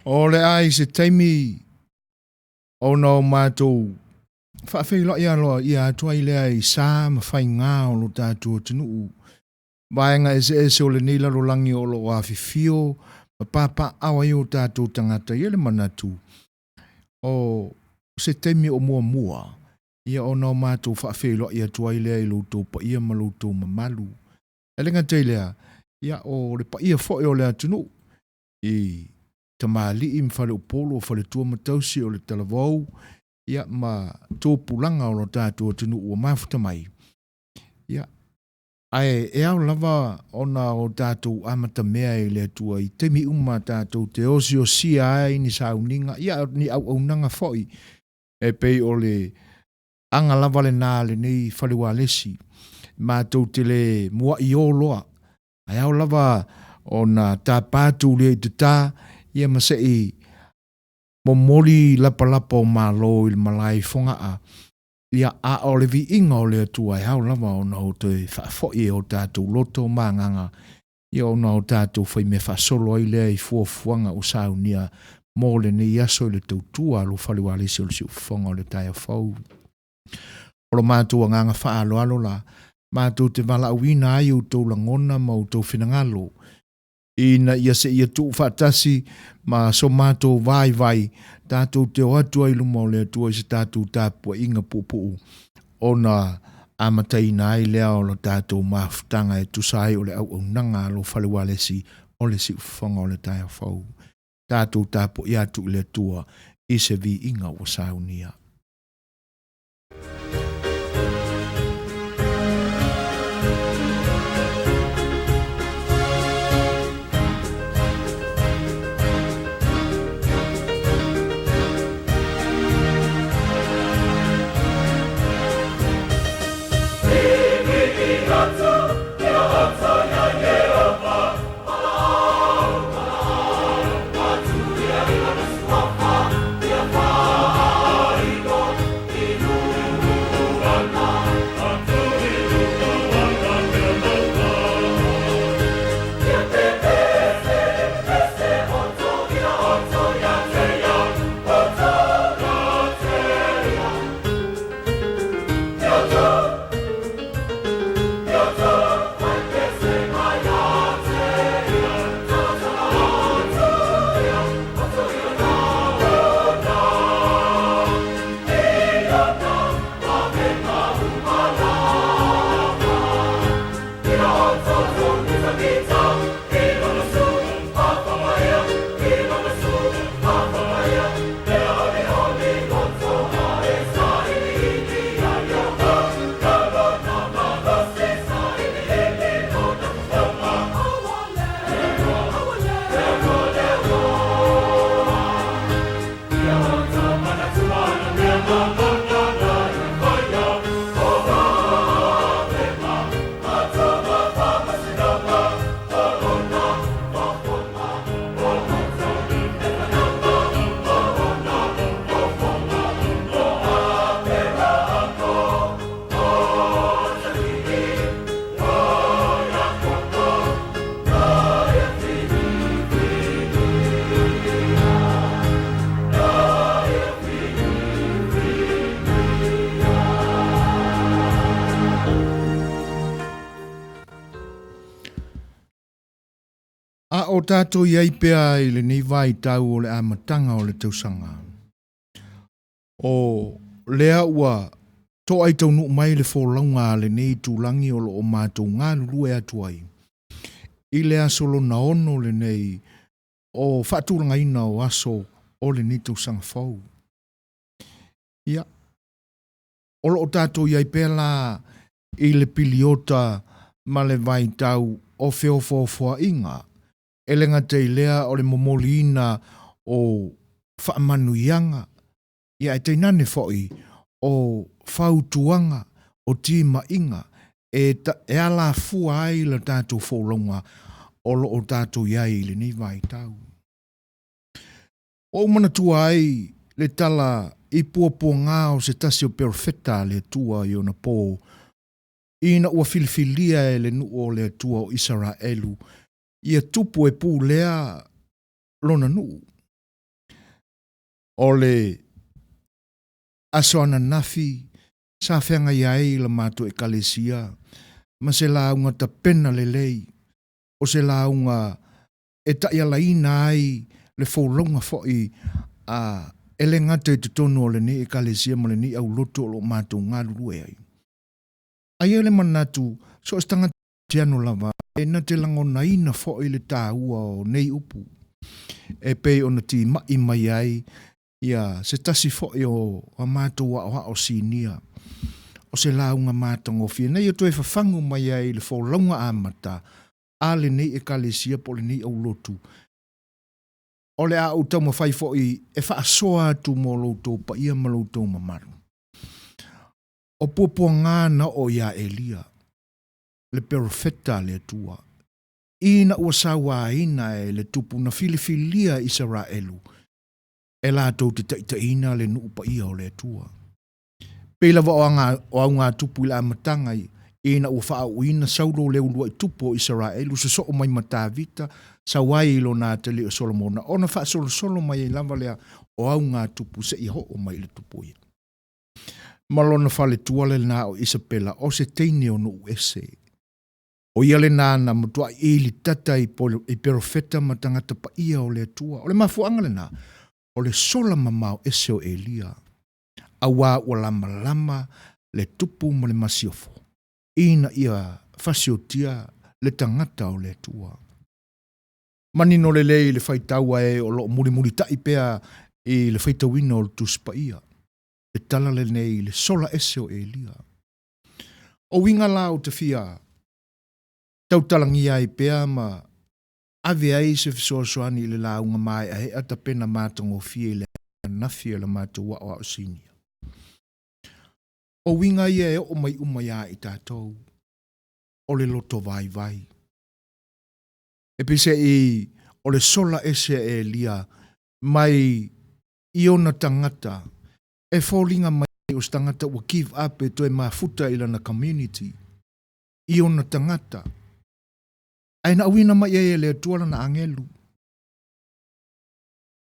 O le a i se taimi ona o matou faafeiloai aloaia atu ai lea i sa ma faigā o lo tatou atunuu, vaega eseese o lenei lalolagi o lo o afifio ma papaaao ai o tatou tagata. E i ai le manatu, o se taimi o muamua ia ona o matou faafeiloai atu ai lea i lo outou paia ma lo outou mamalu. E le gata i lea, ia o le paia foi o le atunuu i tamalii ma faleupolu o faletua ma tausi o le talavou, ia ma tupulaga o lo tatou atunuu ua mafuta mai. Ia, ae e ao lava ona o tatou amatamea i le Atua i taimi uma tatou te osiosia ai ni sauniga, ia ni auaunaga foi e pei o le aga lava lena a lenei fale ualesi. Matou te le mua'i o loa, ae ao lava ona tapa tūlia i tatā, ia ma se i momoli lapalapa o Malo i le malae i Fogaa, ia a o le viiga o le Atua e ao lava ona o toe faafoi e o tatou loto ma agaga, ia ona o tatou faimea faasolo ai lea i fuafuaga ua saunia mo lenei aso i le tautua a lou fale ualesi o le Siufofoga o le taeao fou. O lo matou agaga faaaloalo la, matou te valaauina ai outou lagona ma outou finagalo, ina ia seia tuufaatasi ma so matou vaivai, tatou te o atu ai i luma o le Atua i se tatou tapuaiga puupuu, ona amataina ai lea o le tatou mafutaga e tusa ai o le auaunaga a lou fale ualesi o le siufofoga o le taeao fou. Tatou tapuai atu i le Atua i se viiga ua saunia. A o tatou i ai pea i lenei vaitau o le amataga o le tausaga, o lea ua toai taunuu mai le folauga a lenei itulagi o lo o matou galulue atu ai i le aso lona ono lenei o faatulagaina o aso o lenei tausaga fou. Ia, o lo o tatou i ai pea la i le piliota ma le vaitau o feofoofoaiga, e le gata i lea o le momoliina o faamanuiaga, ia ae tainane foi o fautuaga, o timaiga e e alafua ai le tatou folauga o lo o tatou i ai i lenei vaitau. Ua ou manatua ai le tala i puapuaga o se tasi o perofeta a le Atua i ona po, ina ua filifilia e le nuu o le Atua o Isaraelu ia tupu e pulea lona nuu. O le aso ananafi sa feagai ai la matou Ekalesia ma se lauga tapena lelei, o se lauga e taialaina ai le folauga foi a e le gata i totonu o lenei Ekalesia ma lenei aulotu o lo o matou galulue ai. Ae i ai le manatu, so o se tagata Tiano lava, e na te lagonaina foi le taua o nei upu, e pei ona timai mai ai ia se tasi foi o a matou aoao sinia, o se lauga matagofie na ia toe fafagu mai ai i le folauga amata a lenei Ekalesia po o lenei aulotu. O le a ou taumafai foi e faasoa atu mo lo outou paia ma lo outou mamalu. O puapuaga na oo iā Elia, le perofeta a le Atua, ina ua sauaina e le tupu na filifilia Isaraelu e latou te taitaiina le nuu paia o le Atua. Pei lava o, aga, o augatupu i le amataga ina ua faaauuina Saulo le uluai tupu o Isaraelu sosoo mai ma Tavita, sau ai i lona atalii o Solomona, ona faasolosolo mai ai lava lea o augatupu seia oo mai i le tupu ia. Ma lona faletua lena o Isapela, o se teine o nuu ese. O ia lena na matuai ilitata i, i perofeta ma tagata paia o le Atua. O le mafuaaga lena, o le sola mamao ese o Elia, auā ua lamalama le tupu ma le masiofo, ina ia fasiotia le tagata o le Atua. Manino lelei le faitau a e o lo o mulimulitai pea i le faitauina o le Tusi Paia, le tala lenei i le sola ese o Elia. O uiga la ou te fia tautalagia ai pea ma ave ai se fesoasoani i le lauga maeaea tapena matagofie i le anafi a le matou aoao sinia. O uiga ia e oo mai uma iā i tatou, o le loto vaivai. E peiseai o le sola ese a Elia mai i ona tagata e foliga mai o se tagata ua give up e toe mafuta i lana community, i ona tagata. Ae na auina mai ai e le Atua lana agelu.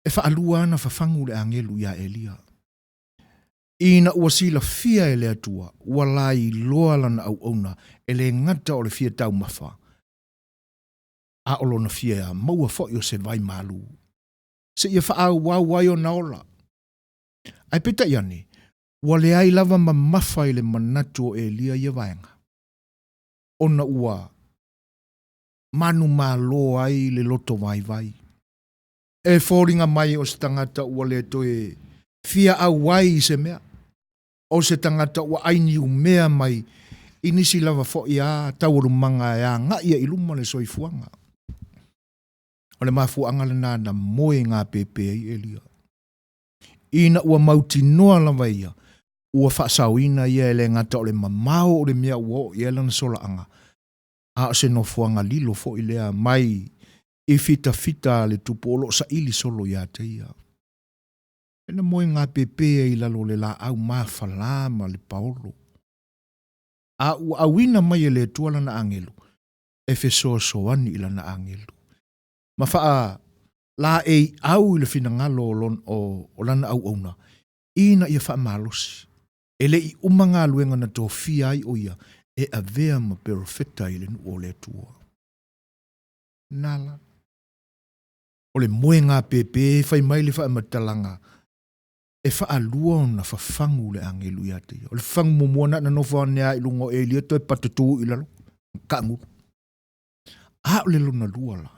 E faalua ana fafagu le agelu iā Elia. Ina ua silafia e le Atua ua lailoa lana auauna e le gata o le fia taumafa, a o lona fia maua foi o se vai malū, seia faaauau ai ona ola. Ae peitai ane, ua leai lava mamafa i le manatu o Elia ia vaega, ona ua manumalo ai le loto vaivai. E foliga mai o se tagata ua le toe fia auai i se mea, o se tagata ua ai niumea mai i nisi lava foi a taualumaga e agai ai i luma le soifuaga. O le mafuaaga lena na moe gapepe ai Elia. Ina ua mautinoa lava ia, ua faasaoina ia e le gata o le mamao o le mea ua oo i ai lana solaaga, a o se nofoaga lilo foi lea mai i fitafita a le tupu o lo o saili solo ia te ia. E na moe gapepe ai i lalo o le laau mafala ma le paolo. A ua auina mai e le Atua lana agelu, e fesoasoani i lana agelu. Ma faa laei au i le finagalo o, lon, o, o lana auauna, ina ia faamalosi. E le i uma galuega na tofia ai o ia e avea ma perofeta i le nuu o le Atua. Nala. O le moega pepe fai mai le faamatalaga e faalua ona fafagu le agelu ia te ia. O le fafagu muamua na na nofo ane a i luga o Elia toe patutū i lalo, kaagulu. A o le lona lua la,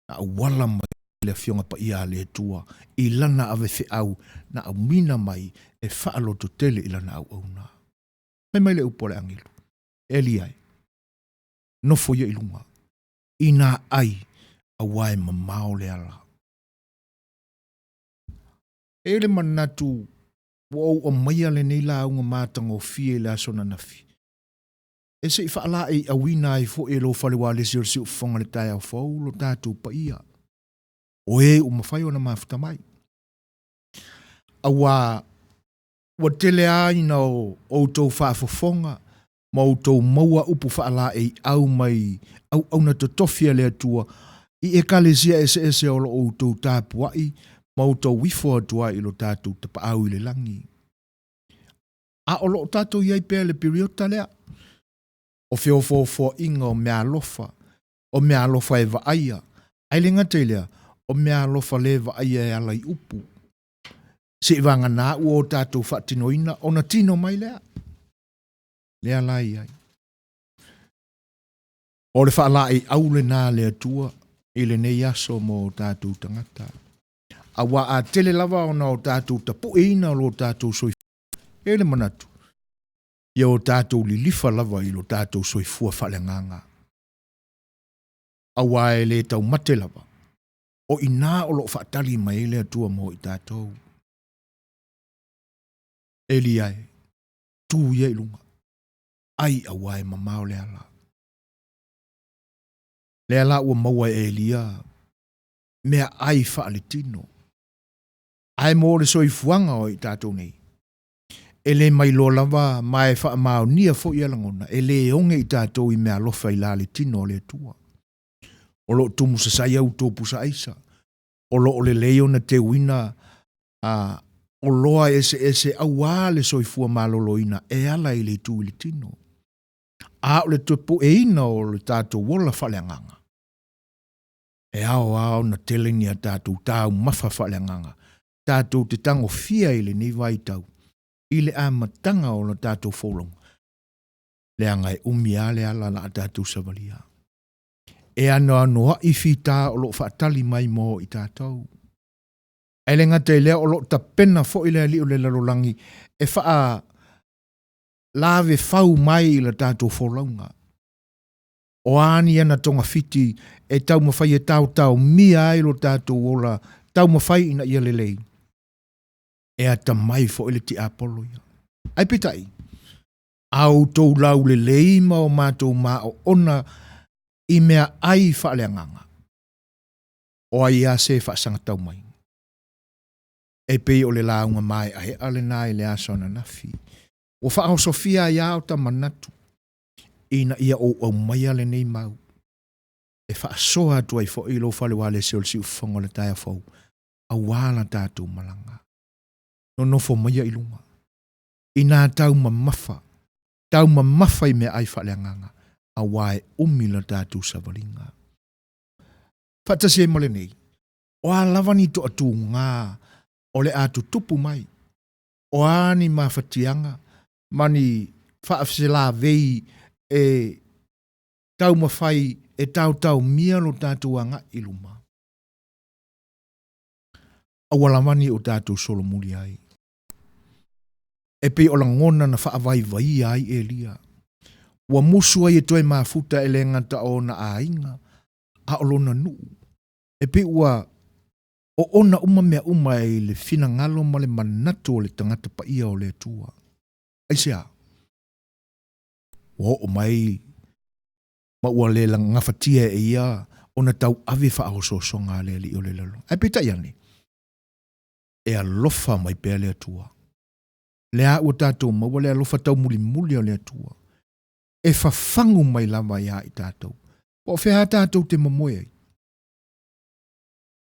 na auala mai le Afioga Paia a le Atua i lana avefeau na aumina mai e faalototele i lana auauna. Fai mai le upu a le agelu, Elia e, nofo ia i luga, inā ai, auā e mamao le ala. E i ai le manatu ua ou aumaia lenei lauga matagofie i le aso ananafi, e se i faalaeiauina ai foi e lou fale ualesi o le siufofoga i le taeao fou lo tatou paia, o e ua mafai ona mafuta mai. Auā ua tele lava ina o outou faafofoga ma outou maua upu faalaeiau mai auauna totofi a le Atua i ekalesia eseese o lo o outou tapuai. ma outou ifo atu ai i lo tatou Tapaau i le lagi. A o lo o tatou i ai pea i le piriota lea, o feofoofoaiga o meaalofa, o meaalofa e vaaia, ae le gata i lea, o meaalofa le vaaia e ala i upu. Seivagana ua o tatou faatinoina ona tino mai lea. Lea la e i ai. O le faalaeiau lena a le Atua i lenei aso mo o tatou tagata. Aua a tele lava ona o tatou tapueina o lo tatou soifua, e i ai le manatu, ia o tatou lilifa lava i lo tatou soifua faaleagaga. Aua e le taumate lava, o i ina o lo o faatali mai ai le Atua mo i tatou. Elia e, tu ia i luga, ai aua e mamao le ala. Lea la ua maua e Elia meaai faaletino. Ae mo le soifuaga o i tatou nei, e le mailoa lava ma e faamaonia foi ia lagona, e le oge i tatou i meaalofa i la le tino a le Atua. O lo o tumusasai au outou pusa aisa, o lo o lelei ona teuina a oloa eseese aua le soifua maloloina e ala i le itu i le tino. A o le tapueina o le tatou ola faaleagaga, e ao lava ona tele ni a tatou taumafa faaleagaga tatou te tagofia i lenei vaitau i le amataga o la tatou folauga, leaga e umi lava le ala la a tatou savalia. E anoanoai fita o lo o faatali mai mo i tatou. Ae le gata i lea, o lo o tapena foi le alii o le lalolagi e faa lave fau mai i la tatou folauga. O a ni ana togafiti e taumafai e taotaomia ai lo tatou ola taumafai ina ia lelei, e atamai foi le tiapolo ia. Ae peitai, a outou laulelei ma o matou maoona i meaai faaleagaga, o ai lava se e faasagatau mai? E pei o le lauga maeaea lena i le aso ananafi. Ua faaosofia ai lava ota manatu ina ia ou aumaia lenei mau e faasoa atu ai foi i lou fale ualesi o le siufofoga o le taeao fou, aua la tatou malaga. Nonofo maia i luga, inā taumamafa, taumamafa i meaai faaleagaga, aua e umi la tatou savaliga. Faatasi ai ma lenei, o a lava ni toatuga o le a tutupu mai, o a ni mafatiaga ma ni faafeselavei e taumafai e taotaomia lo tatou agai i luma, aua lava ne i o tatou solomuli ai. E pei o lagona na faavaivaia ai Elia, ua musu ai e toe mafuta e le gata o ona aiga, a o lona nuu. E pei ua oona uma mea uma i le finagalo ma le manatu o le tagata paia o le Atua. Aisea? Ua oo mai ma ua le gafatia e ia ona tauave faaosoosoga a le Alii o le lalolagi. Ae peitai ane, e alofa mai pea le Atua. Lea ua tatou maua le alofa taumulimuli o le Atua, e fafagu mai lava iā i tatou. Po o fea tatou te momoe ai?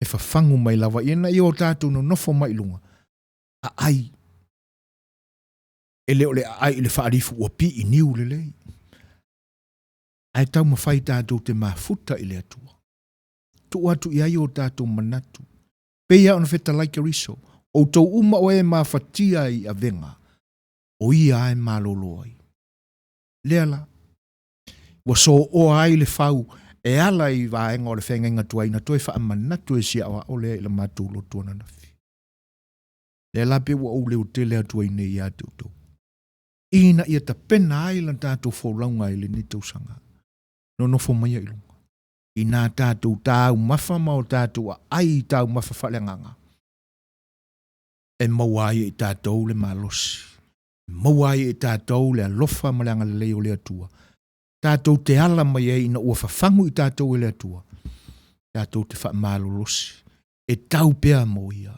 E fafagu mai lava ina ia o tatou nonofo mai i luga, aai. E le o le aai i le faalifu ua pii niu lelei. Ae taumafai tatou te mafuta i le Atua. Tuu atu i ai o tatou manatu. Pei lava ona fetalai Keriso, outou uma o e mafatia i avega, o ia lava e malolo ai. Lea la, ua sooa ai le fau e ala i vaega o le feagaiga tuai na toe faamanatu e si aoao lea i la matou lotu ananafi. Lea la pei ua ou leotele atu ai nei ia te outou, ina ia tapena ai la tatou folauga i lenei tausaga. Nonofo maia i luga, inā tatou taumafa ma o tatou aai i taumafa faaleagaga, e maua ai e i tatou le malosi, e maua ai e i tatou le alofa ma le agalelei o le Atua, tatou te ala mai ai ina ua fafagu i tatou e le Atua, tatou te faamalolosi, e tau pea mo ia.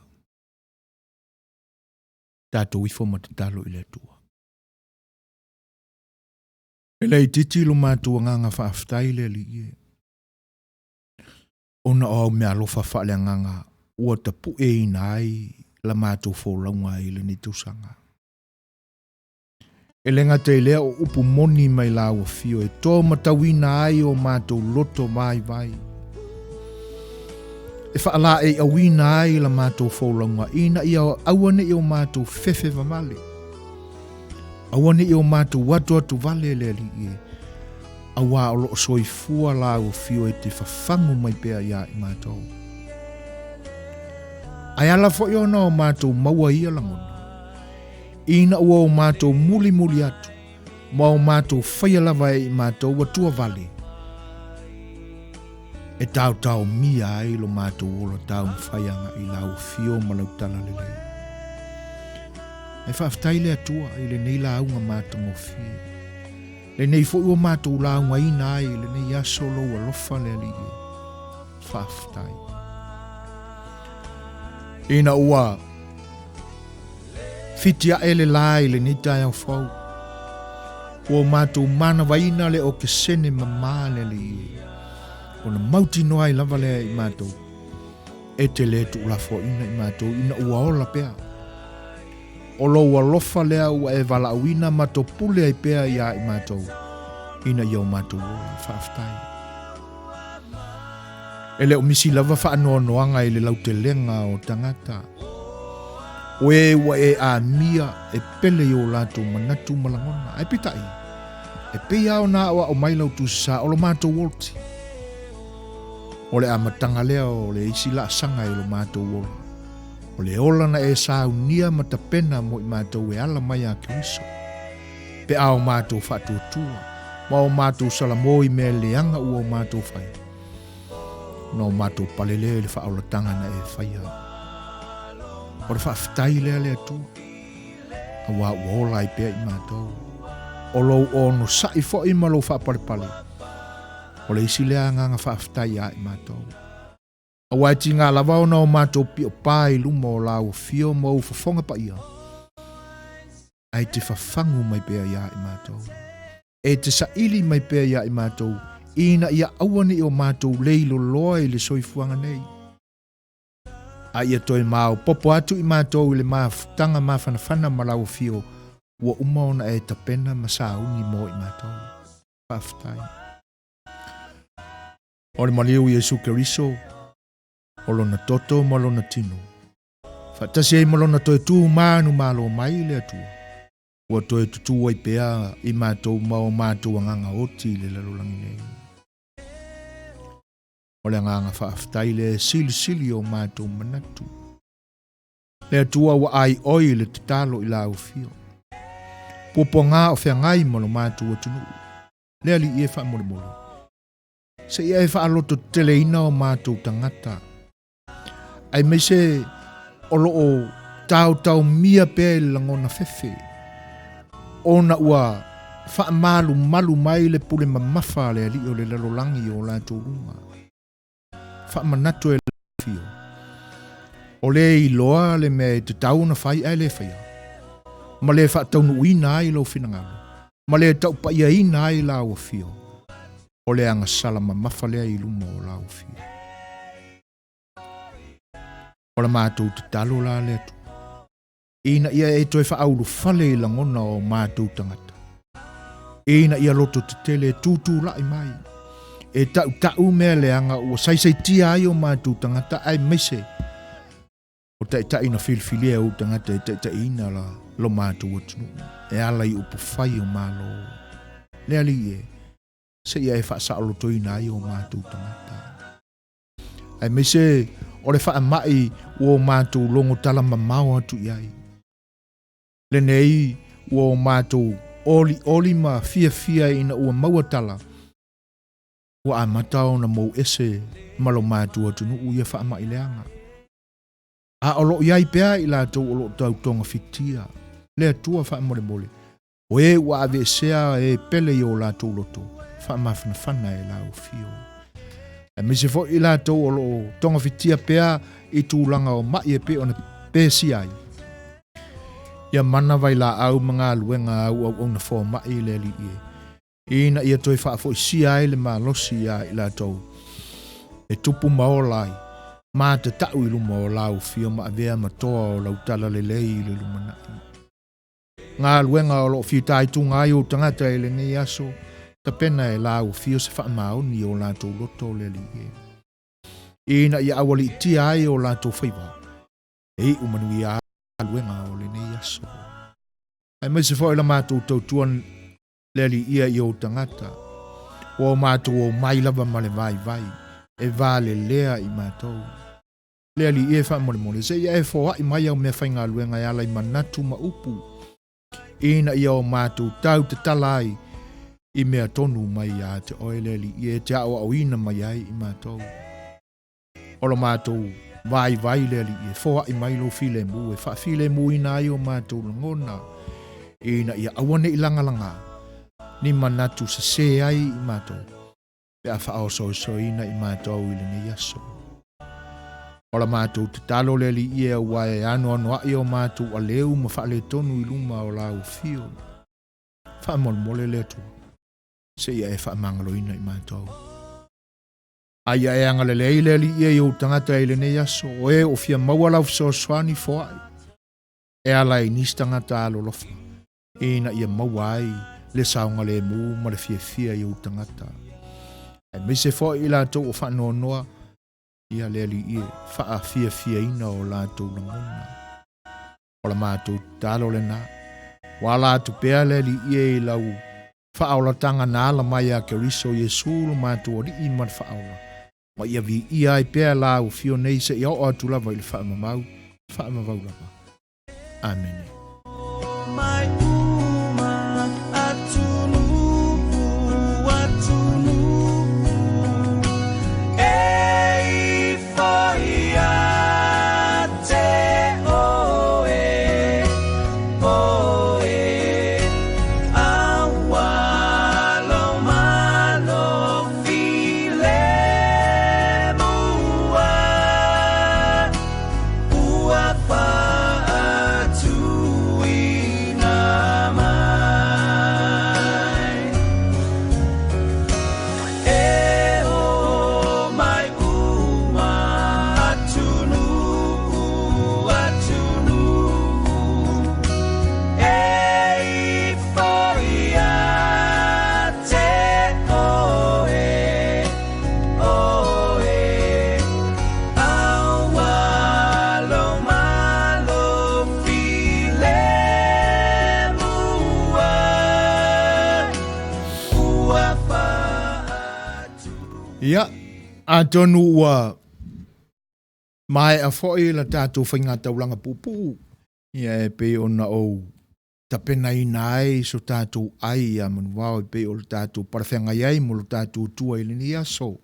Tatou ifo ma tatalo i le Atua. E laitiiti lo matou agaga faafetai le Alii e, ona o au meaalofa faaleagaga. ua tapu'eina ai la matou folauga i lenei tausaga. E le gata i lea o upu moni mai lau afio e tomatauina ai o matou loto vaivai, e faalaeiauina ai la matou folauga ina ia aua ne i o matou fefe vavale, aua ne i o matou atuatu vale le Alii e, auā o lo o soifua lau afio e te fafagu mai pea iā i matou. Ae ala foi ona o matou maua ia lagona, ina ua o matou mulimuli atu ma o matou faia lava e i matou ua tuavale, e taotaomia ai lo matou ola taumafai agai i lau afio ma lau talalelei. Ae faafetai le Atua i lenei lauga matagofie, lenei foi ua matou laugaina ai i lenei aso lou alofa le Alii e. Faafetai. Ina ua fiti ae le la i lenei taeao fou, ua matou manavaina le okesene mamā le Alii e, ona mautinoa ai lava lea i matou, e te le tuulafoaina i matou ina ua ola pea. O lou alofa lea ua e valaauina ma topule ai pea iā i matou, ina ia o matou ola. Faafetai. E le o misi lava faanoanoaga i le lautelega o tagata. O e ua e amia e pele i o latou manatu ma lagona. Ae peitai, e pei lava ona aoao mai lau tusi sa o lo matou oti. O le amataga lea o le isi laasaga i lo matou ola. O le ola na e saunia ma tapena mo i matou e ala mai a Keriso. Pe a o matou faatuatua, ma o matou salamo i mea leaga ua o matou fai, ona o matou pale lea i le faaolataga na e faia. O le faafetai lea le Atua, auā ua ola ai pea i matou. O lou onosai foi ma lou faapalepale, o le isi lea agaga faafetai ia i matou. Aua e tiga lava ona o matou pio pa i luma o lau afio ma ou fofoga paia, ae te fafagu mai pea iā i matou. E te saili mai pea iā i matou, ina ia aua ne i o matou lei loloa i le soifuaga nei. A ia toe maopoopo atu i matou i le mafutaga mafanafana ma lau afio, ua uma ona e tapena ma sauni mo i matou. Faafetai. O le maliu Iesu Keriso, o lona toto ma lona tino, faatasi ai ma lona toe tū manumalo mai i le Atua, ua toe tutū ai pea i matou ma o matou agaga oti i le lalolagi nei. O le agaga faafetai lea e silisili o matou manatu. Le Atua ua aioi i le tatalo i lau afio. Puapuaga o feagai ma lo matou atunuu. Le Alii e faamolemole. Se i e faalototeleina o matou tagata, aemaise o lo o taotaomia pea i le lagona fefe, ona ua faamalumalu mai le pule mamafa a le Alii o le lalolagi i o latou luga. Faamanatu e lau afio, o le iloa le mea e tatau ona fai ae le faia, ma le faataunuuina ai lou finagalo, ma le taupaiaina ai lau afio, o le agasala mamafa lea i luma o lau afio. O la matou tatalo la le Atua, ina ia e toe faaulufale i lagona o matou tagata, ina ia loto tetele e tutulai mai, e tautau mea leaga ua saisaitia ai o matou tagata, aemaise o taitai na filifilia e ou tagata e taitaiina la lo matou atunuu, e ala i upufai o Malo. Le Alii e, seia e faasaolotoina ai o matou tagata. Aemaise o le faamai ua o matou logo tala mamao atu i ai. Lenei ua o matou olioli ma fiafia ina ua maua tala, ua amata ona mou ese ma lo matou atunuu ia faamai leaga. A o lo o i ai pea i latou o lo o tau togafitia le Atua faamolemole, o e ua aveesea e pele i o latou loto, faamafanafana e lau afio. Aemaise foi i latou o lo o togafitia pea i tulaga o mai e pei ona pesia ai. Ia mana vailaau ma galuega au auauna fomai i le Alii e, ina ia toe faafoisia ai le malosi iā i latou e tupu ma ola ai. Matatau i luma o lau afio ma avea ma toa o lau talalelei i le lumanai. Galuega o lo o fitaituga ai ou tagata i lenei aso, tapena e lau afio se faamaoni i o latou loto le Alii e. Ina ia aualiitia ai o latou faiva, e iu manuia ai galuega o lenei aso. Aemaise foi la matou tautua le Alii ia i ou tagata, ua o matou omai lava ma le vaivai, e valelea i matou. Le Alii e, faamolemole, se i e foai mai au meafaigaluega e ala i manatu ma upu, ina ia o matou tau tatala ai i mea tonu mai ia te oe, le Alii e te aoaoina mai ai i matou. O lo matou vaivai, le Alii e, foai mai lou filemu e faafilemuina ai o matou lagona, ina ia aua ne i lagalaga ni manatu sesē ai i matou, pe a faaosoesoeina i matou i lenei aso. O la matou tatalo, le Alii e, aua e anoanoai o matou aleu ma faaletonu i luma o lau afio. Faamolemole, le Atua, se ia e faamagaloina i matou. A ia e agalelei, le Alii e, i ou tagata i lenei aso, o e o fia maua lau fesoasoani, foai e ala i nisi tagata alolofa, ina ia maua ai le saogalemu ma le fiafia i ou tagata. Aemaise foi i latou o faanoanoa, ia le Alii e, faafiafiaina o latou lagona. O la matou tatalo lena. Ua ala atu pea, le Alii e, i lau faaolataga na ala mai ia Keriso Iesu lo matou Alii ma le Faaola. Ma ia viia ai pea lau afio nei seia oo atu lava i le faamamau, faamavau lava. Amene. Mai uma atunuu atunuu e ifo ia te oe oe aua lo malo filemua ua faatuina mai e o mai uma atunuu atunuu e ifo ia te oe oe aua lo malo filemua ua faatuina Ia, atonu ua maea foi la tatou faigataulaga puupuu, ia e pei ona ou tapenaina ai so tatou ai ia manuvao e pei o le tatou palafeagai ai mo lo tatou Atua i lenei aso.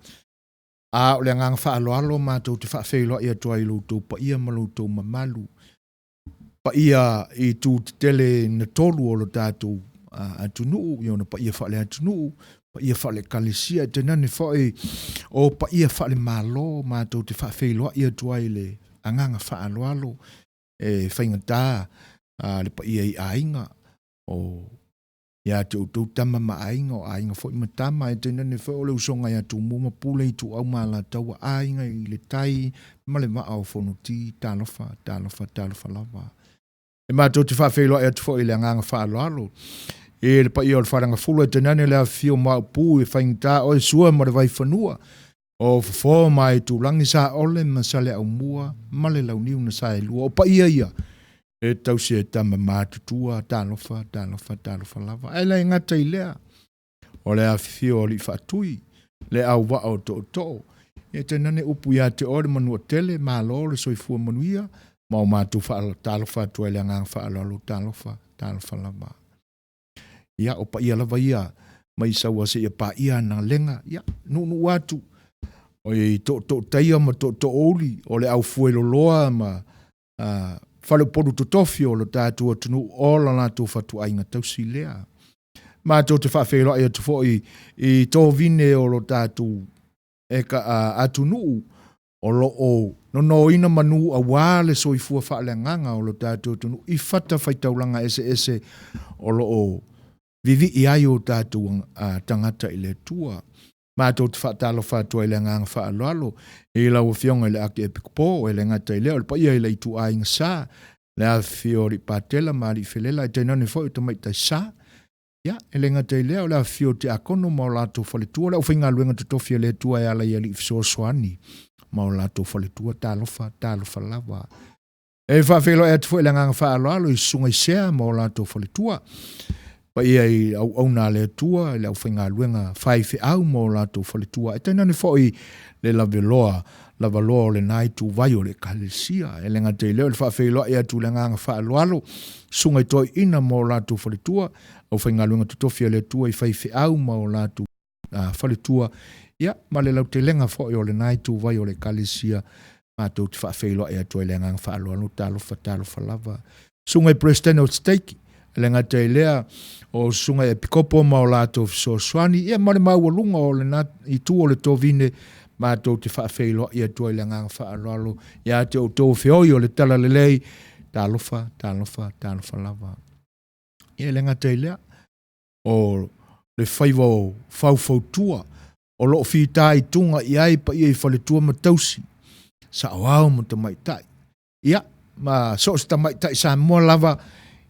A o le agaga faaaloalo matou te faafeiloai atu ai i lo outou paia ma lo outou mamalu, paia i itu tetele na tolu o lo tatou atunuu, i ona paia faale-atunuu, paia faale-ekalesia, e tainane foi o paia faale-Malo. Matou te faafeiloai atu ai i le agaga faaaloalo e faigata le paia i aiga o ia te outou tama ma aiga, o aiga foi ma tama, e tainane foi o le usoga ia Tumua ma Pule, Ituau ma Alataua, Aiga i le Tai ma le Vaa o Fonoti. Talofa, talofa, talofa lava. E matou te faafeiloai atu foi i le agaga faaaloalo i le paia o le Faleagafulu, e tainane le afifio o Maopu e faigata oe Sua ma le Vaifanua, o Fofo ma Aitulagi, Saole ma Saleaaumua ma le Launiu na Saelua. O paia ia e tausi e tama matutua. Talofa, talofa, talofa lava. Ae le gata i lea, o le afifio o Alii Faatui, le auvaa o Tootoo, e tainane upu ia te oe le Manuatele. Malo le soifua manuia, ma o matou faatalofa atu ai le agaga faaaloalo. Talofa, talofa lava. Ia, o paia lava ia mai Saua seia paia Agalega. Ia, nuunuu atu o i tootoo taia ma tootoo uli o le aufueloloa ma faleupolu totofi o lo tatou atunuu o la latou fatuaiga tausi lea. Matou te faafeiloai atu foi i tovine o lo tatou atunuu o lo o nonoina manu aua le soifua faaleagaga o lo tatou atunuu i fatafaitaulaga eseese o lo o vivii ai o tatou tagata i le Atua. Matou te faatalofa atu ai i le agaga faaaloalo i lau Afioga i le Akiepikopo, e le gata i lea o le paia i le ituaiga sa, le afifio o Alii Patela ma Alii Felela, ae tainane foi o Tamaitai Sa. Ia, e le gata i lea o le afifio o Tiakono ma o latou faletua, le aufaigaluega totofi a le Atua e ala i Alii fesoasoani ma o latou faletua. Talofa, talofa lava. E faafeiloai atu foi le agaga faaaloalo i susuga i sea ma o latou faletua, paia i auauna a le Atua, i le aufaigaluega faifeau ma o latou faletua, ae tainane foi le laveloa lavaloa o lena ituvai o le Ekalesia. E le gata i lea o le faafeiloai atu i le agaga faaaloalo, susuga i toeaiina ma o latou faletua, aufaigaluega totofi a le Atua i faifeau ma o latou faletua, ia, ma le lautelega foi o lena ituvai o le Ekalesia, matou te faafeiloai atu ai le agaga faaaloalo, talofa, talofa lava. Susuga i Peresetene o Stake, e le gata i lea o susuga i Epikopo ma o latou fesoasoani, ia ma le maualuga o lena itu o le tovine, matou te faafeiloai atu ai le agaga faaaloalo ia te outou feoi o le talalelei, talofa, talofa, talofa lava. Ia e le gata i lea, o le faiva o faufautua o lo o fitaituga i ai paia i faletua ma tausi, saoao ma tamaitai. Ia, ma so o se tamaitai Samoa lava,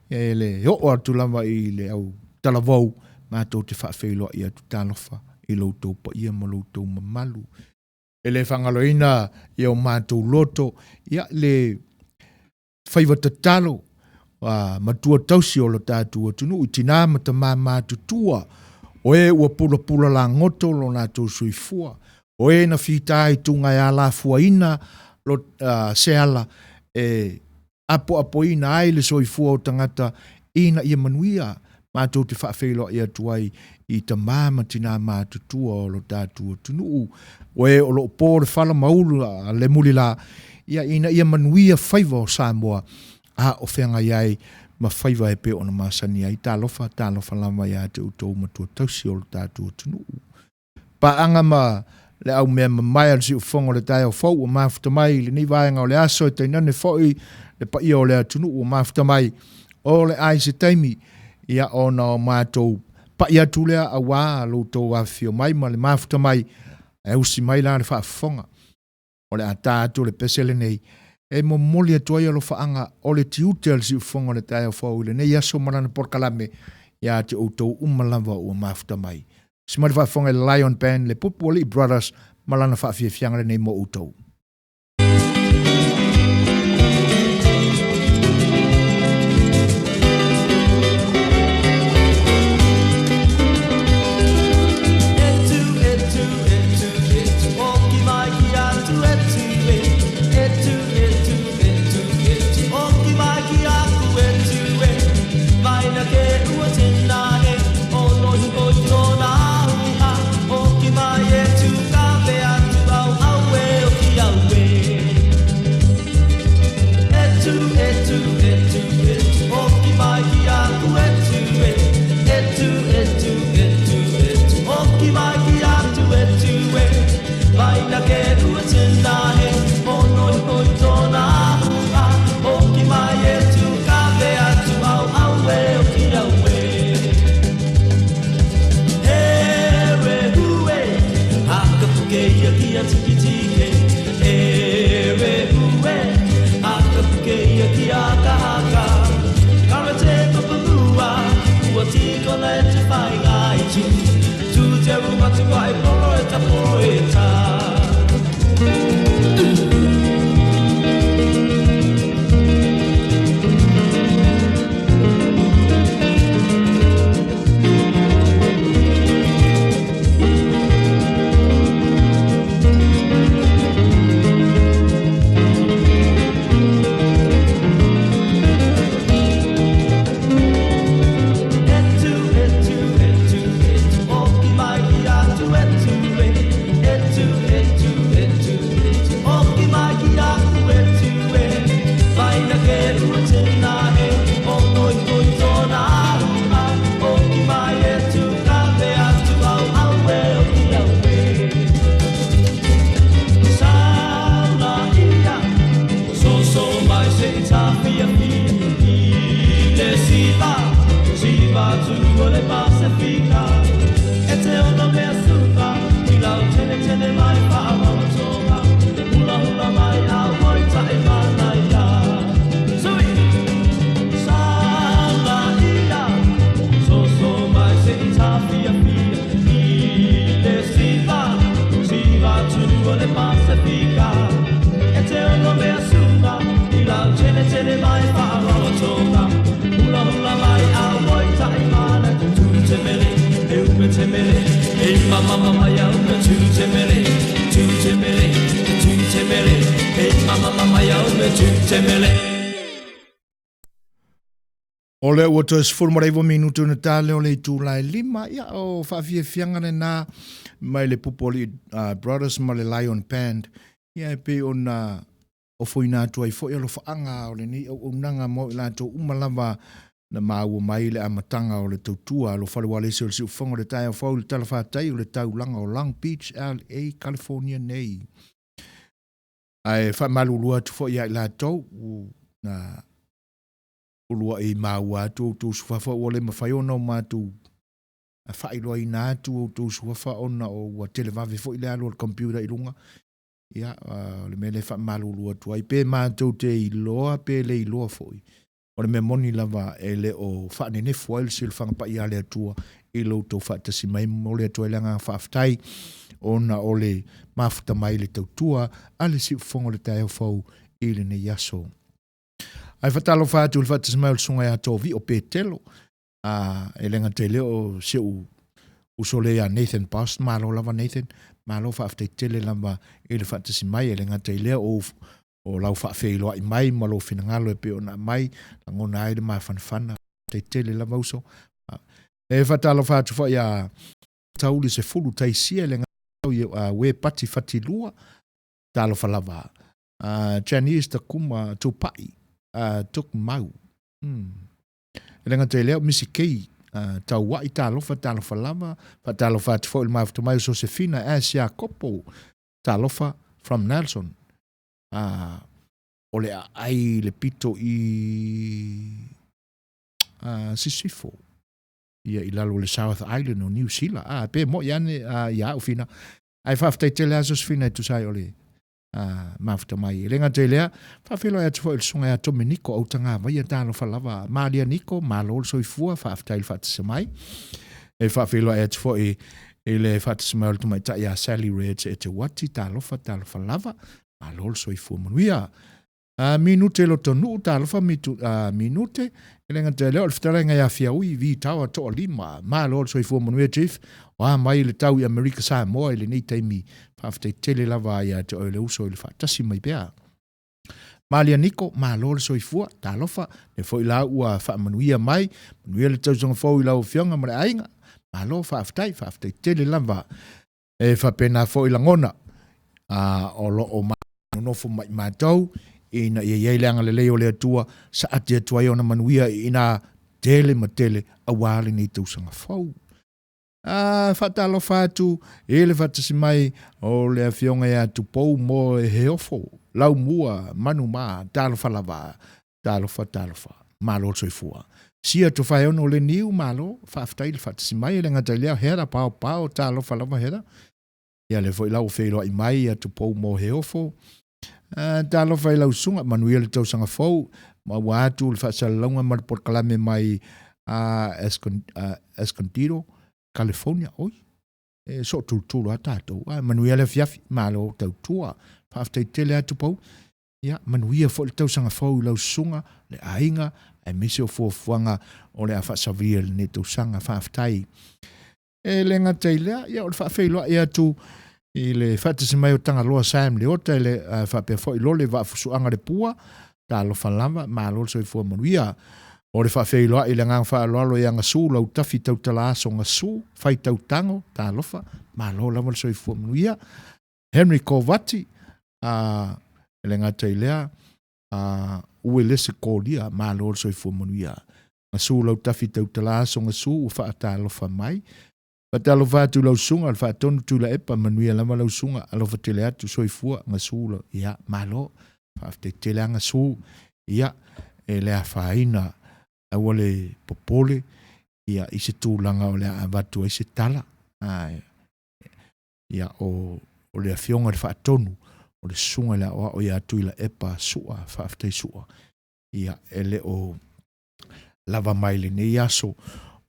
e le oo atu lava i le au talavou, matou te faafeiloai atu, talofa i lo outou paia ma lo outou mamalu. E le faagaloina i o matou loto, ia, le faiva tatalo a matua tausi o lo tatou atunuu i tinā ma tamā matutua, o e ua pulapula lagoto lo latou soifua, o e na fita i tuga e alafuaina lo, se ala e apoapoina ai le soifua o tagata ina ia manuia. Matou te faafeiloai atu ai i tamā ma tinā matutua o lo tatou atunuu, o e o lo o po le fala ma ulu le mulila, ia, ina ia manuia faiva o Samoa a o feagai ai ma faiva e pei ona masani ai. Talofa, talofa lava ia te outou matua tausi o lo tatou atunuu. Paaga ma le au mea mamae a le siufofoga o le taeao fou ua mafuta mai i lenei vaega o le aso, e tainane foi le paia o le atunuu ua mafuta mai o le ai se taimi, ia ona o matou pai atu lea auā lo outou afifio mai ma le mafuta mai, ae usi mai la le faafofoga. O le a ta atu le pese lenei e momoli atu ai alofaaga o le tiute a le siufofoga o le taeao fou i lenei aso ma lana polokalame ia te outou uma lava ua mafuta mai. Usi mai le faafofoga i le Lion Band, le Pupualii Brothers ma lana faafiafiaga lenei mo outou. O lea ua toe 19 minute ona tale o le itula e 5, ia o faafiafiaga lena mai le Pupualii Brothers ma le Lion Band, ia e pei ona ofoina atu ai foi alofaaga o lenei auaunaga mo i latou uma lava na maua mai le amataga o le tautua alofa le ualesi o le siufofoga o le taeao fou i le talafatai o le taulaga o Long Beach, LA, California nei. Ae faamalulu atu foi ia i latou na uluai maua atu outou suafa ua le mafai ona o matou faailoaina atu outou suafa ona o ua televave foi le alu o le computer i luga. Ia, o le mea lea e faamalulu atu ai, pe matou te iloa pe le iloa foi, o le mea moni lava e le o faanenefu ai le silafaga paia a le Atua i lo outou faatasi mai. Momoli atu ai le agaga faafetai ona o le mafuta mai i le tautua a le siufofoga o le taeao fou i lenei aso. Ae faatalofa atu i le faatasi mai o le susuga ia Tovio Petelo, a e le gata i lea o si ou uso lea ia Nathan Boss, malo lava Nathan, malo faafetai tele lava i le faatasi mai, e le gata i lea o o lau faafeiloai mai ma lou finagalo e pei ona aumai, lagona ai le mafanafana, faafetai tele lava uso. E faatalofa atu foi ia Tauli Sefulu Taisia e le gata i we pati fatilua, talofa lava. Janice Takuma Tupai Tukmau. E le gata i lea, o Misi Kei Tauai, talofa, talofa lava. Faatalofa atu foi i le mafuta mai o Sosefina S. Iakopo, talofa from Nelson. O le aai i le pito i Sisifo, ia i lalo o le South Island o Niu Sila. Pe moi ane ia au Fina. Ae faafetai tele lava Sosefina e tusa ai o le mafuta mai. E le gata i lea, faafeiloai atu foi i le susuga ia Tomeniko Autagavaia, talofa lava. Malia Niko, malo le soifua, faafetai i le faatasi mai. E faafeiloai atu foi i le faatasi mai o le tamaitai ia Sally Reds Eteuati, talofa, talofa lava, malo le soifua manuia. Minute Lotonuu, talofa Minute, e le gata i lea o le fetalaiga ia Fiaui V Tower Toalima, malo le soifua manuia Chief, o a mai le tau i Amerika Samoa i lenei taimi, faafetai tele lava ia te oe le uso i le faatasi mai pea. Malia Niko, malo le soifua, talofa, lea foi la ua faamanuia mai, manuia le tausaga fou i lau afioga ma le aiga, malo faafetai, faafetai tele lava. E faapena foi lagona, a o lo o nonofo mai matou, ina ia i ai le agalelei o le Atua, saati atu ai ona manuia i ina tele ma tele aua lenei tausaga fou. A faatalofa atu i le faatasi mai o le afioga ia Tupou Moeheofo, Laumua, Manumā, talofa lava, talofa, talofa, malo le soifua. Sia Tofaeono Leniu, malo, faafetai le faatasi mai, e le gata i lea, Hera Paopao, talofa lava Hera. Ia lea foi la ua feiloai mai ia Tupou Moeheofo. Talofa i lau susuga, manuia le tausaga fou, maua atu le faasalalauga ma le polokalame mai Escondido, California. Oi, e sootulutulu lava tatou. Manuia le afiafi, malo tautua. Faafetai tele lava Tupou. Ia, manuia foi le tausaga fou i lau susuga, le aiga, aemaise o fuafuaga o le a faasavilia i lenei tausaga. Faafetai. E le gata i lea, ia o le faafeiloai atu i le faatasi mai o Tagaloa Sam Leota e le faapea foi Lole Vaafusuaga Lepua, talofa lava, malo le soifua manuia. O le faafeiloai i le agaga faaaloalo ia Gasu Lautafi Tautala Aso Gasu, Faitau Tago, talofa, malo lava le soifua manuia. Henry Kovati, e le gata i lea, Uelese Kolia, malo le soifua manuia. Gasu Lautafi Tautala Aso Gasu ua faatalofa mai. Faatalofa atu i lau susuga, le Faatonu Tuilaepa, manuia lava lau susuga, alofa tele atu, soifua, Gasu, ia, malo, faafetai tele lava Gasu, ia, e le afaina, aua le popole, ia, i se tulaga o le a avatu ai se tala, ia, o le afioga i le Faatonu, o le susuga i le aoao ia Tuilaepa Sua, faafetai Sua, ia, e le o lava mai lenei aso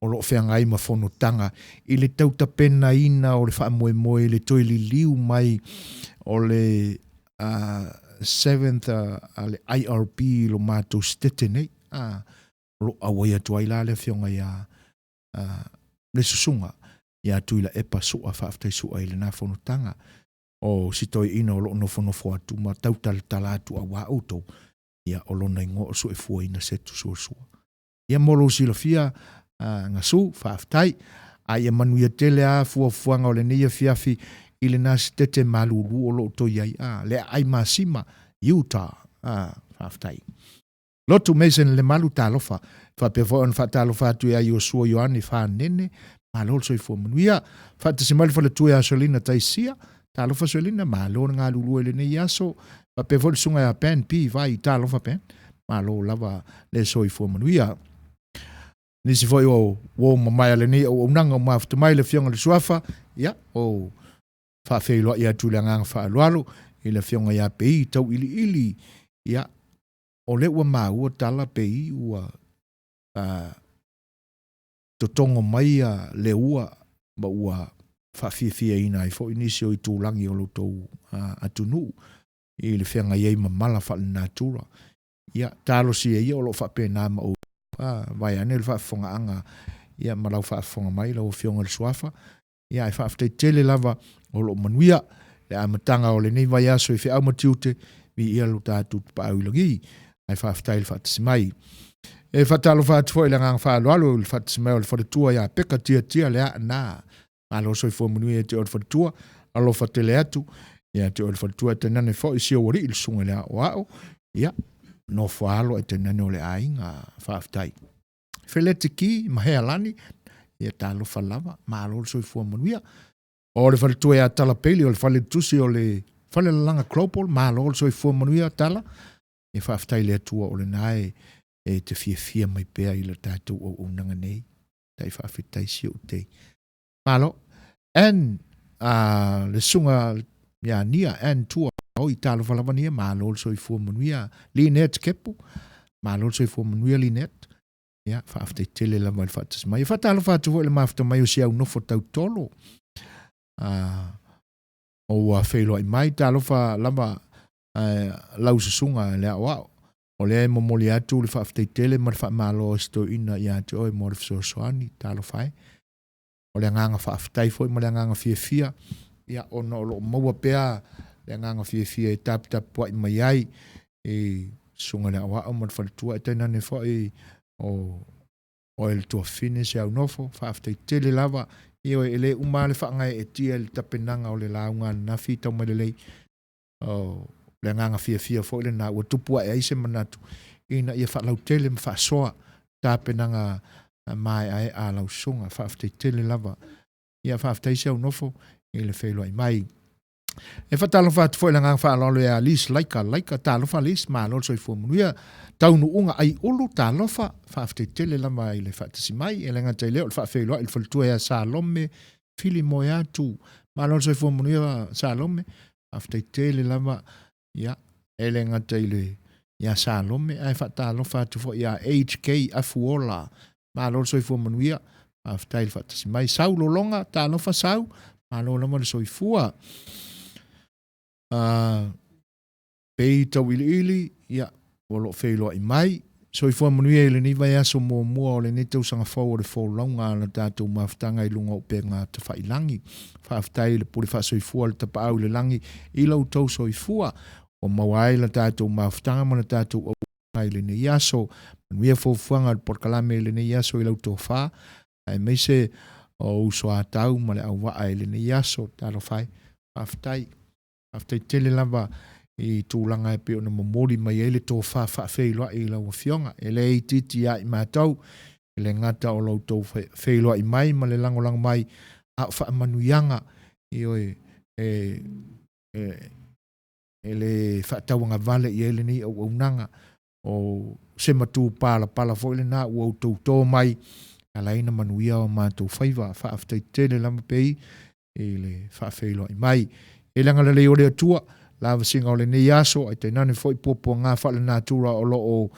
o lo o feagai ma fonotaga i le tautapenaina o le faamoemoe i le toe liliu mai o le seventh a le IRP i lo matou setete nei. O lo o auai atu ai la le afioga ia le susuga ia Tuilaepa Sua, faafetai Sua i lena fonotaga. O si toeaina o lo o nofonofo atu ma tautalatala atu aua outou. Ia, o lona igoa o Suefuaina Setu Suasua. Ia mo lou silafia, Gasu, faafetai. A ia manuia tele a fuafuaga o lenei afiafi i lena sitete malulu o lo o toe i ai, a, le aai masima, Utah. A, faafetai. Lotu Mason Lemalu, talofa. Faapea foi ona faatalofa atu ia Iosua Ioane Fanene, malo le soifua manuia. Faatasi mai le faletua ia Selina Taisia, talofa Selina, malo le galulue i lenei aso. Faapea foi le susuga ia Ben P. Vai, talofa Ben, malo lava le soifua manuia. Nisi foi o uo mamae a lenei auaunaga ua mafuta mai le Afioga i le Suafa, ia, o faafeiloai atu i le agaga faaaloalo i le Afioga ia Pei Tauiliili, ia, o lea ua maua tala Pei ua totogo mai le ua ma ua faafiafiaina ai foi nisi o itulagi o lo outou atunuu i le feagai ai ma mala faalenatura. Ia, talosia ia o lo o faapena ma outou, vaeane le faafofogaaga ia ma lau faafofoga mai lau Afioga i le Suafa. Ia, ae faafetai tele lava o lo o manuia le amataga o lenei vaiaso i feau ma tiute, viia lo tatou Tapaau i lagi. Ae faafetai le faatasi mai. E faatalofa atu foi i le agaga faaaloalo i le faatasi mai o le faletua ia Peka Tiatia le Aana. Malo soifua manuia ia te oe le faletua, alofa tele atu ia te oe le faletua, e tainane foi si ou alii le susuga i le Aoao. Ia, nofo alo ae tainane o le aiga. Faafetai. Feleti Ki ma Healani, ia talofa lava, malo le soifua manuia. O le faletua ia Tala Peli, o le faletusi o le Falelalaga Global, malo le soifua manuia Tala. Ia faafetai i le Atua o lena e, e te fiafia mai pea i le tatou auaunaga nei. Tai faafetai si ou tei. Malo. Ann, le susuga ia Nia, Ann Tua, oi talofa lava Nia, malo le soifua manuia. Lynette Kepu, malo le soifua manuia Lynette. Ia, faafetai tele lava i le faatasi mai. E faatalofa atu foi i le mafuta mai o si au nofo tautolo. O ua feiloai mai, talofa lava lau susuga i le aoao. O lea e momoli atu le faafetai tele ma le faamalo a si toeaina ia te oe mo le fesoasoani, talofa e. O le agaga faafetai foi ma le agaga fiafia, ia, ona o lo o maua pea le agaga fiafia e taputapuai mai ai i susuga i le aoao ma le faletua, e tainane foi o oe le tuafafine si au nofo, faafetai tele lava. Ioe, e le uma lava le faagaeetia i le tapenaga o le lauga ananafi tau mai lelei. O le agaga fiafia foi lena ua tupu ae ai se manatu ina ia faalautele ma faasoa tapenaga maeaea a lau susuga. Faafetai tele lava. Ia faafetai si au nofo i le feiloai mai. E faatalofa atu foi i le agaga faaaloalo ia Liz Laika Laika, talofa Liz, malo le soifua manuia. Taunuuga ai ulu, talofa, faafetai tele lava i le faatasi mai. E le gata i lea o le faafeiloai i le faletua ia Salome Fili Moeatu, malo le soifua manuia Salome, faafetai tele lava. Ia, e le gata i le ia Salome, ae faatalofa atu foi ia HK Afuola, malo le soifua manuia, faafetai le faatasi mai. Sau Lologa, talofa Sau, malo lava le soifua. Pei Tauiliili, ia, o lo o feiloai mai. Soifua manuia i lenei vaiaso muamua o lenei tausaga fou o le folauga a le tatou mafutaga i luga o upega tafailagi. Faafetai i le pule faasoifua a le Tapaau i le lagi i lo outou soifua ua maua ai le tatou mafutaga ma le tatou auaunaga i lenei aso. Manuia fuafuaga o le polokalame i lenei aso i lau tofa aemaise o uso a tau ma le auvaa i lenei aso. Talofa e. Faafetai. Faafetai tele lava i tulaga e pei ona momoli mai ai le tofa faafeiloai i lau Afioga. E le itiiti ia i matou, e le gata o lo outou feiloai mai ma le lagolago mai, a o faamanuiaga, ioe, e, e, e le faatauagavale i ai lenei auaunaga. O se matupalapala foi lena ua outou to mai, e ala ai ona manuia o matou faiva. Faafetai tele lava pei i le faafeiloai mai. I le agalelei o le Atua, lavasiga o lenei aso, ae tainane foi puapuaga faalenatura o lo o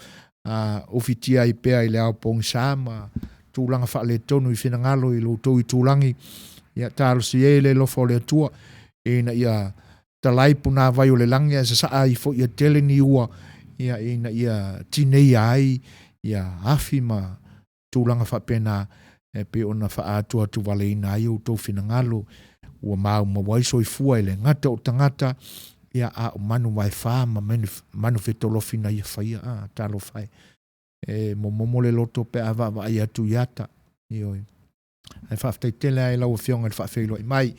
ufitia ai pea i le ao pogisa ma tulaga faaletonu i finagalo i lo outou itulagi, ia talosia e le alofa o le Atua ina ia talai punavai o le lagi ae sasaa ifo ia tele ni ua, ia ina ia tineia ai ia afi ma tulaga faapena e pei ona faaatuatuvaleina ai outou finagalo ua maumau ai soifua e le gata o tagata. Ia, a o manu vaefa ma manu fetolofi na ia faia, a, talofa e. E momomo le loto pe a vaavaai atu i ata. Ioe. Ae faafetai tele lava i lau Afioga i le faafeiloai mai.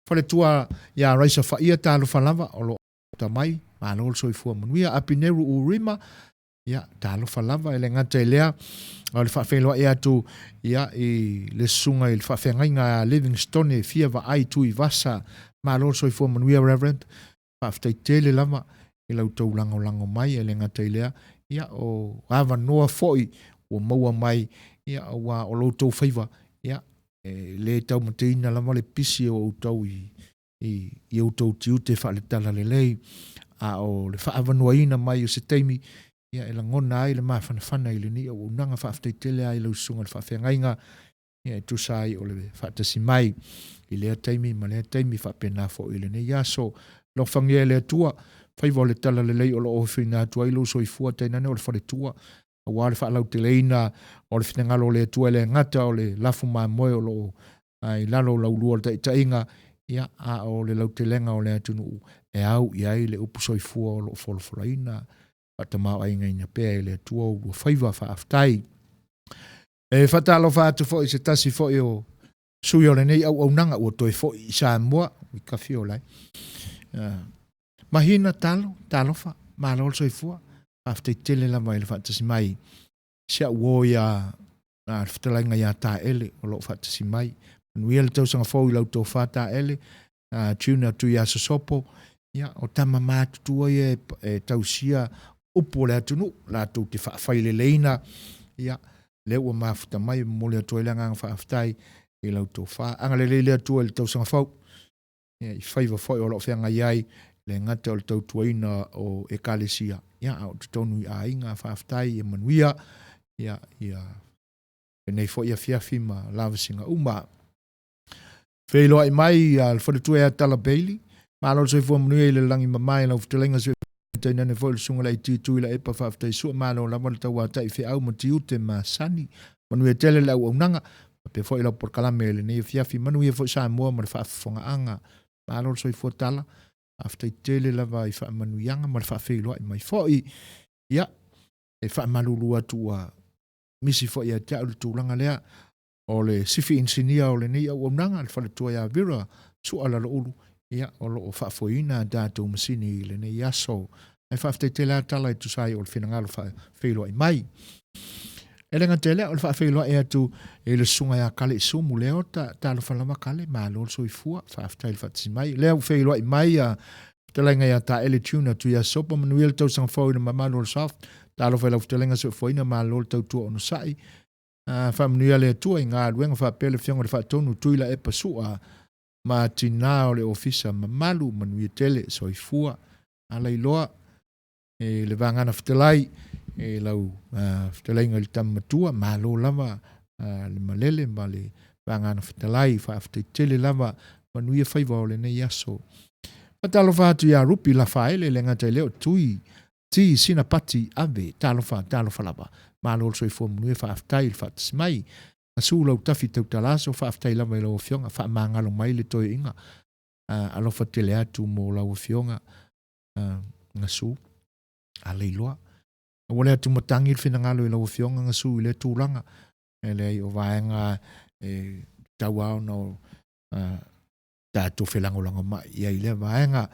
Faletua ia Raisa Faia, talofa lava, o lo o mai, malo le soifua manuia. Apineru Urima, ia, talofa lava, e le gata i lea, o le faafeiloai atu ia, i le susuga i le faafeagaiga a Livingstone Fia Vaai Tuivasa, malo le soifua manuia Reverend, faafetai tele lava i la outou lagolago mai, e le gata i lea, ia, o avanoa foi ua maua mai, ia, aua o lo outou faiva, ia, e le taumateina lava le pisi o outou i i outou tiute faale-talalelei, a o le faaavanoaina mai o se taimi, ia, e lagona ai le mafanafana i lenei auaunaga. Faafetai tele lava i lau susuga i le faafeagaiga, ia, e tusa ai o le faatasi mai i lea taimi ma lea taimi, faapena foi i lenei aso. Alofagia e le Atua faiva o le talalelei o lo o ofoina atu ai lou soifua, tainane o le faletua, aua le faalauteleina o le finagalo o le Atua, e le gata o le lafu mamoe o lo o i lalo o laulua o le taitaiga, ia, a o le lautelega o le atunuu e au i ai le upu soifua o lo o folafolaina, faatamaoaigaina pea e le Atua ua faiva faafetai. E faatalofa atu foi i se tasi foi o sui o lenei auaunaga ua toe foi i Samoa, i kafi o lai. Mahina talo, talofa, malo le soifua, faafetai tele lava i le faatasi mai. Si au uo ia le fetalaiga ia Taele o lo o faatasi mai. Manuia le tausaga fou i lau tofa Taele, tune atu ia Sosopo, ia, o tama matutua ia e tausia upu o le atunuu, latou te faafaileleina, ia, lea ua mafuta mai, e momoli atu ai le agaga faafetai i lau tofa. Agalelei le Atua i le tausaga fou, ia, i faiva foi o lo o feagai ai, le gata o le tautuaina o ekalesia, ia, a o totonu i aiga. Faafetai, ia manuia, ia, ia lenei foi afiafi ma lavasiga uma. Feiloai mai a le faletua ia Tala Bailey, malo le soifua manuia i le lagi mama i lau fetalaiga sui tainane foi le susuga i le IT Tuilaepa, faafetai sua, malo lava le tauatai feau ma tiute masani, manuia tele le auaunaga, faapea foi lau polokalame i lenei afiafi, manuia foi Samoa ma le faafofogaaga, malo le soifua Tala, faafetai tele lava i faamanuiaga ma le faafeiloai mai foi. Ia, e faamalulu atu ua misi foi ia te au le tulaga lea o le sifi inisinia o lenei auaunaga, le faletua ia Vera Sua Laloulu, ia, o lo o faafoeina a tatou masini i lenei aso. Ae faafetai tele lava Tala e tusa ai o le finagalo faafeiloai mai. E le gata i lea, o le faafeiloai atu i le susuga ia Kale Isumu Leota, talofa lava Kale, malo le soifua, faafetai le faatasi mai. Lea ua feiloai mai a fetalaiga ia Taele Tuna Tuiasopo, manuia le tausaga fou i le mamalu o le Soft, talofa i lau fetalaiga soifuaina, malo le tautua onosai. Faamanuia le Atua i galuega faapea le Afioga i le Faatonu Tuilaepa Sua ma tina o le Ofisa mamalu, manuia tele, soifua. Alailoa e le Vagana Fetalai, e lau fetalaiga i le Tama Matua, malo lava le malele ma le Vagana Fetalai, faafetai tele lava, manuia faiva o lenei aso. Faatalofa atu ia Rupi Lafaele, le gata i lea o Tui Ti sina pati ave, talofa, talofa lava. Malo le soifua manuia, faafetai i le faatasi mai. Asu lau tafi tautala aso, faafetai lava i lau Afioga, faamagalo mai le toeaiga. Alofa tele atu mo lau Afioga, Gasu. A leiloa. Aua le atu matagi le finagalo i lau Afioga Gasu i lea tulaga. E leai o vaega e tatau lava ona o tatou felagolagomai i ai i lea vaega.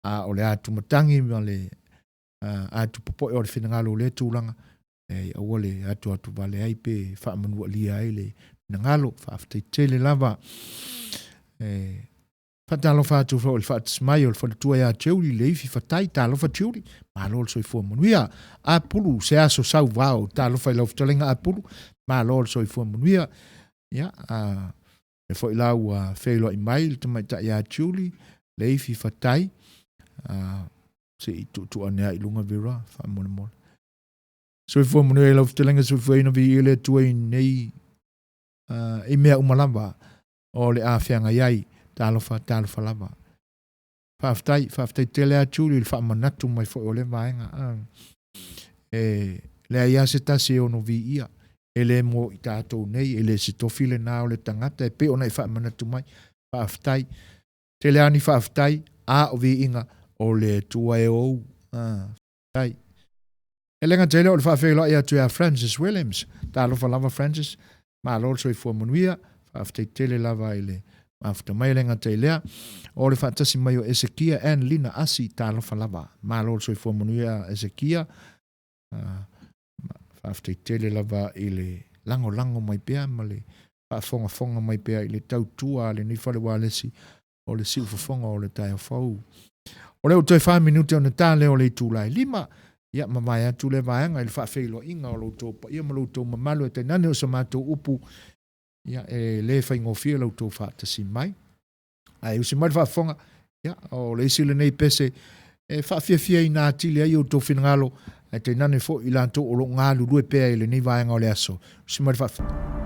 A o le atumatagi ma le atupopoe o le finagalo o lea tulaga, e aua le atuatuvale ai pe faamanualia ai le finagalo. Faafetai tele lava. E faatalofa atu foi i le faatasi mai o le faletua ia Julie Leifi Fatai, talofa Julie, malo le soifua manuia. Apulu, se aso sauvao, talofa i lau fetalaiga Apulu, malo le soifua manuia. Ia, a E foi la ua feiloai mai le tamaitai ia Julie, Leifi Fatai, se i tuutuu ane lava i luga Vera, faamolemole. Soifua manuia i lau fetalaiga soifuaina viia le Atua i nei i mea uma lava o le a feagai ai. Talofa, talofa lava. Faafetai, faafetai tele lava Julie i le faamanatu mai foi o lea vaega. E leai lava se tasi e ono viia, e le mo i tatou nei, e le se tofi lena o le tagata e pei ona e faamanatu mai. Faafetai. Tele lava ni faafetai, a o viiga O le Atua e ou. Ah, faafetai. E le gata i lea o le faafeiloai atu ia Francis Williams. Talofa lava Francis, malo le soifua manuia, faafetai tele lava i le mafuta mai. E le gata i lea, o le faatasi mai o Esekia and Lina Asi, talofa lava. Malo le soifua manuia Esekia. Ah, faafetai tele lava i le lagolago mai pea ma le faafogafoga mai pea i le tautua a lenei fale ualesi o le siufofoga o le taeao fou. O lea ua toe fa minute ona ta lea o le itula e lima, ia mavae atu lea vaega i le faafeiloaiga o lo outou paia ma lo outou mamalu e tainane o sa matou upu, ia e le faigofie lo outou faatasi mai. Ae usi mai le faafofoga, ia o le isi lenei pese e faafiafiaina atili ai outou finagalo, ae tainane foi i latou o lo o galulue pea i lenei vaega o le aso. Usi mai le faafofoga.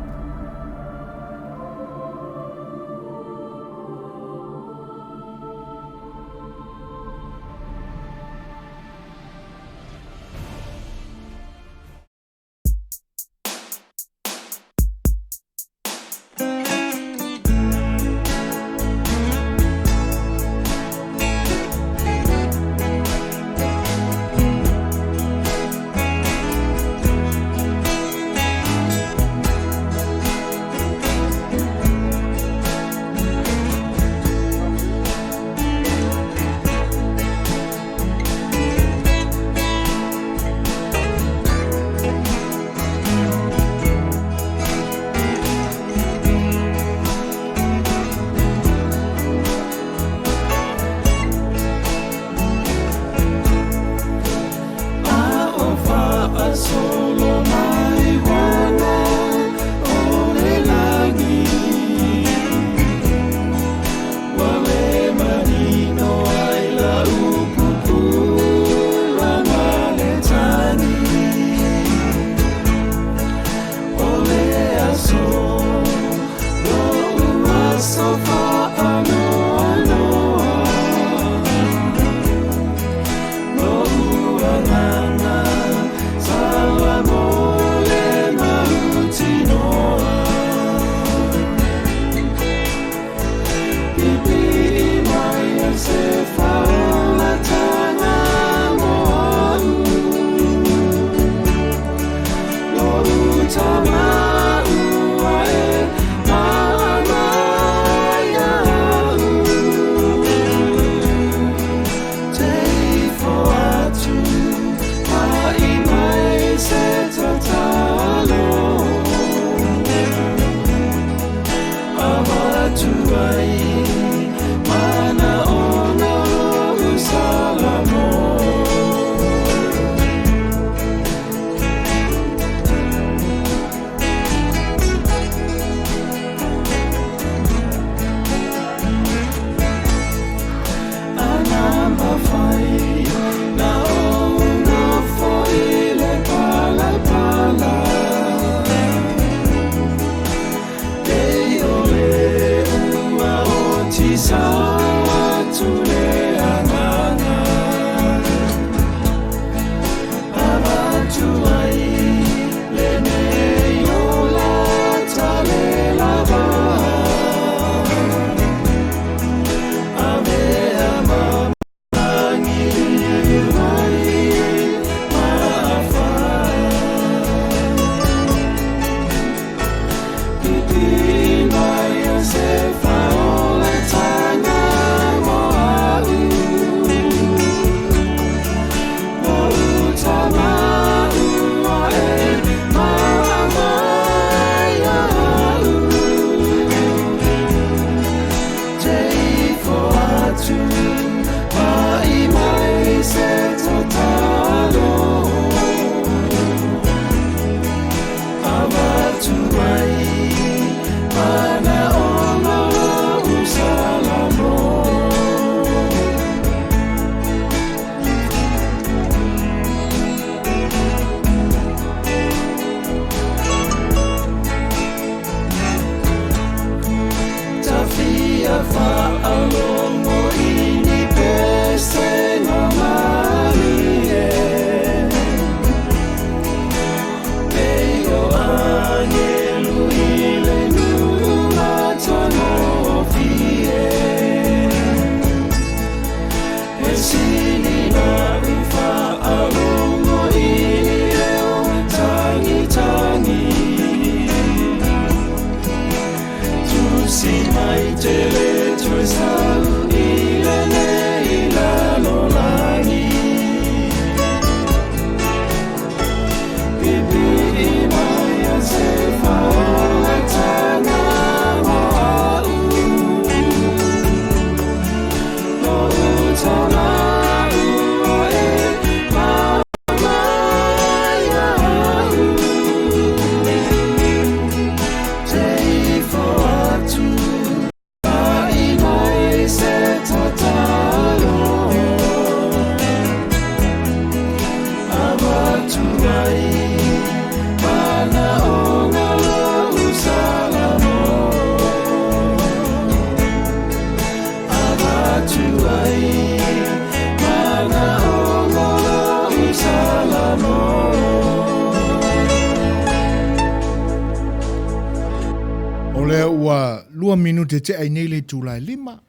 O lea ua 2 minute tea i nei le itula e 5,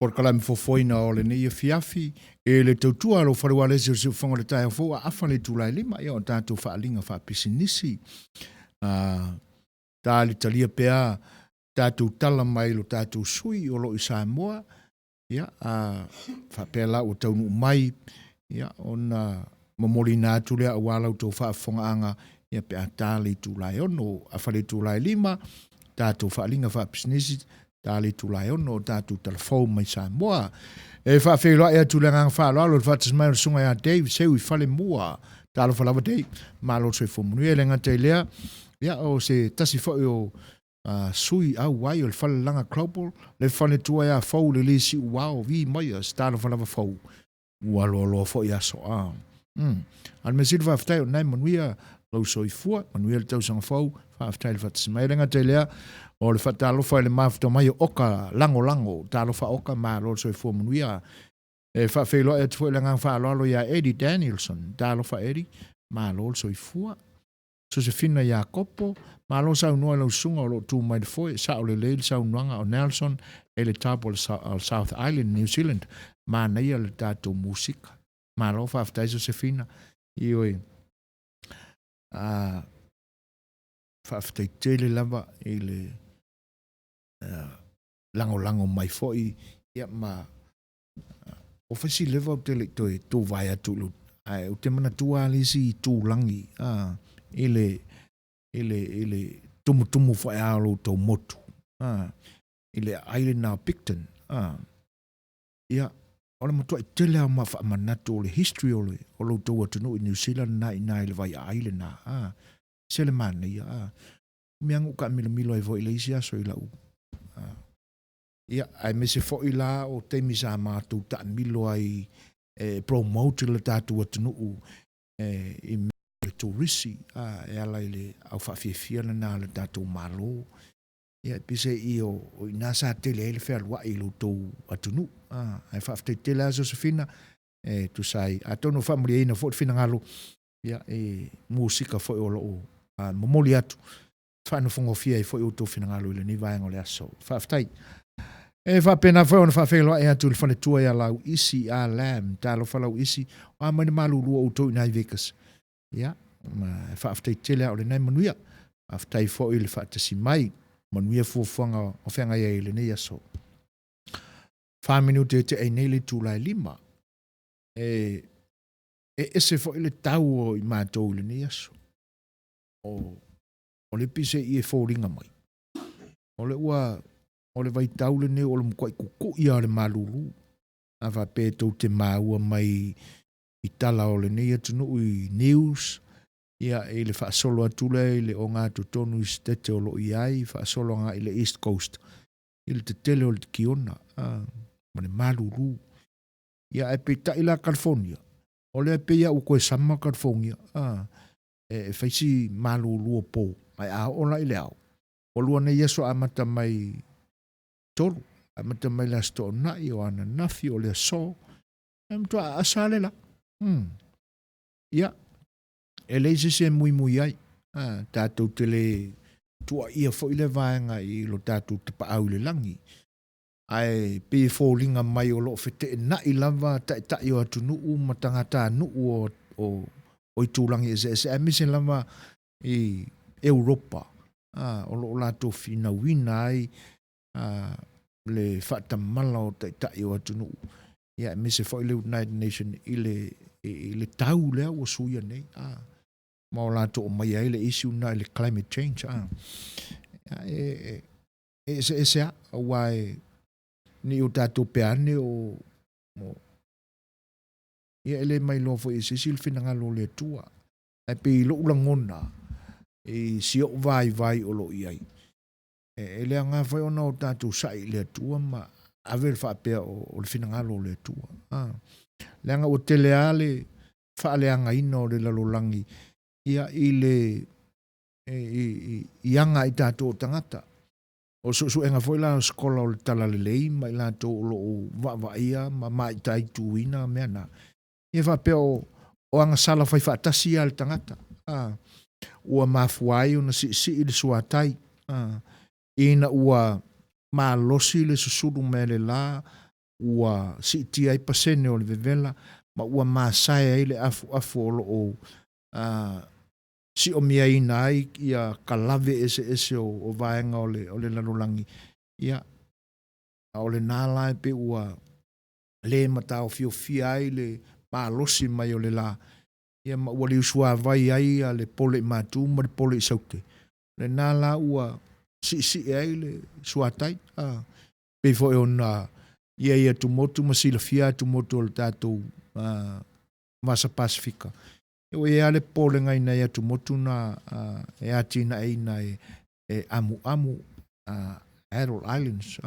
polokalame fofoina o lenei afiafi e le tautua a lou fale ualesi o le siufofoga o le taeao fou a afa le itula e 5, ia o tatou faaaliga faapisinisi. Talitalia pea tatou tala mai lo tatou sui o lo o i Samoa, ia, a faapea la ua taunuu mai, ia, ona momoliina atu lea aua la outou faafofogaaga, ia pe a ta le itula e 6, afa le itula e 5, tatou faaaliga faapisinisi, ta le itula e 6 o tatou talafou mai Samoa. E faafeiloai atu le agaga faaaloalo i le faatasi mai o le susuga ia Dave Seu i Falemua. Talofa lava Dave, malo le soifua manuia. E le gata i lea, ia, o se tasi foi o sui auai o le Falelaga Global, le faletua ia Fou le le siuao, vi maia, se talofa lava Fou, ua loaloa foi aso a. A o le mea sili faafetai o lena e manuia lou soifua, manuia le tausaga fou, faafetai le faatasi mai. E le gata i lea, o le faatalofa i le mafuta mai o Oka Lagolago, talofa Oka, malo le soifua manuia. E faafeiloai atu foi le agaga faaaloalo ia Eddie Danielson, talofa Eddie, malo le soifua. Sosefina Iakopo, malo saunoa i lau susuga o lo o tu mai le foe, sao lelei le saunoaga o Nelson e le top o le South Island, New Zealand, manaia le tatou musika. Malo faafetai Sosefina, ioe, faafetai tele lava i le lagolago mai foi, ia ma o fasi leva ou te le i toe tuvae atu i lou, ae ou te manatua lava le isi itulagi i le, i le, i le tumutumu foi lava o lo outou motu, i le aai lena o Picton, ia, o le matuai tele lava o ma faamanatu o le history o le, o lo outou atunuu i New Zealand na i ina i le vaiaai lena, se le manaia, mea ua taamilomilo ai foi i le isi aso i lau, Ia, aemaise foi la o taimi sa matou taamilo ai e promote le tatou atunuu i mea o le turisi e ala i le au faafiafia lena a le tatou Malo. Ia, e peiseai o i ina sa tele ai le fealuai i lo outou atunuu. Ae faafetai tele lava Josefina e tusa ai, atonu e faamalieina foi le finagalo ia, i musika foi o lo o momoli atu faanofogofie ai foi outou finagalo i lenei vaega o le aso. Faafetai. E faapena foi ona faafeiloai atu i le faletua ia Lauisi a Lam, talofa Lauisi, o a mai le malulu o outou i nai Vegas. Ia, ma e faafetai tele a o lenei manuia. Faafetai foi i le faatasi mai, manuia fuafuaga o feagai ai i lenei aso. 4 minute e tea i nei le itula e 5. E ese foi le tau o i matou i lenei aso. O le peiseai e foliga mai, o le ua, o le vaitau lenei o le matuai kukui lava o le malulu. A faapea tou te maua mai i tala o lenei atunuu i news, ia i le faasolo atu lea i le ogatotonu i Setete o lo o i ai, faasolo agai i le East Coast, i le tetele o le tikiona, ma le malulu. Ia ae peitai la California, o lea pei lava ua toe sama California, e fai si malulu o po, ae a oo la i le ao, ua lua nei aso amata mai tolu, amata mai le Aso Toonai, o ananafi, o le aso, e matua aasa le la. Ia, e leai se isi e muimui ai, tatou te le tuuaia foi le vaega i lo tatou tapaau i le lagi, ae pei e foliga mai o lo o feteenai lava taitai o atunuu ma tagatanuu o itulagi eseese, aemaise lava i Europa, o lo o latou finauina ai le faatamala o taitai o atunuu, ia aemaise foi le United Nation i le tau lea ua suia nei, ma o latou aumaia ai le issue lena i le climate change. E eseese lava, aua e ne i o tatou pea ane o, ia e le mailoa foi e se isi le finagalo o le Atua. Ae pei i lou lagona, i si ou vaivai o lo o i ai, e le aoga foi ona o tatou sai i le Atua ma ave le faapea o le finagalo o le Atua. Leaga ua tele lava le faaleagaina o le lalolagi. ia i le i aga ai tatou o tagata. O suesuega foi la o sekola o le Talalelei ma i latou o lo o vaavaaia ma maitaituina mea na, ia faapea o o agasala fai faatasi ia a le tagata, a, ua mafua ai ona siisii le suatai, a, ina ua malosi le susulu mai a le la, ua siitia ai pasene o le vevela, ma ua masae ai le afuafu o lo o siomiaina ai ia kalave eseese o vaega o le lalolagi, ia, a o lena la e pei ua le mataofiofia ai le malosi mai o le la, ia ma ua liusuavai ai ia le pole i Matu ma le pole i Saute, lena la ua siisii ai le suatai, a, pei foi ona i ai atumotu ma silafia atumotu o le tatou Vasa Pasefika, ua i ai lava le popolega i nai atumotu na e atinaeina e amuamu, Atol Islands,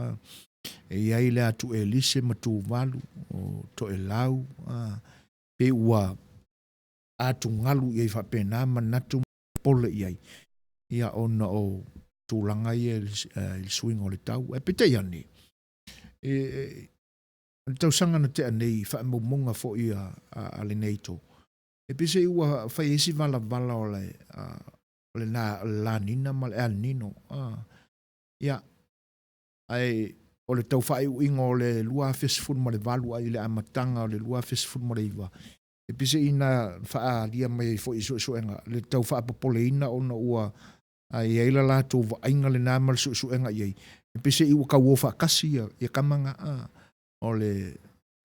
e i ai le atu Elise ma Tuvalu, o Toelau, pei ua atugalu i ai faapena manatu ma popole i ai, ia ona o tulaga ia i le suiga o le tau. Ae peitai ane, e, o le tausaga na tea nei i faamaumauga foi a le NATO, e pei se i ua fai ai si valavala o le, o le La Nina ma le El Nino. Ia, ae o le tau faaiuiuga o le 2018 a i le amataga o le 2019, e pei se i na faaalia mai ai foi i suesuega le tau faapopoleina ona ua i ai la latou vaaiga lena ma le suesuega i ai, e pei se i ua tau o faatasi ia tama na, o le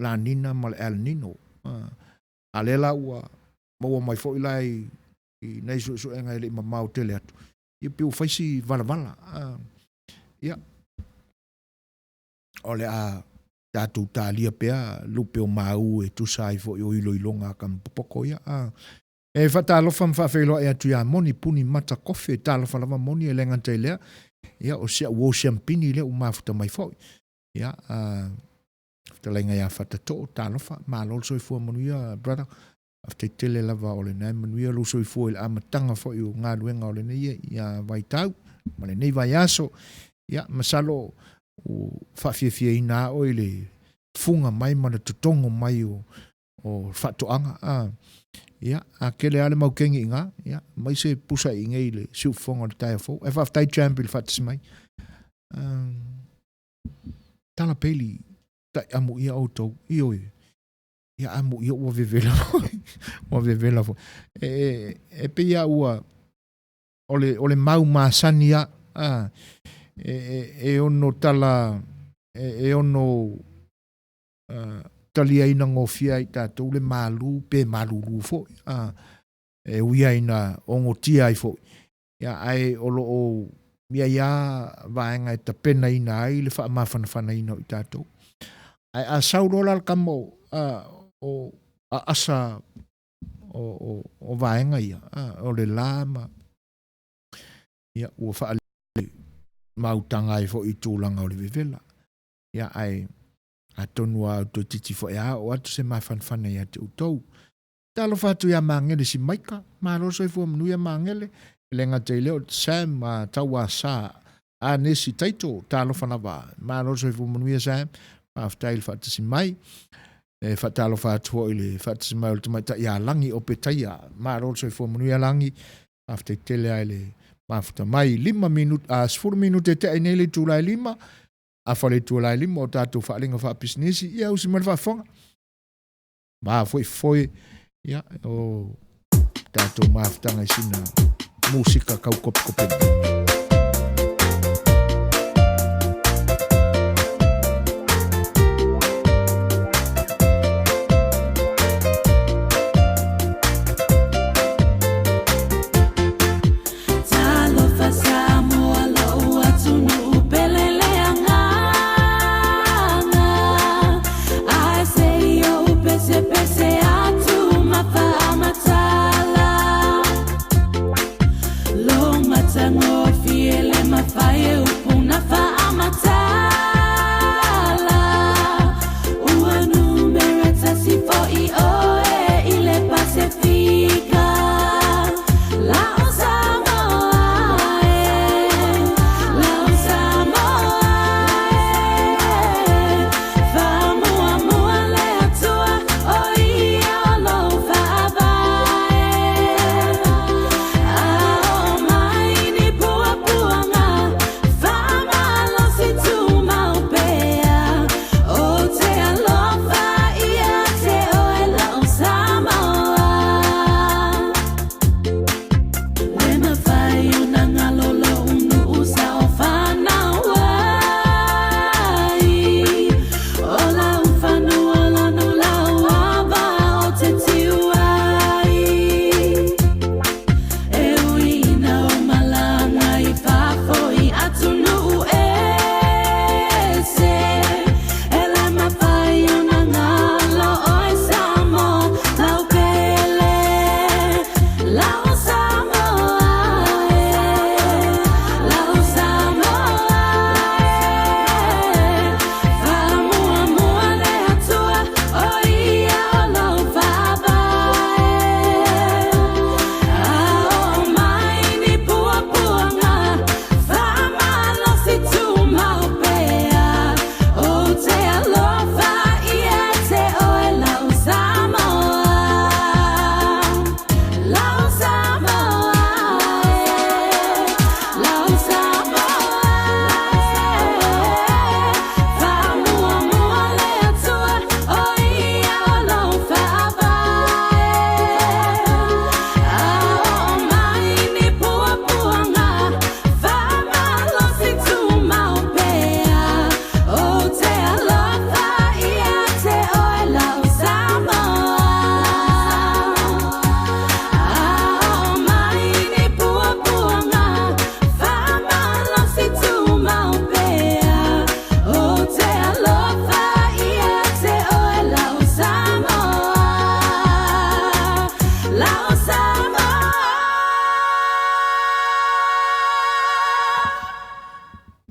La Nina ma le El Nino. A lea la ua maua mai foi la i nai suesuega e le i mamao tele atu, ia pei ua fai si valavala. Ia, o le a tatou talia pea lupe o māu e tusa ai foi o iloiloga a Kamupopoko ia. E faatalofa ma faafeiloai atu ia Moni Puni Mata Kofe, talofa lava Moni e le gata i lea, ia o si au uo siampini lea ua mafuta mai foi. Ia, fetalaiga ia Fatatoo, talofa, malo le soifua manuia, brother. Faafetai tele lava o lena e manuia lou soifua i le amataga foi o galuega o lenei ia vaitau ma lenei vaiaso. Ia, masalo ua faafiafiaina lava oe i le fuga mai ma le totogo mai o o faatoaga. A, ia, a tele lava le maukeni i ina, ia, aumai se pusa i inei i le siufofoga o le taeao fou. Ae faafetai champ i le faatasi mai. Tala peli, tai amuia outou, ioe, ia amuia ua vevela foi, ua vevela foi. E, e, e pei lava ua, o le, o le mau masani lava, a, e, e, e ono tala, e, e ono taliaina gofie ai tatou le malu pe malulu foi, a, e ui ai ina ogotia ai foi, ia, ae o lo o i ai lava vaega e tapenaina ai le faamafanafanaina o i tatou. Ae a sau loa la le tama o, a, o aasa o, o, o vaega ia, a, o le la ma, ia, ua faale mautaga ai foi i tulaga o le vevela. Ia, ae atonu lava toeitiiti foi a oo atu se mafanafana ia te outou. Talofa atu ia Magele Simaika, malo le soifua manuia Magele, e le gata i lea o Sam Tauasa Anesi Taito, talofa lava, malo le soifua manuia Sam, faafetai i le faatasi mai. E faatalofa atu foi i le faatasi mai o le tamaitai ia Lagi Opetaia, malo le soifua manuia Lagi, faafetai tele lava i le mafuta mai. 5 minute, 10 minute e tea ai nei le itula e 5, afa le itula e 5 o tatou faaaliga faapisinisi, ia usi mai le faafofoga. Ma foi foe, ia, o tatou mafutaga i sina musika kau kopikopi mai. Talofa Samoa lou atunuu pele le agaga Ae se i ou pesepese atu ma faamatala Lo matagofie.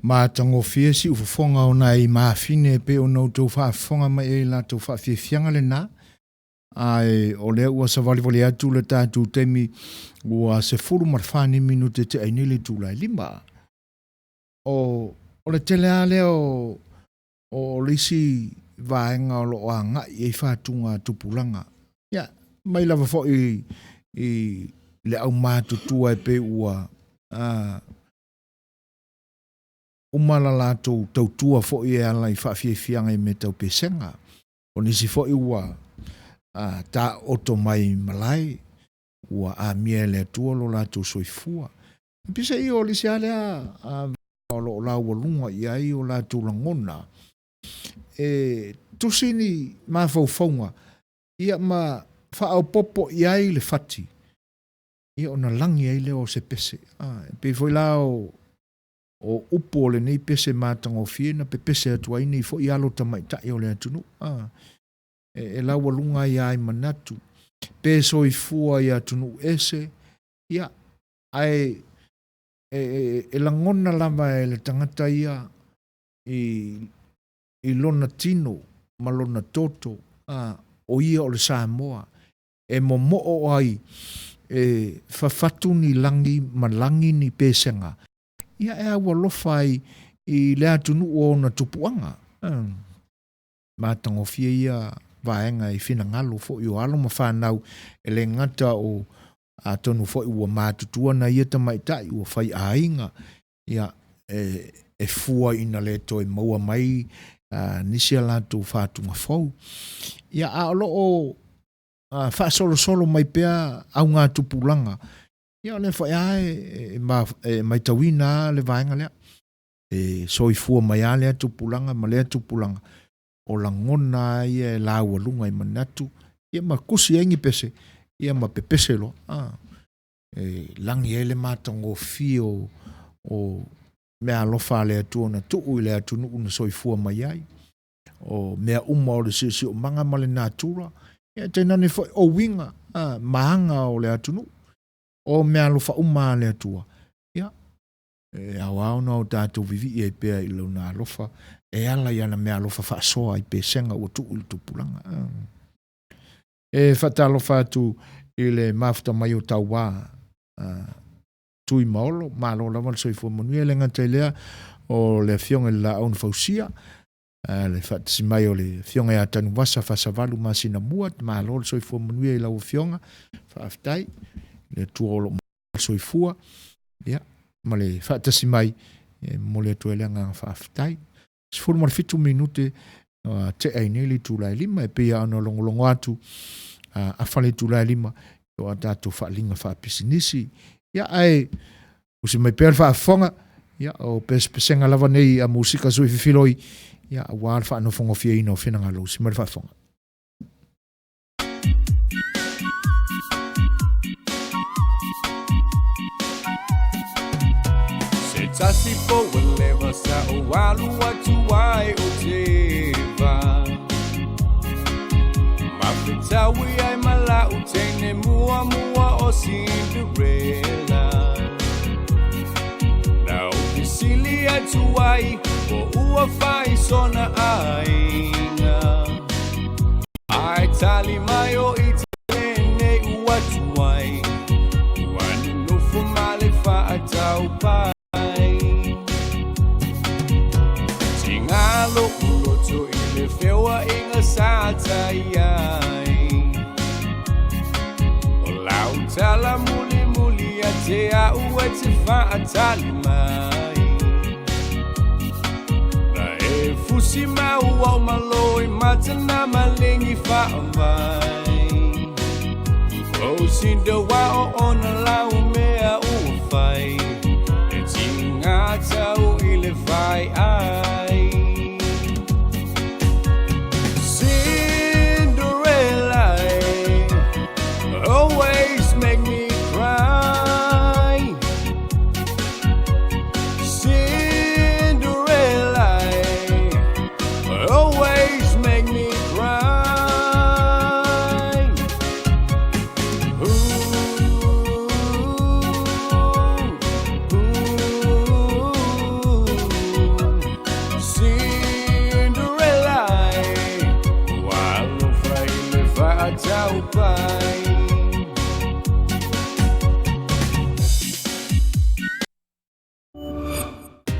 Matagofie siufofoga o nai mafine e pei ona outou faafofoga mai ai i latou faafiafiaga lena, ae o lea ua savalivali atu le tatou taimi ua 14 ni minute te ai nei le itula e 5. O, o le tele lava lea o, o le isi vaega o lo o agai i ai fatuga tupulaga. Ia, mai lava foi i le aumatutua e pei ua uma la latou tautua foi e ala i faafiafiaga i mea tau pesega. O nisi foi ua taooto mai i malae, ua amia e le Atua lo latou soifua. E peiseai o le isi lava lea o lo o laualuga i ai o latou lagona, e tusi ni mafaufauga ia ma faaopoopo i ai le fati, ia ona lagi ai lea o se pese. E pei foi la o upu o lenei pese matagofie na pepese atu ai nei foi alo tamaitai o le atunuu. E laualuga ai lava i manatu, pe soifua i atunuu ese, ia, ae e lagona lava e le tagata ia i lona tino ma lona toto, o ia o le Samoa, e momoo ai, e fafatu ni lagi ma lagi ni pesega, ia e aualofa ai i le atunuu o ona tupuaga. Matagofie ia vaega i finagalo foi o alo ma fanau, e le gata o atonu foi ua matutua nai ia tamaitai ua fai aiga, ia e fua ina le toe maua mai nisi a latou fatuga fou. Ia a o lo o faasolosolo mai pea augatupulaga, ia o lea foi lava e matauina lava le vaega lea. E soifua mai lava lea tupulaga ma lea tupulaga, o lagona lava ia e laualuga i manatu, ia ma tusi ai ni pese, ia ma pepese loa. E lagi ai le matagofie o meaalofa a le Atua na tuu i le atunuu na soifua mai ai. O mea uma o le siosiomaga ma le natura, ia tainane foi o uiga ma aga o le atunuu, o meaalofa uma a le Atua, ia, e ao lava ona o tatou vivii ai pea i lona alofa e ala i ana meaalofa faasoa i pesega ua tuu i le tupulaga. E faatalofa atu i le mafuta mai o Tauā, Tui ma Olo, malo lava le soifua manuia. E le gata i lea o le Afioga i le Laau na Fausia, le faatasi mai o le Afioga ia Tanuvasa Fasavalu Masinamua, malo le soifua manuia i lau Afioga, faafetai i le Atua o lo o le soifua, ia, ma le faatasi mai, e momoli atu ai le agaga faafetai. 17 minute tea ai nei le itula e 5, e pei lava ona logologo atu, afa le itula e 5, o a tatou faaaliga faapisinisi. Ia, ae usi mai pea le faafofoga, ia, o pesepesega lava nei a musika sui fifiloi, ia, aua le faanofogofieina o finagalo. Usi mai le faafofoga. Se tasi po ua leva sa ou alu atu ai o teva Mafetaui ai ma la'u teine muamua o Cinderella Na ou fesili atu ai po ua fai sona aiga Ae tali mai o i lenei ua tuai Ua nonofo ma le faataupai Tiga lo'u loto i le feoaiga sa ta i ai O lau tala mulimuli ia te a'u e te faatali mai Na e fusi mau au malo i matana maligi faavai O sinda wa o ona lau mea ua fai E tiga tau i le fai ai Cinderella always make me cry Cinderella always make me cry. Ooh.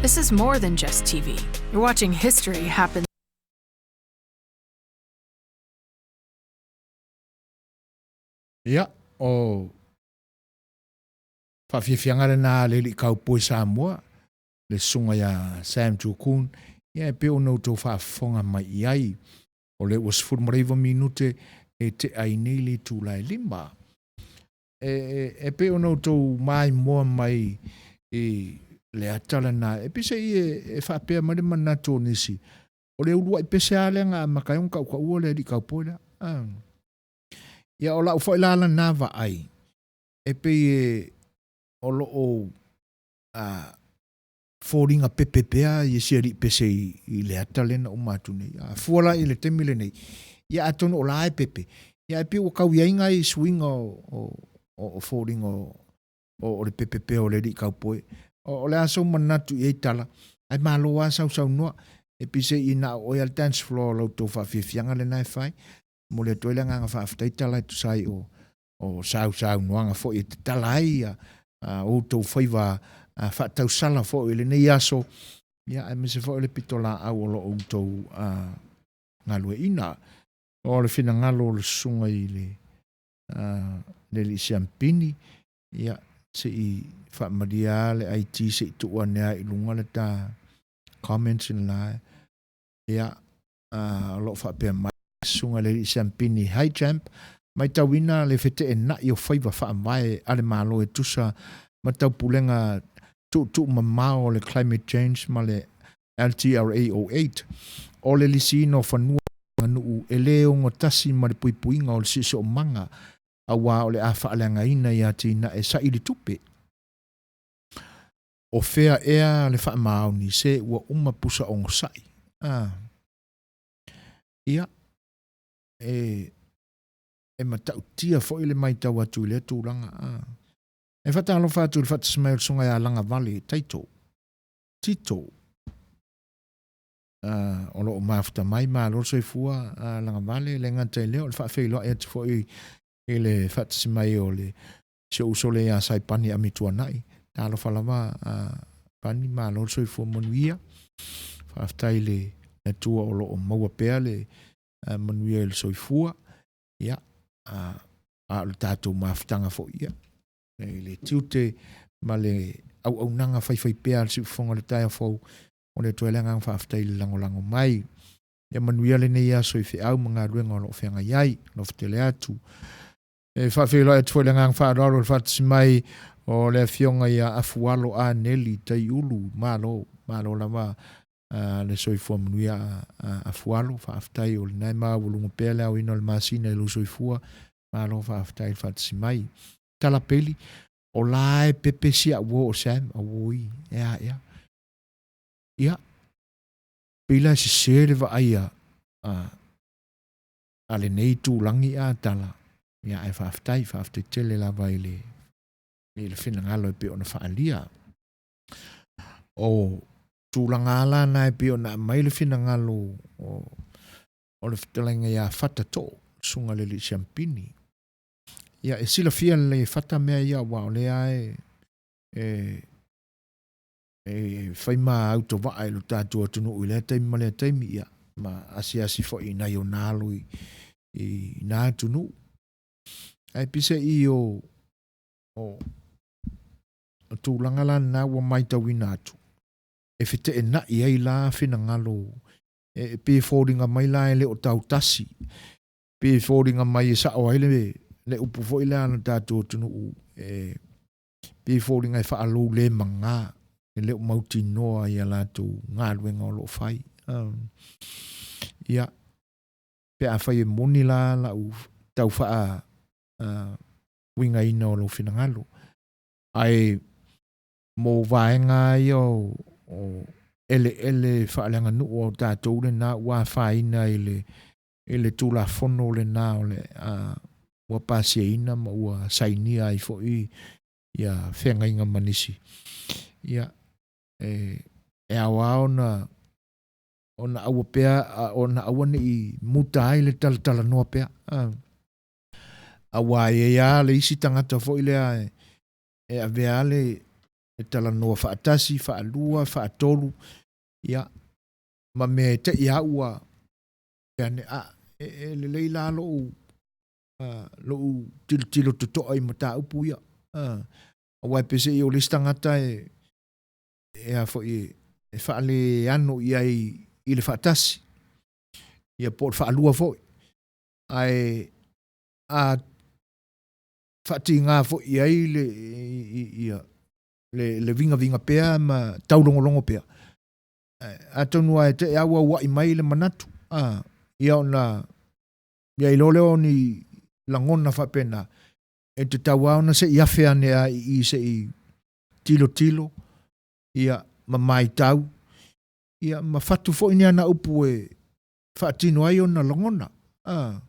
This is more than just TV. You're watching history happen. Ia, o faafiafiaga lena a le alii kaupoi Samoa, le susuga ia Sam Tukun, ia e pei ona outou faafofoga mai i ai. O lea ua 19 minute e tea ai nei le itula e 5. E, e, e pei ona outou maimoa mai i le ata lena, e pei se i e, e faapea mai le manatu o nisi, o le uluai pese lava lea na amata ai ona tautaua le alii kaupoi lea. Ah. Ia o lau foi la lena vaai, e pei e, o lo o a, foliga pepe pea ia si alii pese i, i le ata lea na uma atu nei. A fua la i le taimi lenei, ia atonu o la e pepe, ia ae pei ua tau i ai nai suiga o, o, o, o foliga o, o, o le pepe pea o le alii kaupoe. O, o le a sou manatu i ai tala, ae malo lava sausaunoa, e pei se i na o oe lava le dance floor o la outou faafiafiaga lena e fai. Momoli atu ai le agaga faafetai tala e tusa ai o, o sausaunoaga foi e tatala ai ia outou faiva faatausala foi i lenei aso, ia aemaise foi o le pitolaau o lo outou galueaiina. O le finagalo o le susuga i le le alii Siampini, ia se i faamalie lava le IT se i tuu ane lava i luga le ta comments lena. Ia, o lo o faapea mai le Susuga i le Alii Siampini, Hi Champ, matauina le feteenai o faiva faavae a le Malo e tusa ma taupulega tuutuumamao o le Climate Change ma le LTRA 08. O le lisiina o fanua aganuu e le ogatasi ma le puipuiga o le siosiomaga aua o le a faaleagaina i atinae saili tupe. O fea ea le faamaoni se ua uma pusa ogasai? A. Ia, e, e matautia foi le matau atu i lea tulaga. A. E faatalofa atu i le faatasi mai o le Susuga ia Lagavale Taito, Tito, a, o lo o mafuta mai, malo le soifua a Lagavale, le gata i lea o le faafeiloai atu foi i le faatasi mai o le Si ou uso lea ia Saipani Amituanai, talofa lava a Pani, malo le soifua manuia. Faafetai i le Atua o lo o maua pea le manuia i le soifua. Ia, a, a o le tatou mafutaga foi ia, i le tiute ma le auaunaga faifaipea a le Siufofoga o le Taeao Fou, o le Atua le agaga faafetai i le lagolago mai. Ia manuia lenei aso i feau ma galuega o lo o feagai ai. Alofa tele atu. E faafeiloai atu foi le agaga faaaloalo i le faatasi mai o le afioga ia Afualo Aneli Taiulu. Malo, malo lava le soifua manuia Afualo. Faafetai o lena e maualuga pea le aoina o le masina i lou soifua. Malo faafetai i le faatasi mai. Tala peli, o la e pepe si au uo o Sam, auoi, ea ea. Ia, pei la e sese le vaai a, a a lenei itulagi a tala, ia ae faafetai, faafetai tele lava i le, i le finagalo e pei ona faaalia. O tulaga ala na e pei ona aumai le finagalo o, o le fetalaiga ia Fata Too, susuga le alii Siampini. Ia e silafia lelei e Fata mea ia aua o lea e, e e fai ma autovaa i lo tatou atunuu i lea taimi ma lea taimi, ia, ma asiasi foi i nai ona alo i, i nā atunuu. Ae pise i o, o, o tulaga la na ua maitauina atu, e feteenai ai la finagalo, e, e pei e foliga mai la e le o tautasi, pei e foliga mai e sao ai le, le upu foi lea a lo tatou atunuu e, Pei e foliga e faalou le magā, e le o mautinoa i a latou galuega o lo o fai. Ia, pe afai e moni la lau tau faa uigaina o lou finagalo. Ae mo vaega ia o, o eleele faaleaganuu a o tatou lena ua afaina i le, i le Tulafono lena o le a ua pasiaina ma ua sainia ai foi ia feagaiga ma nisi. Ia, e, e ao lava ona ona aua pea, ona aua ne i muta ai le talatalanoa pea. Aua e i ai lava le isi tagata foi lea e, e avea lava le E talanoa faatasi, faalua, faatolu, ia, ma mea e te i a ua ane a e, e lelei la lou lou tilotilo totoa i mataupu ia. Aua e pese i o le isi tagata e e a foi e faaleano i ai i le faatasi ia po o le faalua foi. Ae a faatiga foi i ai le ia le vigaviga pea ma taulogologo pea, atonu lava e te i a ua ua'i mai le manatu, a, ia ona i ai loa lea o ni lagona faapena, e tatau lava ona se i afe ane lava i i se i tilotilo, ia, ma matau, ia, ma fatu foi ni ana upu e faatino ai ona lagona. A,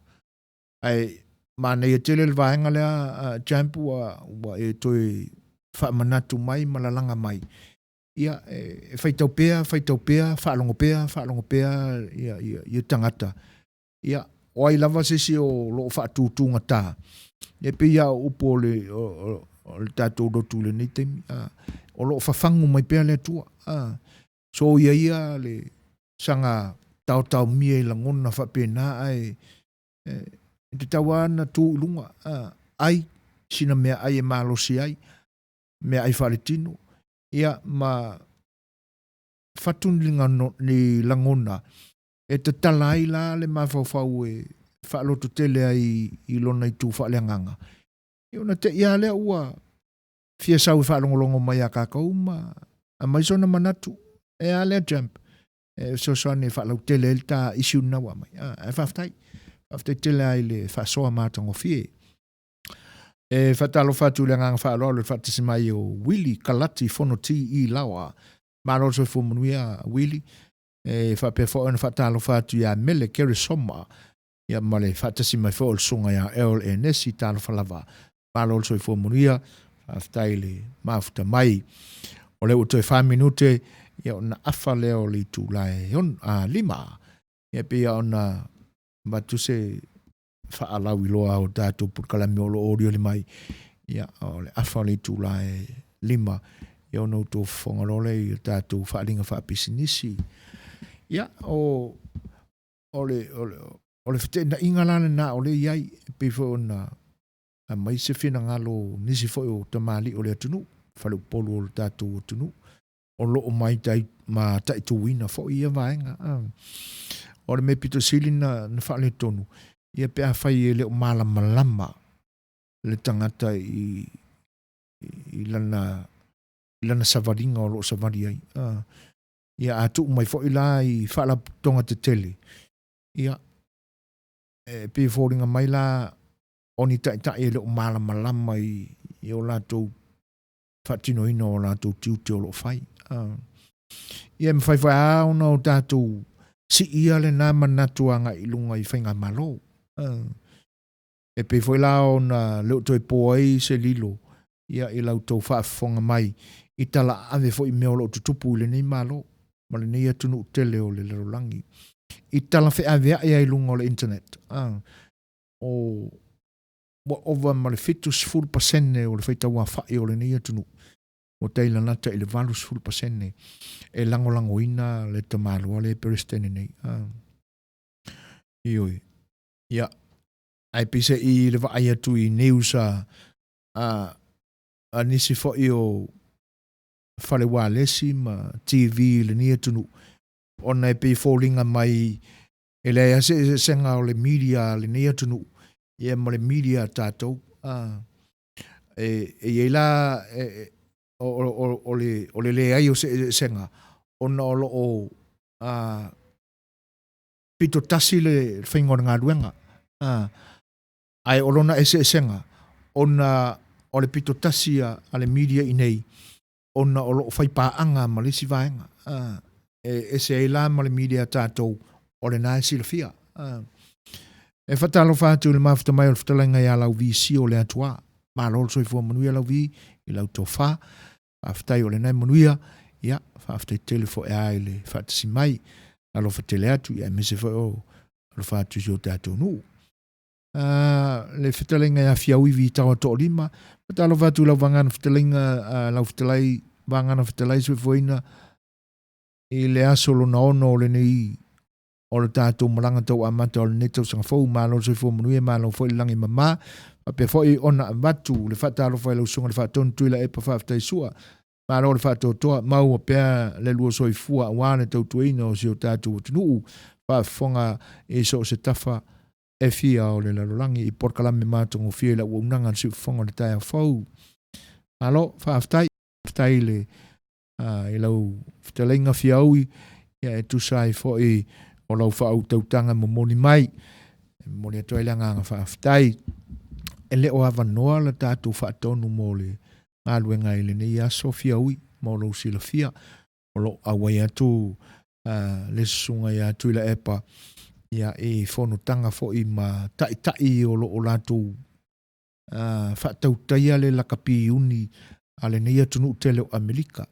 ae manaia tele le vaega lea, Champ, ua, ua e toe faamanatu mai ma lalaga mai, ia, e faitau pea, faitau pea, faalogo pea, faalogo pea ia, ia, ia tagata. Ia, o ai lava se isi o lo o faatutugata, e pei lava o upu o le, o, o, o le tatou lotu i lenei taimi, a, o lo o fafagu mai pea le Atua. A, soia ia le saga taotaomia i lagona faapena, ae e, e tatau lava ona tu i luga, a, ai sina meaai e malosi ai, meaai faaletino, ia ma fatu ni, ni lagona e tatala ai la le mafaufau e faalototele ai i lona itu faaleagaga. Ia ona te i lava lea ua fia sau e faalogologo mai ia kākou ma aumai sona manatu. E a lea Champ? E fesoasoani e faalautele ai le ta issue lena ua aumai. Ah, ae faafetai. Faafetai tele lava i le faasoa matagofie. E faatalofa atu i le agaga faaaloalo i le faatasi mai o Willie Kalati Fonoti i Laoa. Malo le soifua manuia Willie. E faapea foi ona faatalofa atu ia Mele Keresoma ia ma le faatasi mai foi o le susuga ia Earl Enesi. Talofa lava. Malo le soifua manuia. Faafetai i le mafuta mai. O lea ua toe 4 minute ia ona afa lea o le itula e 5. Ia pei ona avatu se faalauiloa o tatou polokalame o lo o olioli mai, ia, o le afa o le itula e 5, ia ona outou fofoga loa lea i o tatou faaaliga faapisinisi. Ia, o, o le, o le, o le feteenaiga la lena o lea e i ai, e pei foi ona aumai se finagalo o nisi foi o tamalii o le atunuu, faleupolu o le tatou atunuu, o lo o mataituina foi ia vaega. O le mea pito sili na, na faaletonu, ia pe afai e le o malamalama le tagata i, i lana, i lana savaliga o lo o savali ai. Ia a tuu mai foi la i faalapotopotoga tetele, ia, e pei e foliga mai la o ni taitai e le o malamalama i, i o latou faatinoina o latou tiute o lo o fai. Ia e mafai foi lava ona o tatou siia lena manatu agai i luga i faigamalo. E pei foi la ona le o toe po ai se lilo ia i la outou faafofoga mai i tala ave foi i mea o lo o tutupu i lenei Malo ma lenei atunuu tele o le lalolagi i tala feaveai ai i luga o le internet. O ua ova ma le 70% o le faitauaofai o lenei atunuu ua tailalata i le 80% e lagolagoina le tamaloa lea e Peresetene nei. Ah. Ioe. Ia, ae pei se i le vaai atu i news a, a, a nisi foi o fale ualesi ma TV i lenei atunuu, ona e pei e foliga mai e leai lava se eseesega o le media a lenei atunuu ia ma le media a tatou. A, e, e i ai la e, e, o, o, o, le, o le leai o se eseesega ona o lo o a, pito tasi le faiga o le galuega. A, ae o lona eseesega ona o le pito tasi a, a le media i nei ona o lo o fai paaga ma le isi vaega. E ese ai la ma le media a tatou, o lena e silafia. E faatalofa atu i le mafuta mai o le fetalaiga ia Lauvi Sio le Atuā. Malo le soifua manuia Lauvi i lau tofa. Faafetai o lena e manuia. Ia, faafetai tele foi lava i le faatasi mai. Alofa tele atu, ia aemaise foi o alofa atu i si o tatou nuu. le fetalaiga ia Fiauivi i Taotoolima. Faatalofa atu i lau vagana fetalaiga, lau fetalai Vagana Fetalai Soifuaina i le aso lona ono o lenei o le tatou malaga tau amata o lenei tausaga fou. Malo le soifua manuia, malo foi le lagi mama. Faapea foi ona avatu le faatalofa i lau susuga i le Faatonu Tuilaepa Faafetai Sua. Malo le faatoatoa, maua pea le lua soifua aua le tautuaina o si o tatou atunuu. Faafofoga i so o se tafa e fia o le lalolagi i polokalame matagofie i le auaunaga a le Siufofoga o le taeao fou. Malo, faafetai. Faafetai i le i lau fetalaiga Fiaui, ia e tusa ai foi o lau faautautaga momoli mai. E momoli atu ai le agaga faafetai. E le o avanoa le tatou faatonu mo le galuega i lenei aso Fiaui mo lou silafia. O lo o auai atu le susuga ia Tuilaepa ia i fonotaga foi ma taitai o lo o latou faatautaia le lakapi iuni a lenei atunuu tele o Amerika.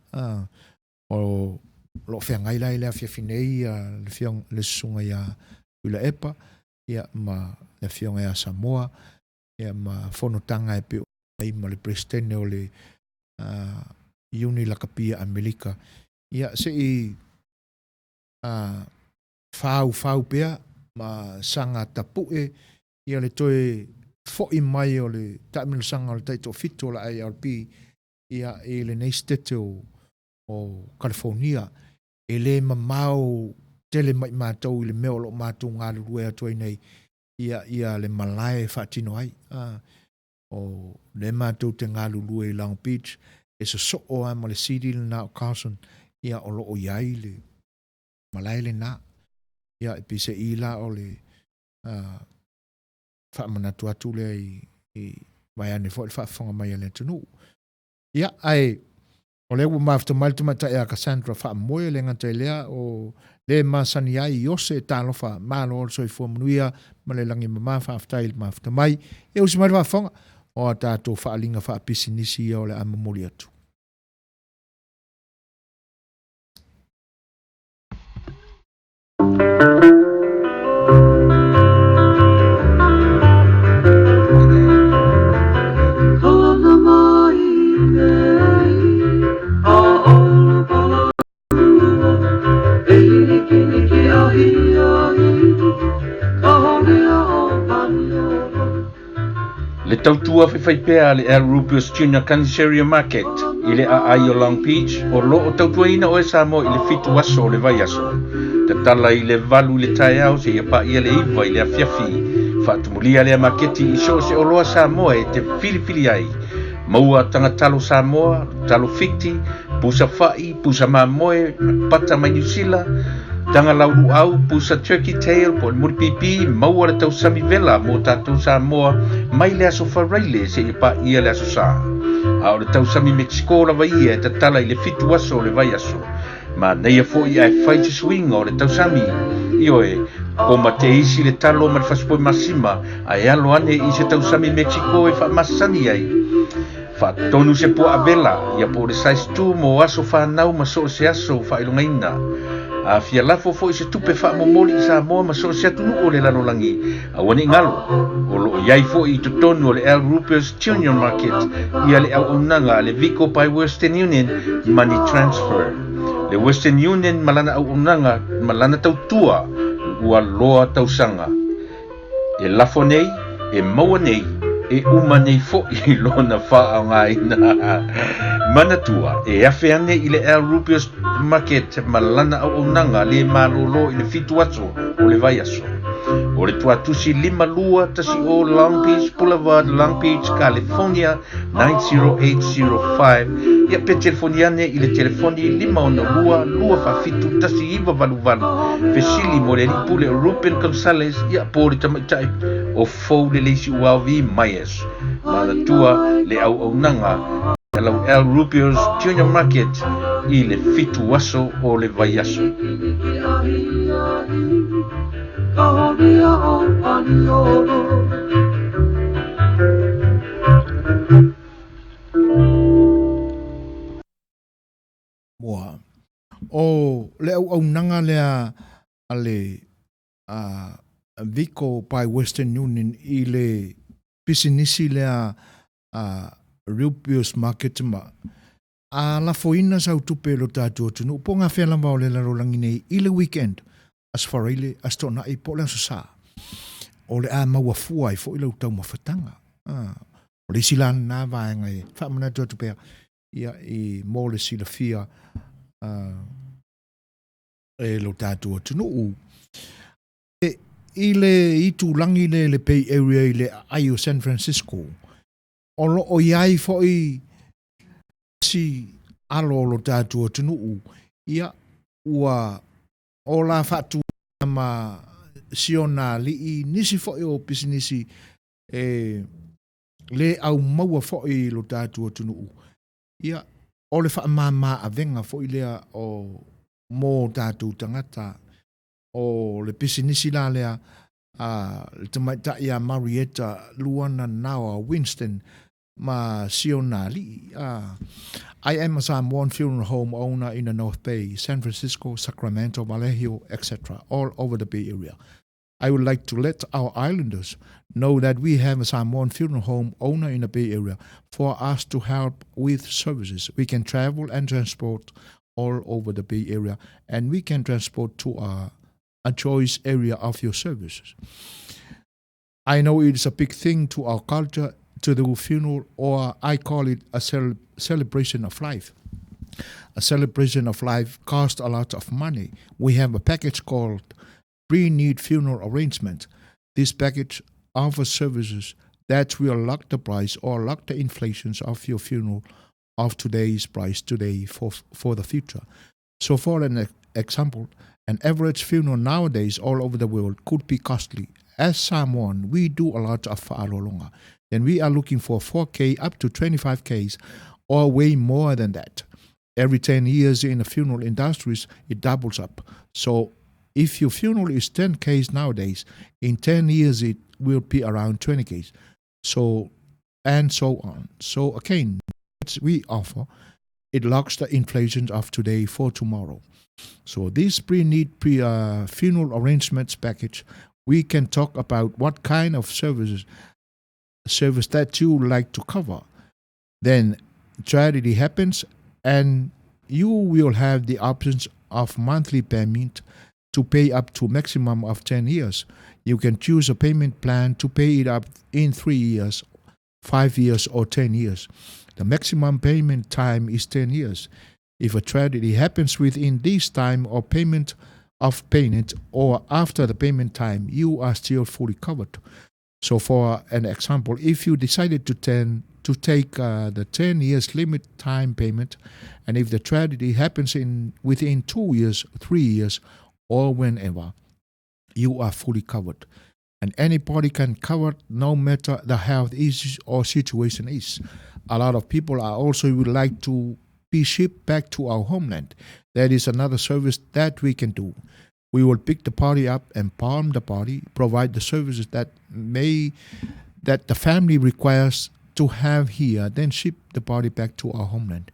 O lo o feagai la i le afiafi nei le afioga, le susuga ia Tuilaepa ia ma le afioga ia Samoa ia ma fonotaga e pei ai ma le Peresetene o le Iuni Lakapi a Amerika. Ia se i faaufau pea ma saga tapue ia le toe fo'i mai o le taamilosaga o le taitoafitu o le IRP ia i lenei setete o Kalifonia. E le mamao tele mai matou i le mea o lo o matou galulue atu ai nei ia ia le malae e faatino ai. O lea matou te galulue i Long Beach, e sosoo lava ma le city lena o Carson, ia o lo o i ai le malae lena. Ia e peiseai la o le faamanatu atu lea i vaeane foi le faafofoga mai a le atunuu. Ia, ae o lea ua mafuta mai le tamaitai ia Cassandra Faamoe, le gata i lea o le masani ai Iose talofa malo le soifua manuia ma le lagi mama faafetai i le mafuta mai. Ia usi mai le faafofoga o a tatou faaaliga faapisinisi ia o le a momoli atu. Le tautua faifaipea a le Al Rubius Junior Caniceria Market i le aai o Long Beach o lo o tautuaina oe Samoa i le fitu aso o le vaiaso. Tatala i le valu i le taeao seia paia le iva i le afiafi. Faatumulia lea maketi i so o se oloa Samoa e te filifili ai. Maua taga talo Samoa, talo Fiti, pusa fa'i, pusa mamoe, pata mai Niu Sila, taga laulu'au, pusa turkey tail po o le mulipipi, maua le tausami vela mo tatou Samoa mai le aso Faraile seia paia le aso Sa. A o le tausami Mexico lava ia e tatala i le fitu aso o le vaiaso. Manaia foi ae fai se suiga o le tausami. Ioe, koma te isi le talo ma le fasipoe masima ae alo ane i se tausami Mexico e faamasani ai. Faatonu se puaa vela, ia po o le size 2 mo aso fanau ma so o se aso faailogaina. A fia lafo foi se tupe faamomoli i Samoa ma so o se atunuu o le lalolagi, aua ne i galo, o lo o i ai foi i totonu o le Al Ruper's Junior Market ia le auaunaga a le Vico by Western Union Money Transfer. Le Western Union ma lana auaunaga ma lana tautua ua loa tausaga. E lafo nei, e maua nei, e uma nei foi lona faaaogaina. Manatua, e afe ane i le Al Rubius Market ma lana auaunaga le malōlō i le fitu aso o le vaiaso. O le tuatusi 5210 Long Beach Boulevard, Long Beach, California 90805. Ia pe telefoni ane i le telefoni 562 247 1988. Fesili mo le alii pule o Ruben Gonzalez, ia po o le tamaitai o Fou le Leisi Uaovi Myers. Manatua le auaunaga a lau Al Rubio's Junior Market i le fitu aso o le vaiaso. Moa. O le auaunaga lea a le a Vico by Western Union i le pisinisi lea a Rubius Market ma. A lafoina sau tupe i lo tatou atunuu po o gafea lava o le lalolagi nei i le weekend, Aso Faraile, Aso Toonai po o le Aso Sa, o le a maua fua ai foi lau taumafataga. O le isi la lena vaega e faamanatu atu pea ia, i mo le silafia e lo tatou atunuu. E, i le itulagi lea i le Bay Area i le aai o San Francisco, o lo o i ai foi si alo o lo tatou atunuu, ia, ua ola faatu ma si ona alii nisi foi o pisinisi e le aumaua foi i lo tatou atunuu. Ia, o le faamama avega foi lea o mo tatou tagata. O le pisinisi la lea a le tamaitai ia Marietta Luana Naoa Winston ma si ona alii. I am a Samoan funeral home owner in the North Bay, San Francisco, Sacramento, Vallejo, etc., all over the Bay Area. I would like to let our islanders know that we have a Samoan funeral home owner in the Bay Area for us to help with services. We can travel and transport all over the Bay Area, and we can transport to a choice area of your services. I know it is a big thing to our culture to do funeral, or I call it a celebration of life. A celebration of life costs a lot of money. We have a package called Pre-Need Funeral Arrangement. This package offers services that will lock the price or lock the inflations of your funeral of today's price today for the future. So for an example, an average funeral nowadays all over the world could be costly. As someone, we do a lot of fa'alolonga. Then we are looking for 4K up to 25Ks or way more than that. Every 10 years in the funeral industries, it doubles up. So if your funeral is 10Ks nowadays, in 10 years it will be around 20Ks. So, and so on. So again, we offer, it locks the inflation of today for tomorrow. So this pre-need funeral arrangements package, we can talk about what kind of service that you like to cover. Then tragedy happens and you will have the options of monthly payment to pay up to maximum of 10 years. You can choose a payment plan to pay it up in 3 years, 5 years, or 10 years. The maximum payment time is 10 years. If a tragedy happens within this time or payment of payment or after the payment time, you are still fully covered. So for an example, if you decided to take the 10 years limit time payment, and if the tragedy happens in within 2 years, 3 years, or whenever, you are fully covered. And anybody can cover no matter the health issues or situation is. A lot of people are also would like to be shipped back to our homeland. That is another service that we can do. We will pick the party up and palm the party, provide the services that may that the family requires to have here, then ship the body back to our homeland.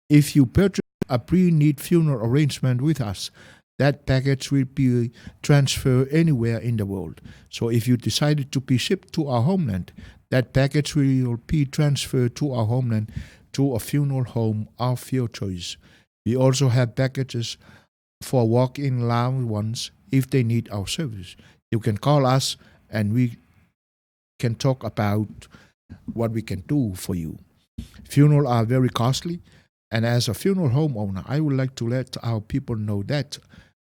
If you purchase a pre-need funeral arrangement with us, that package will be transferred anywhere in the world. So if you decided to be shipped to our homeland, that package will be transferred to our homeland to a funeral home of your choice. We also have packages for walk-in loved ones if they need our service. You can call us and we can talk about what we can do for you. Funerals are very costly, and as a funeral homeowner, I would like to let our people know that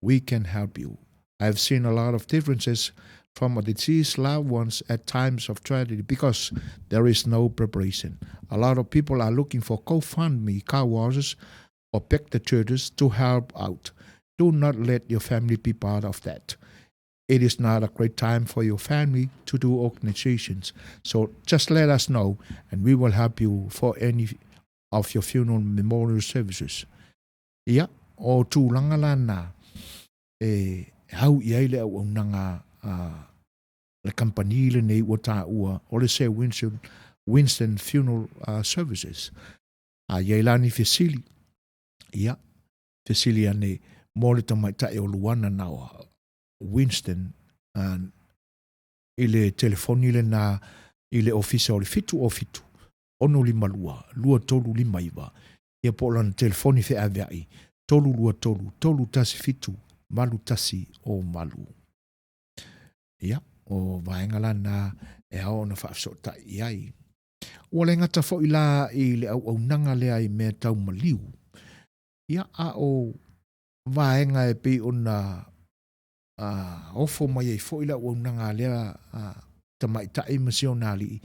we can help you. I've seen a lot of differences from a deceased loved ones at times of tragedy because there is no preparation. A lot of people are looking for GoFundMe car washes or pick the churches to help out. Do not let your family be part of that. It is not a great time for your family to do organizations. So just let us know and we will help you for any of your funeral memorial services. Ia, o tulaga lana e hau i ai le auaunaga a le kamupani lenei ua taua o le Sir Winston Funeral Services. A i ai la ni fesili, ia, fesili ane mo le tamaitai o Luana Naoa Winston i le telefoni lena i le ofisa o le 707 652 2359. Ia po o lana telefoni feaveai, 323 317 8108. Ia, o vaega la na e ao ona faafesootai i ai. Ua le gata foi la i le auaunaga lea i mea tau maliu, ia, a o vaega e pei ona ofo mai ai foi le auaunaga a lea tamaitai ma si ona alii,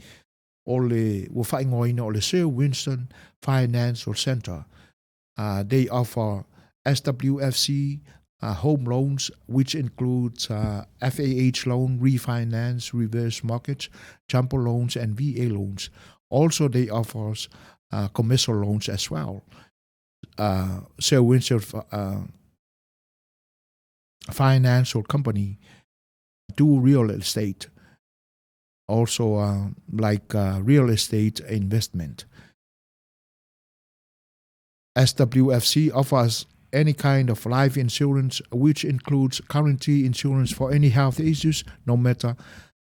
o le ua faaigoaina o le Sir Winston Financial Centre. They offer SWFC home loans, which includes FAH loan, refinance, reverse mortgage, jumbo loans, and VA loans. Also, they offer commercial loans as well. Sir Winston Financial Company do real estate, also like real estate investment. SWFC offers any kind of life insurance, which includes guarantee insurance for any health issues, no matter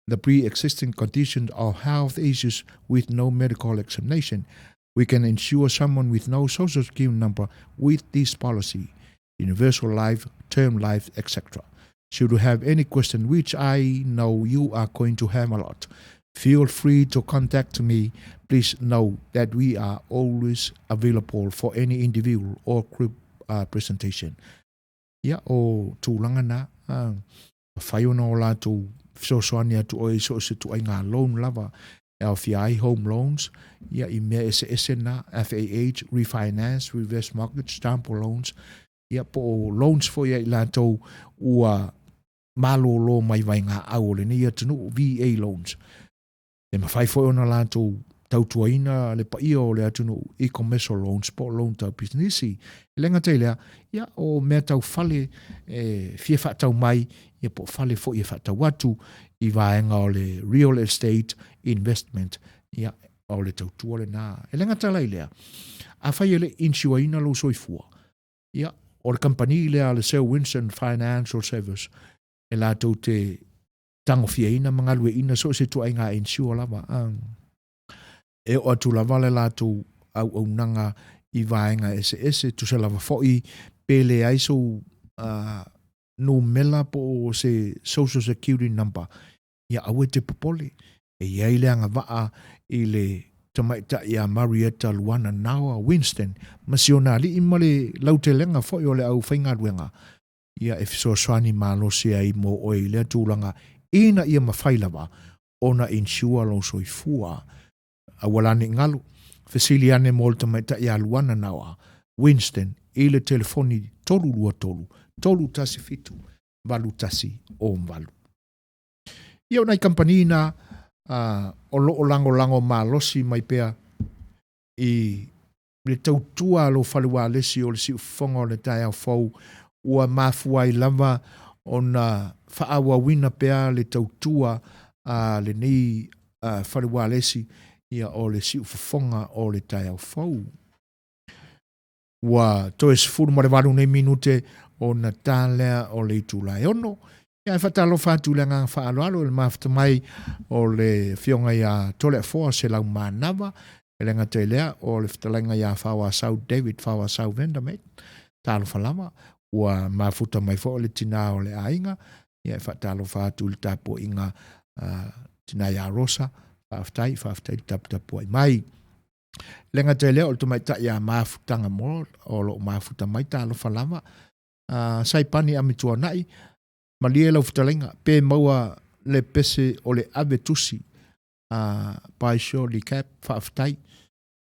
the pre-existing condition or health issues with no medical examination. We can insure someone with no social security number with this policy, universal life, term life, etc. Should you have any question, which I know you are going to have a lot, feel free to contact me. Please know that we are always available for any individual or group presentation. Ia, o tulaga na, mafai ona o latou fesoasoani atu oe i so o se ituaiga loan lava e aofia ai home loans, ia i mea eseese na, FAH, refinance, reverse mortgage, jumbo loans, ia po o loans foi a i latou ua malōlō mai vaegaau o lenei atunuu, VA loans. E mafai foi ona latou tautuaina le paia o le atunuu i commercial loans po o loan tau pisinisi. E le gata i lea, ia o mea tau fale e fia faatau mai, ia po o fale foi e faatau atu i vaega o le real estate investment, ia o le tautua lena. E le gata la i lea, afai e le i insuaina lou soifua, ia o le kamupani lea a le Sir Winston Financial Service e latou te tagofiaina ma galueaiina so o se ituaiga insure lava. E oo atu lava le latou auaunaga i vaega eseese, tusa lava foi pe leai sou numera po o se social security number, ia aua e te popole. E i ai le agavaa i le tamaitai a Marietta Luana Naoa Winston ma si ona alii ma le lautelega foi o le aufaigaluega ia e fesoasoani malosi ai mo oe i lea tulaga ina ia mafai lava ona insure lou soifua. Aua la ne i galu, fesili ane mo le tamaitai ia Luana Naoa Winston i le telefoni 323 317 8108. Ia o nai kamupani na o lo o lagolago malosi mai pea i le tautua a lou fale ualesi o le siufofoga o le taeao fou ua mafua ai lava ona faaauauina pea le tautua a lenei fale ualesi ia o le siufofoga o le taeao fou. Ua toe 18 nei minute ona ta lea o le itula e 6. Ia e faatalofa atu i le agaga faaaloalo i le mafuta mai o le Afioga ia Toleafoa Selaumanava, e le gata i lea o le fetalaiga ia Faoasau David Faoasau Vandermeet. Talofa lava, ua mafuta mai foi le tinā o le aiga. Ia e faatalofa atu i le tapuaiga a tinā ia Rosa. Faafetai, faafetai le taputapuai mai. Le gata i lea o le tamaitai ia Mafutaga Mo, o lo o mafuta mai, talofa lava. Saipani Amituanai, malie lau fetalaiga, pe maua le pese o le ave tusi a by Shirley Cap, faafetai.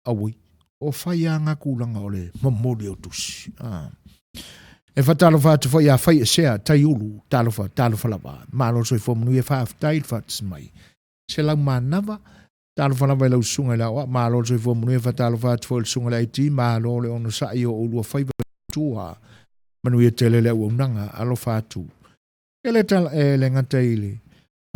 Auoi, o fai a ngā kūlanga o le momoli o tusi. E whatalofa atu foi a whai esea, Taiulu, talofa, talofa lava. Malo soifua manuia, faafetai le faatasi mai. Se lau manava, talofa lava i lau susuga i le aoao, malo le soifua manuia, faatalofa atu foi i le susuga i le IT, malo le onosai o oulua faiva i tua, manuia tele le auaunaga, alofa atu. E le tala, e le gata i le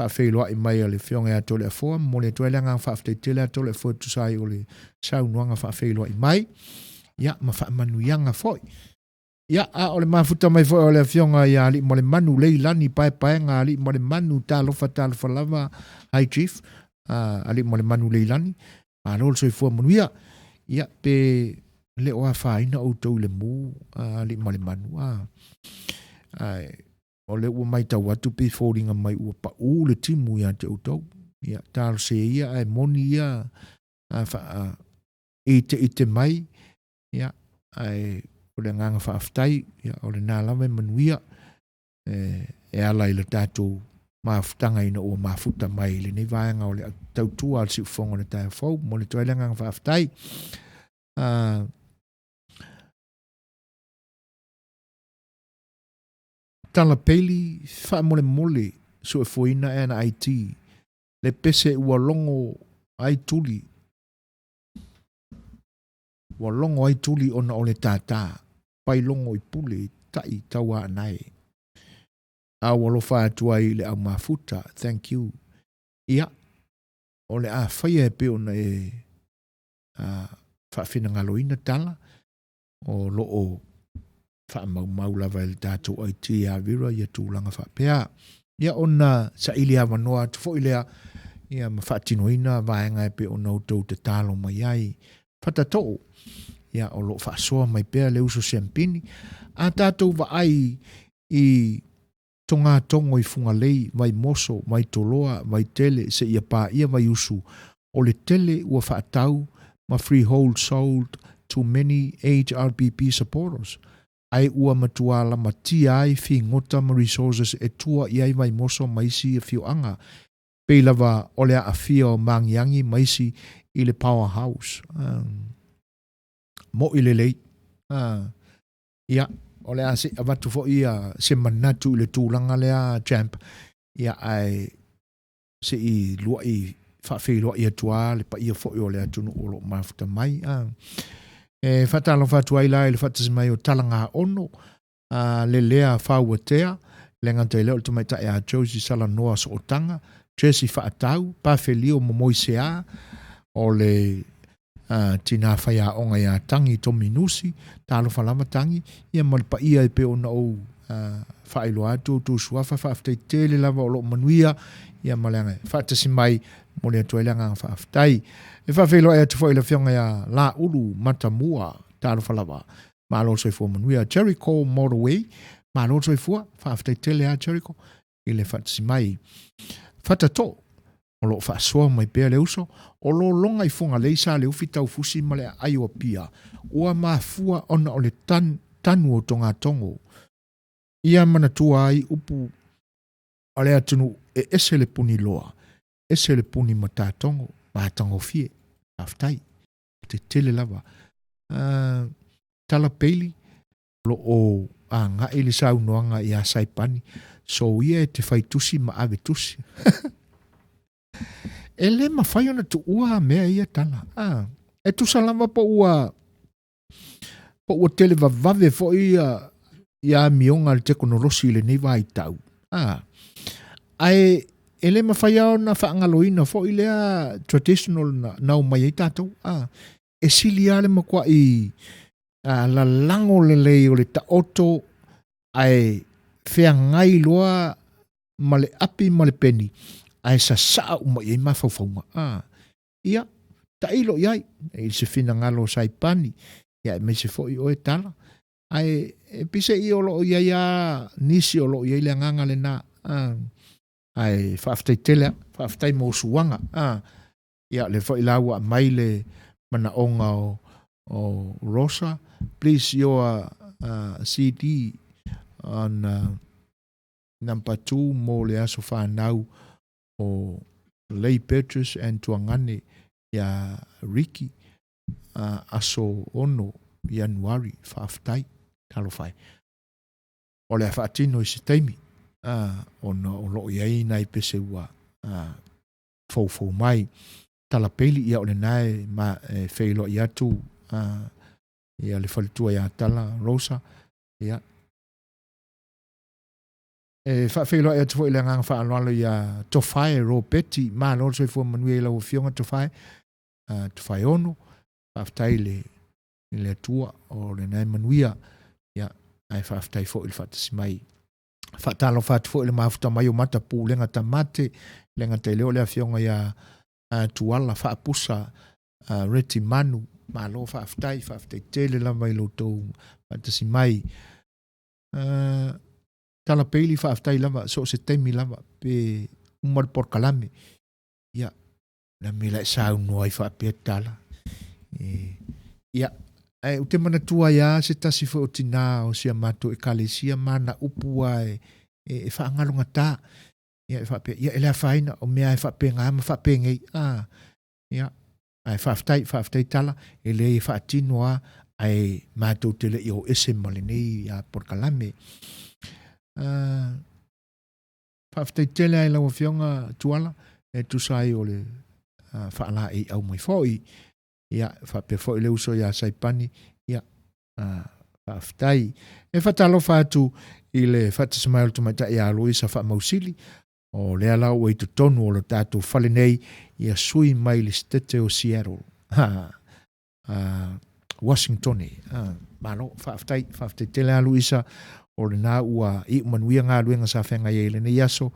faafeiloai mai a le Afioga ia Toleafoa, momoli atu ai le agaga faafetai tele a Toleafoa e tusa ai o le saunoaga faafeiloai mai, ia, ma faamanuiaga foi. Ia, a o le mafuta mai foi o le Afioga ia Aliimalemanu Leilani Paepaega Aliimalemanu, talofa, talofa lava, High Chief, Aliimalemanu Leilani, malo le soifua manuia. Ia, pe le o afaina outou i le mu a alii ma le manu a. Ae o lea ua matau atu pei foliga mai ua pau le timu ia te outou. Ia, talosia ia ae moni ia a faa iteite mai, ia, ae o le agaga faafetai, ia, o lena lava e manuia e, e ala i le tatou mafutaga ina ua mafuta mai i lenei vaega o le tautua a le siufofoga o le taeao fou. Momoli atu ai le agaga faafetai. Tala Bailey, faamolemole suefuaina NIT, le pese ua logo ai tuli, ua logo ai tuli ona o le tātā, pailogo i pule i taʻi tauaanae. A ua alofa atu ai i le au mafuta, thank you. Ia, o le a faia e pei ona e faafinagaloina tala, o lo o faamaumau lava e le tatou IT ia Vera ia tulaga faapea. Ia ona saili avanoa atu foi lea ia ma faatinoina vaega e pei ona outou tatalo mai ai. Fatatoo, ia o lo o faasoa mai pea le uso Siampini. A tatou vaai i togatogo i Fugalei, Vaimoso, Vaitoloa, Vaitele seia paia Vaiusu, o le tele ua faatau ma freehold sold to many HRPP supporters, ae ua matua lamatia ai figota ma resources e tua i ai Vaimoso ma isi afioaga, pei lava o le aafia o Magiagi ma isi i le power house. Mo'i lelei. Ia, o le a se i avatu foi ia se manatu i le tulaga lea, Champ, ia ae se i lua'i faafeiloai atu lava le paia foi o le atunuu o lo o mafuta mai. A. E faatalofa atu ai la i le faatasi mai o Talagaono, a, Lelea Fauatea, le gata i lea o le tamaitai a Josie Salanoa Sootaga, Jessie Faatau, Pafelio Momoisea, o le tina faiaoga ia Tangi Tominusi, talofa lava Tangi, ia ma le paia e pei ona ou faailoa atu outou suafa, faafetai tele lava o lo o manuia, ia ma le aga faatasi mai, momoli atu ai le agaga faafetai. E faafeiloai atu foi i le afioga ia Laulu Matamua, talofa lava, malo le soifua manuia. Jericho Motorway, malo le soifua, faafetai tele lava Jericho i le faatasi mai. Fatatoo, o lo o faasoa mai pea le uso, o lologa i Fugalei sa le ufi taufusi ma le aai o Apia, ua mafua ona o le tan, tanu o togatogo. Ia manatua ai upu a le atunuu e ese le puni loa, ese le puni matatogo, matagofie. Faafetai. Tetele lava. Uh, tala peili, lo o agai le saunoaga iā Saipani, soia e te fai tusi ma ave tusi. E le mafai ona tuua mea ia tala. Ah, e tusa lava po ua po ua tele vavave foi ia ia amioga a le tekonolosi i lenei vaitau. Ah, ae e le mafai lava ona faagaloina foi lea traditional na, na omai ai tatou. Ah, e sili lava le matuai a lalago lelei o le taoto ae feagai loa ma le api ma le peni ae sasaa uma i ai mafaufauga. A, ia, tailo i ai i se finagalo o Saipani, ia aemaise foi oe Tala. Ae e pise i o lo o i ai lava nisi o lo o i ai le agaga lena. A, ae faafetai tele, faafetai mo suaga. A, Ia, lea foi la ua aumai le manaoga o, o Rosa, please your CD on number 2 mo le aso whanau o Lei Petrus and Tuangane ia Ricky aso 6 Ianuari, faafetai, talofa e. O le a faatino i se taimi, ona o lo o i ai nai pese ua foufou mai. Tala Peili, ia o lena e, ma, e feiloai atu ia le faletua ia Tala Rosa, ia. E faafeiloai atu foi le agaga faaaloalo ia Tofae Ropeti, malo le soifua manuia i lau afioga Tofae, Tofae Ono, faafetai i le, i le Atua o lena e manuia, ia, ae faafetai foi i le faatasi mai. Faatalofa atu foi i le mafuta mai o Mata Pulega Tamate, le gata i lea o le afioga ia Tuala Faapusa Reti Manu, Malo faafetai, faafetai tele lava i lo outou faatasi mai. Tala Peili faafetai lava, so o se taimi lava, pe uma le polokalame. Ia, na mea la e saunoa ai faapea Tala. E, ia, ae ou te manatua ai lava se tasi foi o tinā o si a matou ekalesia ma ana upu lava e, e, e faagalogata. Ia, e faapea, ia, e le afaina, o mea e faapena ma faapenei. A, ia, ae faafetai, faafetai Tala, e leai e faatino lava, ae matou te le i o ese ma lenei polokalame. Faafetai tele lava i lau Afioga Tuala e tusa ai o le faalaeiau mai foi. Ia, faapea foi le uso ia Saipani, ia, faafetai. E faatalofa atu i le faatasi mai o le tamaitai ia Luisa Faamausili, o lea la ua i totonu o le tatou fale nei, ia sui mai le Setete o Seattle. Ha, Washingtone. Malo, faafetai, faafetai tele lava Luisa, o lena ua iu manuia galuega sa feagai ai i lenei aso.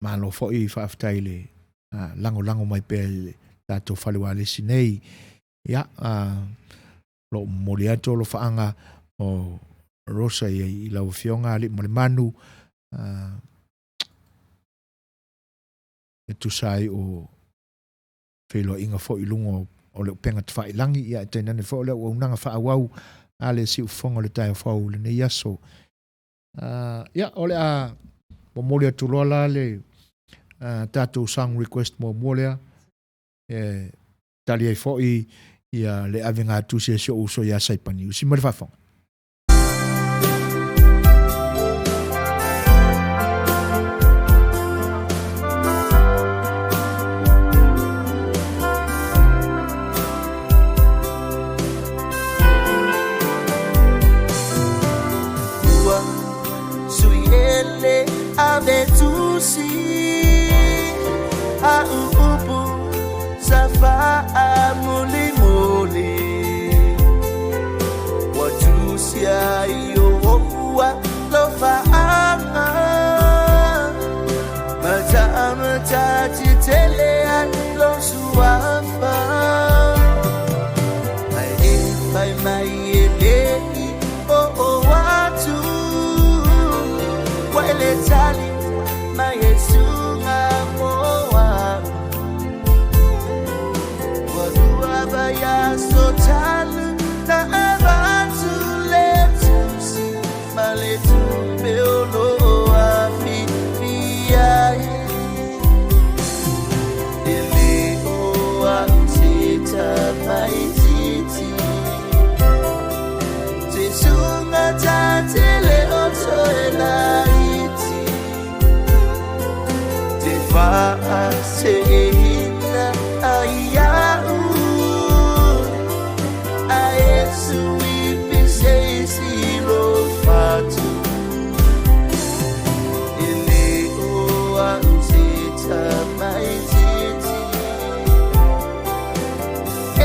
Malo foi faafetai i le lagolago mai pea i le tatou fale ualesi nei. Ia, lo o momoli atu alofaaga o Rosa i lau Afioga Aliimalemanu, e tusa ai o feiloaiga foi i luga o le upega tafailagi, ia ae tainane foi o le auaunaga faaauau a le siufofoga o le taeao fou i lenei aso. Ia, o le a momoli atu loa la le tatou song request muamua lea, e tali ai foi ia le avega tusi a si ou uso ia Saipani. Usi mai le faafofoga. Ua sui ele ave tusi a uupu sa faamulimuli ua tusia i o ua lofaaga matamatati tele ai lo suafa ai e fai mai e le'i o o atu ua ele tali mai e suga mo au ua lua vaiaso talu na avatu le tusi ma le tupe o lo afifia ai e le o au se tamaititi te suga tatele o toe laiti te faaseeina ai au a e sui pise i lo fatu e le o au se tamaititi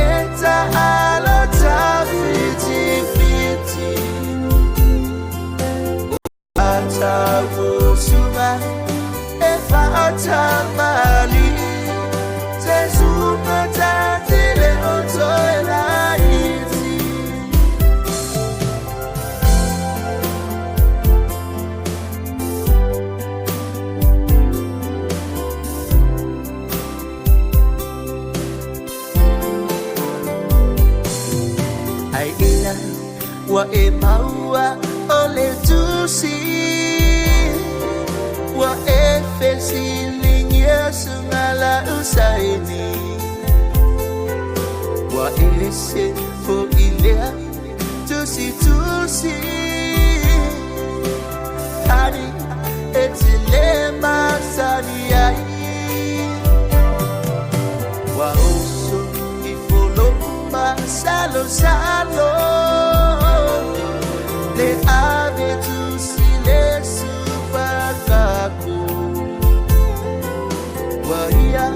e taalo tawhitiwhiti atausuga e faatamali te suga tatele o toe laiti. Ai ina ua e maua o le tusi ua e fesiligia suga la usaini ua ese fo'i lea tusi tusi ani e te le masani ai ua oso i foloma salo salo le ave tusi le supakako ua ia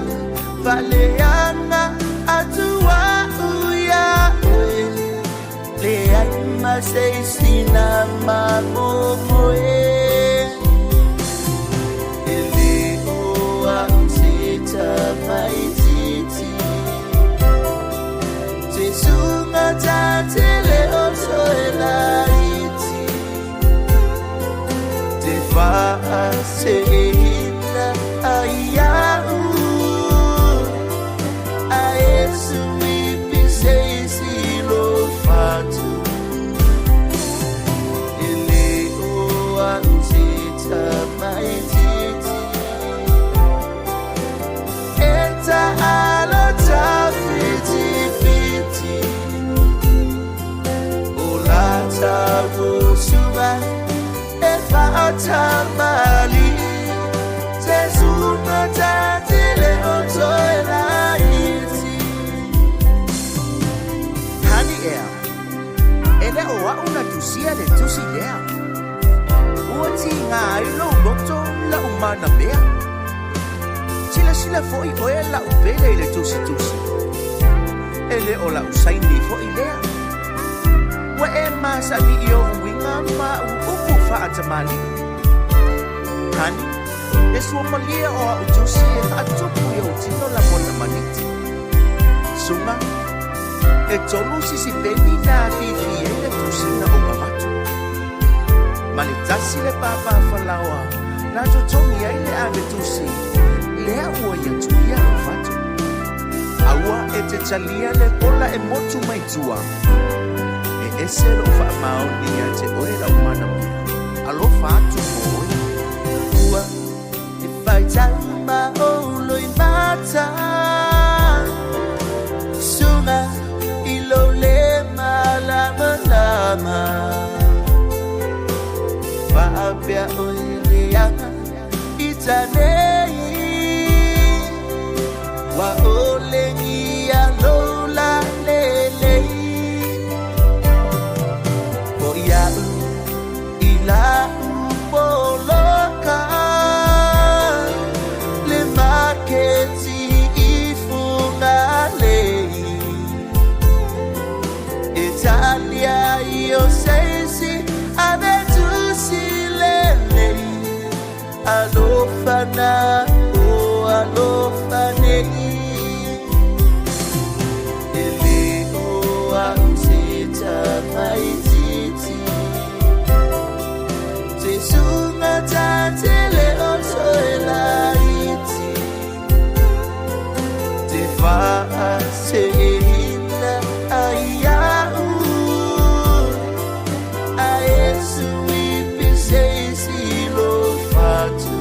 faleaga atua uia oe le ai ma se isina mamomoe e le o au se tamaititi Suga tatele o toelaiti Te faaseina ai au A e sui se isi lo fatu E le o au se tamaititi E taalo tafiti O lata usuga e faatamali Jesuga tatele o toelaiti Hani ea, e le o au na tusia le tusi lea. Ua tiga ai lou loto la'u manamea. Silasila fo'i oe la'u pele i le tusitusi. E le o la'u saini fo'i lea. Ua e masani i o'u uiga ma a'u upu fa'atamalii. Hani, le suamalie o a'u tusi e fa'atupu i ou tino lagona maniti. Suga, e tolu sisipeni na afifi ai le tusi na ou avatu. Ma le tasi le pāpāfalaoa na totogi ai le ave tusi, lea ua ia tuia lou fatu. Aua e te talia le pola e motu mai tua. E ese lo'u fa'amaoni ia te oe la'u manamea. Alofa atu mo oe. Ua e faitau ma ou loimata Suga i lou le malamalama Faapea oe leaga i tanei Ua olegia lou lalelei O ia'u i la'u poloka Le maketi i Fugalei Italia i o seisi ave tusi lelei Alofa na o alofa nei E le o au se tamaititi Jesuga tatele o toelaiti Te faaseina ai au A e sui se isi lo fatu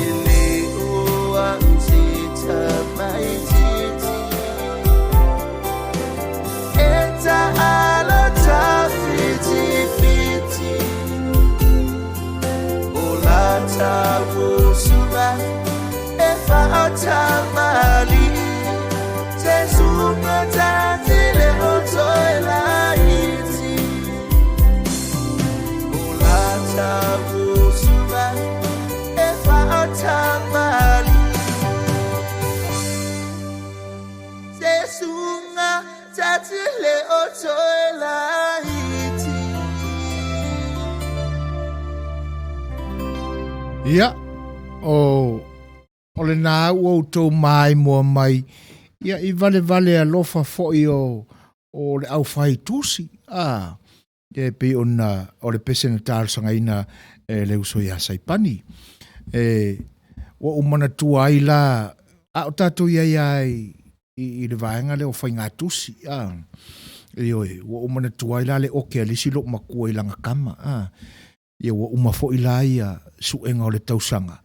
E le o au se tamaititi E taalo tafitifiti O lata usuga e faatamali Jesuga tatele o toelaiti O lata usuga e faatamali Jesuga tatele o toelaiti Ia, o lena ua outou maimoa mai, ia i valevale alofa fo'i o le aufai tusi, a, e pei ona o le pese na talosagaina e le uso ia Saipani. E, ua ou manatua ai la, a o tatou i ai lava i le vaega lea o faigatusi, a, ioe, ua ou manatua ai la le oke a le isi lou matua i lana tama, a, ia ua uma foi la ia suega o le tausaga.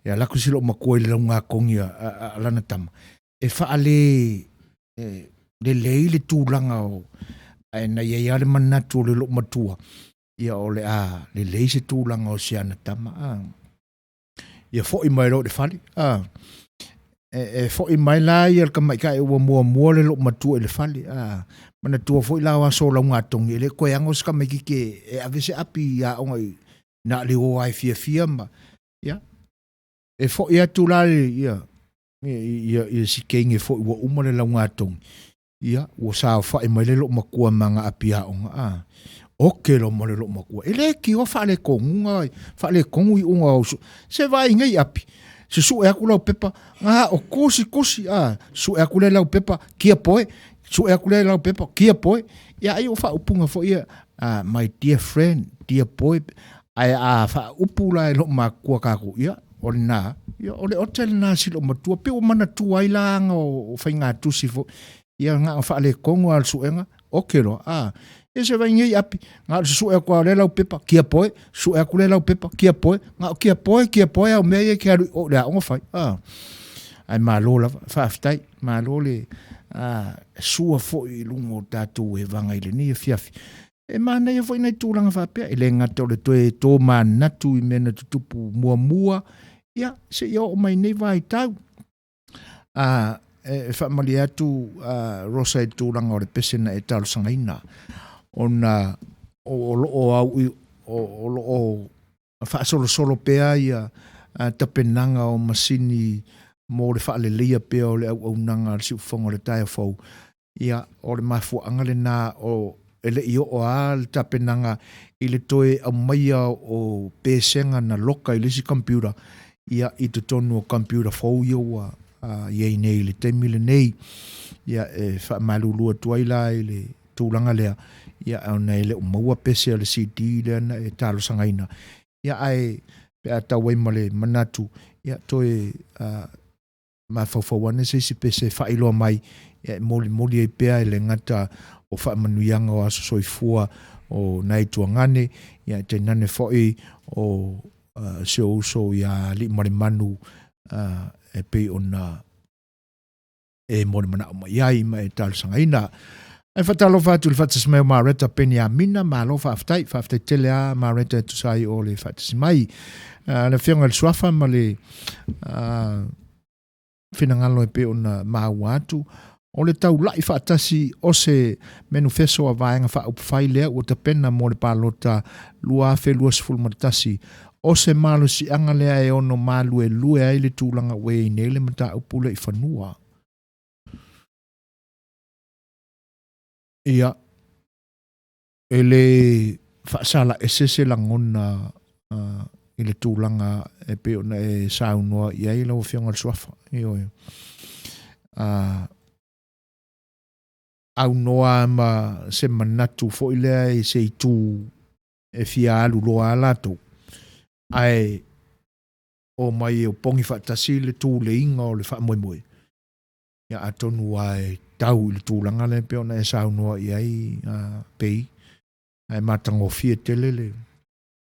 Ia alu atu si lou matua i le laugatogi a lana tama, e faale lelei le tulaga o, ae na i ai lava le manatu o le lou matua, ia o le a lelei se tulaga o si ana tama, a. Ia fo'i mai loa i le fale, a. E fo'i mai la ia le tamaitai ua muamua le lou matua i le fale, a. Manatua foi la o aso o laugatogi, e le toe ano se tamaititi e ave se api i aoga i na o le o lava e fiafia ma, ia. E fo'i atu la ia si teine foi ua uma le laugatogi, ia ua saofa'i mai le lou matua ma ana api aoga, a. Oke loa ma le lou matua, e le tioa faaletonuga, faaletonu iuga o se vaai nei api. Susuʻe aku lau pepa, ga o kosi kosi, a, suʻe aku lea lau pepa, kia poe, suʻe aku lea lau pepa, kia poe. Ia ai o faaupuga foi ia, a, my dear friend, dear boy, ae a faaupu la e loo makua kakou, ia, o lena, ia, o le ote lena si loo matua, pe ua manatua ai la aga o faigatusi foi. Ia na o faaletonu lava o le suega, oke loa, a. Ia se vaai nei api, na o le susue atu lava o lea laupepa, kia poe, susue atu lea laupepa, kia poe, na o kia poe, kia poe au mea ia e te alu i o i le aoga fai, a. Ae malo lava, faafetai, malo le a, sua foi i luga o tatou evaga i lenei afiafi. E manaia foi nai tulaga faapea, e le gata o le toe tomanatu i mea na tutupu muamua, ia, seia oo mai nei vaitau. A, e faamalie atu a, Rosa i le tulaga o le pese na e talosagaina, ona o lo o au i, o, o lo o faasolosolo pea ia tapenaga o masini mo le faaleleia pea o le auaunaga a le siufofoga o le taeao fou. Ia, o le mafuaaga lena o e le i oo lava le tapenaga i le toe aumaia o pesega na loka i le isi computer, ia, i totonu o computer fou ia ua i ai nei i le taimi lenei. Ia, e faamalulu atu ai la i le tulaga lea, ia, ona e le o maua pese a le CD lea na e talosagaina. Ia, ae pe a tau ai ma le manatu, ia, toe mafaufau ane se isi pese e faailoa mai, ia e molimoli ai pea e le gata o faamanuiaga o aso soifua o nai tuagane, ia e tainane foi o si ou uso ia Aliimalemanu e pei ona e molimanaʻo mai ai ma e talosagaina. Ae faatalofa atu i le faatasi mai o Mareta Peniamina, malo faafetai, faafetai tele a Mareta e tusa ai o le faatasi mai. Le afioga i le Suafa ma le finagalo e pei ona maua atu, o le taula'i faatasi o se menufeso a Vaega Faaupufai lea ua tapena mo le palota 2021, o se malosiaga lea e ono maluelue ai le tulaga ua i ai nei le mataupu lea i fanua. Ia, e le faasala ese se lagona i le tulaga e pei ona e saunoa i ai lau Afioga i le Suafa. Ioe. Aunoa ma se manatu foi lea i se itu e fia alu loa a latou, ae omai e opogi faatasi le tuleiga o le faamoemoe. Ia atonu ua e tau i le tulaga lea e pei ona e saunoa i ai, Pei, ae matagofie tele le,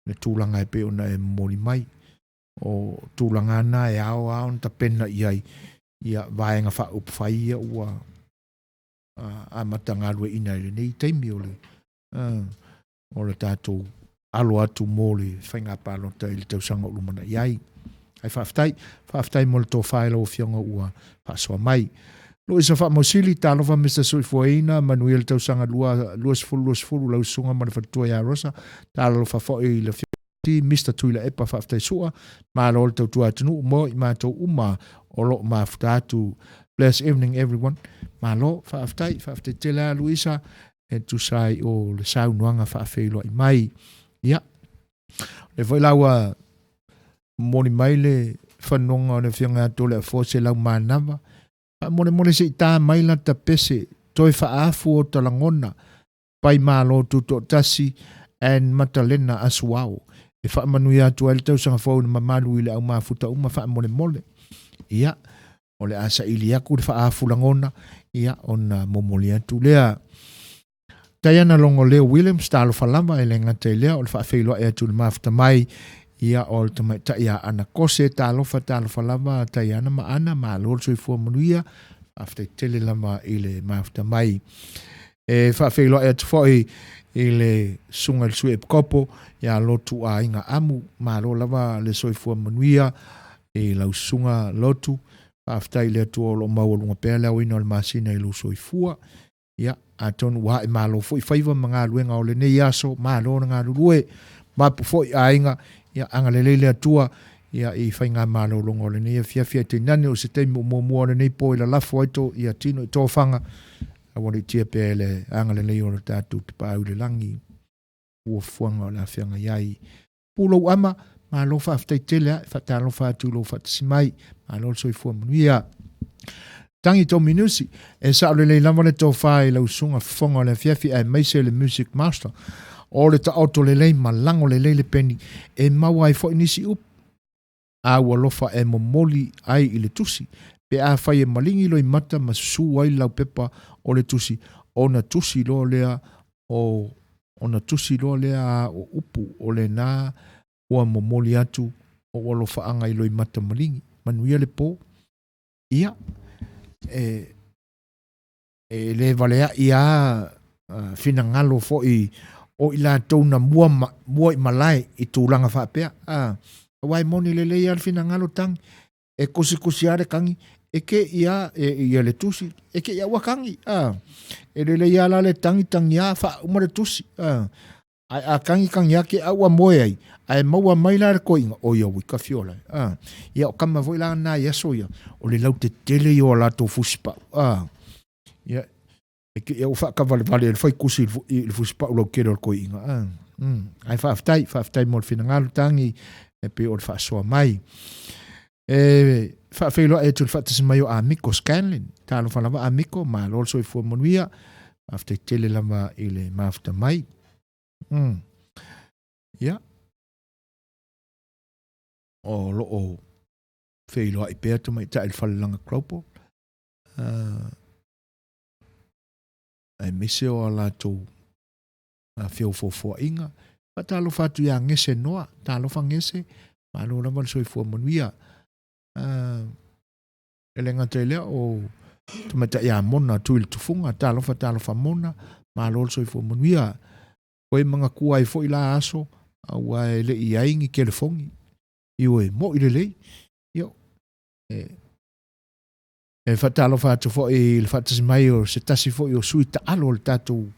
le tulaga e pei ona e momoli mai. O tulaga na e ao lava ona tapena i ai ia vaega faaupufai ia ua amata galueaiina i lenei taimi o le o le tatou alo atu mo le faiga palota i le tausaga o lumanai ai. Ae faafetai, faafetai mo le tofa i lau Afioga ua faasoa mai. Luisa Faamausili, talofa Mister Soifuaina, manuia le tausaga 2020 lau susuga ma le faletua ia Rosa, talofa foi i le Afioga Mister Tuilaepa, faafetai sua, malo le tautua atunuu mo i matou uma o lo o mafuta atu. Bless evening everyone. Malo, faafetai, faafetai tele a Luisa e tusa ai o le saunoaga faafeiloai mai. Ia, o lea foi la ua momoli mai le fanoga o le Afioga ia Toleafoa Selaumanava, faamolemole se i ta mai lata pese, toe faaafu o ta lagona, pai malo tutoatasi and Matalena Asuao. E faamanuia atu ai le tausaga fou i le mamalu i le au mafuta uma faamolemole. Ia, o le a saili atu le faaafu lagona, ia, ona momoli atu lea. Diana Logoleo Williams, talofa lava, e le gata i lea, o le faafeiloai atu i le mafuta mai, ia, o le tamaitai ia Ana Kose, talofa, talofa lava, Diana ma Ana, malo le soifua manuia, faafetai tele lava i le mafuta mai. E faafeiloai atu foi i le susuga i le Sui Epikopo ia Lotu Aiga Amu, malo lava le soifua manuia i lau susuga Lotu, faafetai i le Atua o lo o maualuga pea le aoina o le masina i lou soifua. Ia, atonu ua ae malo foi faiva ma galuega o lenei aso, malo le galulue, mapu foi aiga, ia agalelei le Atua ia i faigamalologa o lenei afiafi, ae tainane o se taimi o muamua o lenei po i lalafo ai to ia tino i tofaga, aua le tia pea e le agalelei o le tatou Tapaau i le lagi, fuafuaga o le a feagai ai. Pulou ama, Malo faafetai tele a, e faatalofa atu i lou faatasi mai. Malo le soifua manuia. Tangi Tominusi, e sao lelei lava le tofa i lau susuga fofoga o le afiafi aemaise le Music Master. O le taoto lelei ma lago lelei le peni e maua ai foi nisi upu a ua alofa e momoli ai i le tusi. Pe afai e maligi loimata ma susu ai le laupepa o le tusi, ona tusi loa lea o ona tusi loa lea a o upu o lena ua momoli atu ou alofaaga i loimata maligi. Manuia le po. Ia, e, e le valeaʻi a finagalo foi o i latou na mua, ma, mua i malae i tulaga faapea. A, aua e moni lelei a le finagalo tagi, e kusikusi a le kagi, e ke ia, e, ia le tusi, e ke ia ua kagi. A, e lelei a la le tagi tagi a faauma le tusi. A, Ae a kagikagi ake a ua moe ai, ae maua mai la le koiga, oi a ui ka fiola e. A, ia o kama foi la na i aso ia, o le lautetele ia o a latou fusipau. A, ia, e ke ia ua faakavalevale e le faikusi i le fusipau lautele o le koiga. A, mm, ae faafetai, faafetai mo le finagalo tagi, e pei o le faasoa mai. E faafeiloai atu i le faatasi mai o Amiko Scanlon. Talofa lava Amiko, malo le soifua manuia. Faafetai tele lava i le mafuta mai. Mm. Ia. O loo feiloai pea tamaitai i le Falelaga Global. Aemaise o a latou feofoofoaiga. Faatalofa atu ia Gese Noa, talofa Gese, malo lava le soifua manuia. E le gata i lea o tamaitai ia Mona Tui le Tufuga, talofa talofa Mona, malo le soifua manuia. Koe manatua ai foi la aso, aua e le i ai ni telefoni, ioe, mo'i lelei. Io, e, E faatalofa atu foi i le faatasi mai o se tasi foi o sui taalo o le tatou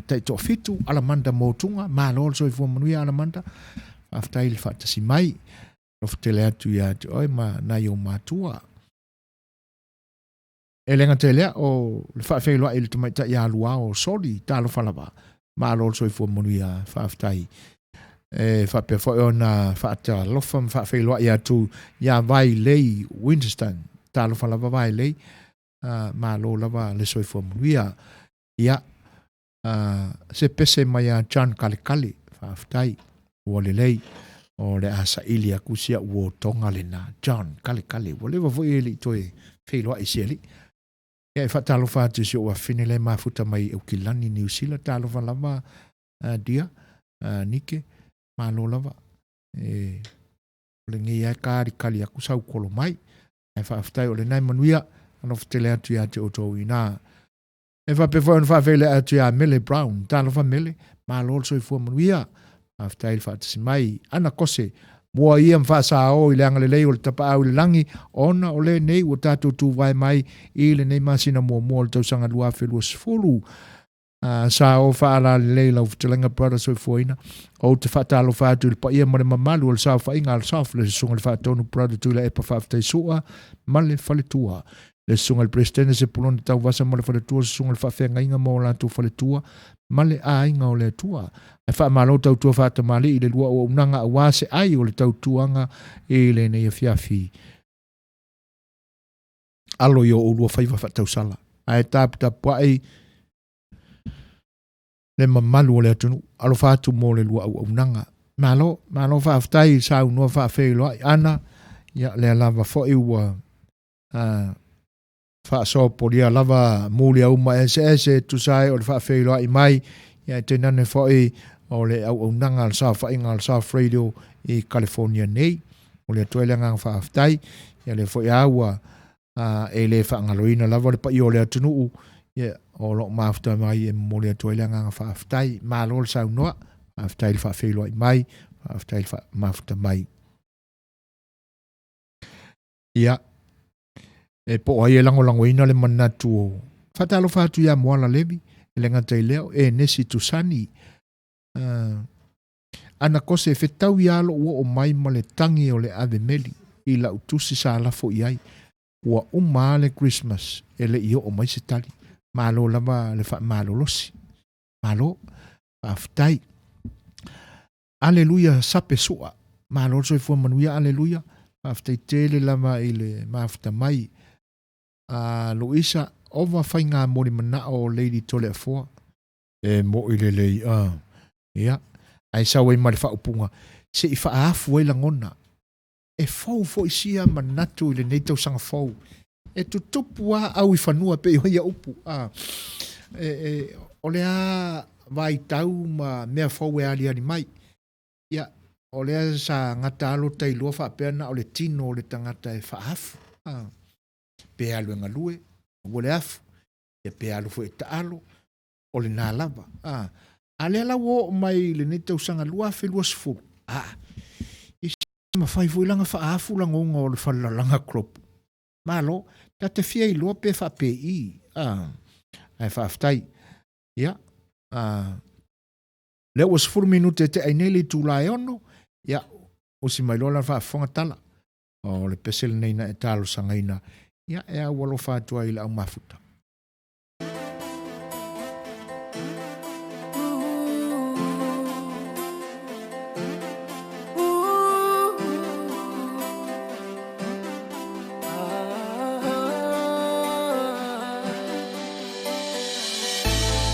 taitoafitu, Alamanda Motuga. Malo le soifua manuia Alamanda. Faafetai i le faatasi mai. Alofa tele atu ia te oe ma nai ou matua. E le gata i lea, o le faafeiloai i le tamaitai ia Luao Soli, talofa lava. Malo le soifua manuia, faafetai. E faapea foi ona faatalofa ma faafeiloai atu ia Vailei Winston. Talofa lava Vailei, malo lava le soifua manuia. Ia, se pese mai ia John Kalekale, faafetai, ua lelei. O le a saili aku si au uotoga lena, John Kalekale. Ua leva foi e le i toe feiloai si alii. Ia e faatalofa atu i si ou afafine lea e mafuta mai i Aukilani, Niu Sila. Talofa lava, dear, Nike, malo lava. E, o lenei lava e kalikali aku sau kolo mai. Ae faafetai o lena e manuia, alofa tele atu ia te outou i ina. E faapea foi ona faafeiloai atu ia Mele Brown. Talofa Mele, malo le soifua manuia. Faafetai le faatasi mai. Ana Kose, mua ia ma faasao i le agalelei o le Tapaau i le lagi, ona o lenei ua tatou tuvae mai i lenei masina muamua o le tausaga 2020. Sao faalalelei lau fetalaiga Brother Soifuaina. Ou te faatalofa atu i le paia ma le mamalu o le saofaiga a le SAOF, le Susuga i le Faatonu Brother Tuilaepa Faafetai Sua ma le Faletua, le Susuga i le Peresetene Sepulona Tauvasa ma le Faletua, le Susuga i le Faafeagaiga ma o latou faletua ma le aiga o le Atua. Ae faamalo tautua faatamalii i le lua auaunaga aua se ai o le tautuaga i lenei afiafi. Alo i o oulua faiva faatausala, ae taputapuai le mamalu o le atunuu. Alofa atu mo le lua auaunaga. Malo, malo faafetai i saunoa faafeiloai Ana, ia lea lava foi ua faasopolia lava muliauma eseese e tusa ai o le faafeiloai mai, ia e tainane foi o le auaunaga a le saofaiga a le South Radio i California nei. Momoli atu ai le agaga faafetai, ia lea foi a ua e le faagaloina lava le paia o le atunuu, ia o lo o mafuta mai e momoli atu ai le agaga faafetai. Malo le saunoa, faafetai le faafeiloai mai, faafetai le mafuta mai. Ia, e po o ai e lagolagoina le manatu o faatalofa atu ia Moala Levi, e le gata i lea o Enesi Tusani, Ana kose e fetau ia lou oo mai ma le tagi o le ave meli i lau tusi sa lafo i ai. Ua uma a le Christmas e le i oo mai se tali. Malo lava le faamalolosi. Malo. Faafetai. Aleluia sape sua. Malo le soifua manuia, aleluia. Faafetai tele lava i le mafuta mai a Luisa, ova faiga moli manao o Lady Toleafoa. E mo'i lelei a. Ia, ae sau ai ma le faaupuga, se i faaafu ai lagona. E fou foi sia manatu i lenei tausaga fou. E tutupu lava au i fanua pei o ia upu. A, e, e, o le a vaitau ma mea fou e aliali mai. Ia, o lea sa gata alo tailua faapea na o le tino o le tagata e faaafu. A, pe alu e galue, ua le afu. Ia pe alu foi e taalo, o lena lava. A, a lea la ua oo mai i lenei tausaga 2020, a, i mafai foi lana faaafu lagona o le falelalaga Klopu. Malo, ta te fia iloa pe faapei, a, ae faafetai. Ia, a, lea ua 10 minute e tea ai nei le itula e 6, ia, usi mai loa lana faafofoga tala. O le pese lenei na e talosagaina, ia, e au alofa atu ai i le au mafuta.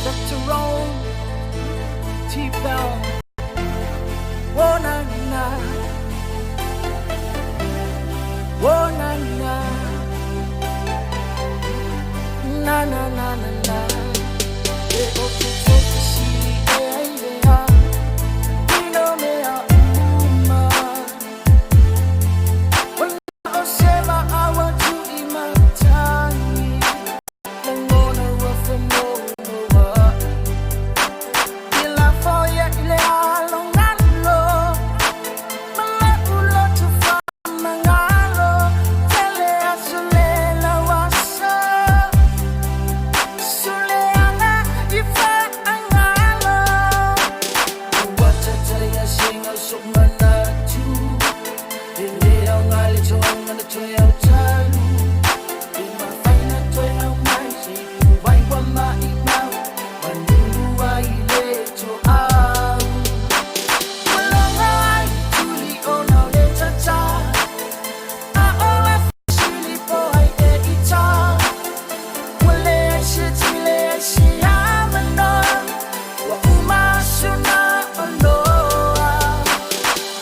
Dr. Rome, T-Bell, oh na na, oh na na, na na na na na. E o te tofi sili e ai le a, ino mea uma. Wala o se ma awa tu i matangi, lagona ua whamomoa. I la foia i le alo ngalo, ma la ulo tu whamangalo, tele aso le lauaso. Suleanga i whaangalo. Ua tataya singa so manatu, e le au ngale toanga na toe au talu. E mafaina toe au mai, se i puwai wa mai mau, manunu ai le to au. Walonga ai tuli o nau le tata, a o la sili po ai e ita. Ua le ai se timi le ai se amanoa, ua uma suna o noa.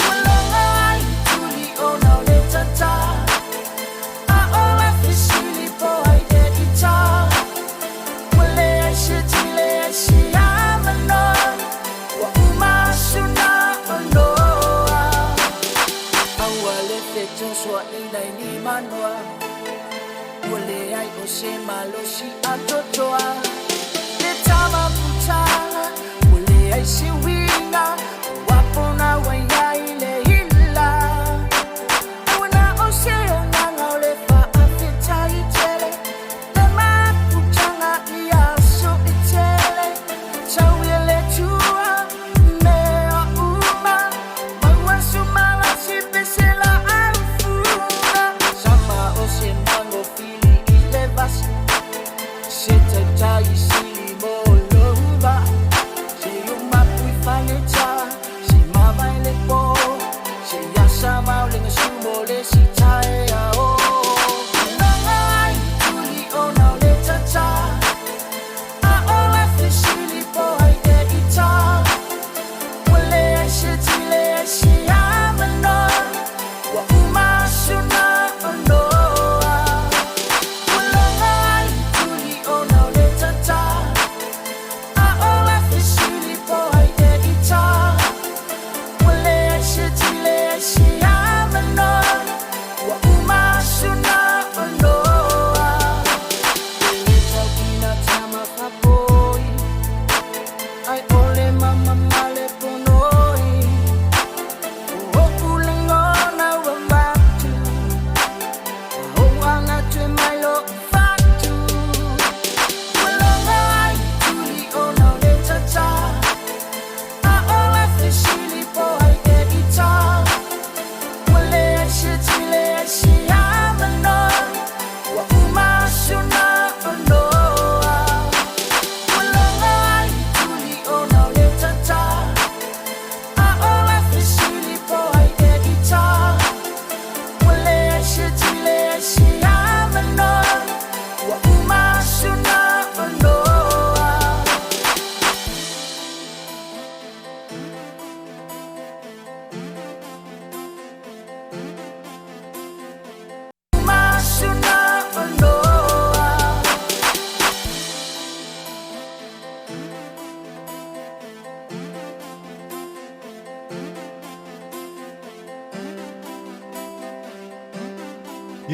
Walonga ai tuli o nau le tata, a o la fisili po ai e ita. Ua le ai se timi le ai se amanoa, ua uma suna o noa. Aua le fetosoa ina i ni manoa, ua leai o se malosi a totoa. Le tama puta, ua leai se uiga, ua pona ua iai le ila. Aua na o se agaga o le faafetai tele, le mafutaga i aso e tele. Tau ia le Atua mea uma, maua sumala si pese la aufuna. Sama o se mango fili i le vasi, se taitai sili mo louva. Se o mapu i faleta, se mavai le po, se asa mau le ngasumo le si taea o. Longa ai tuli o nau le tata, a o la fisili po ai e ita. Ua leai se timi leai se amanoa, ua uma suna o noa. Ua longa ai tuli o nau le tata,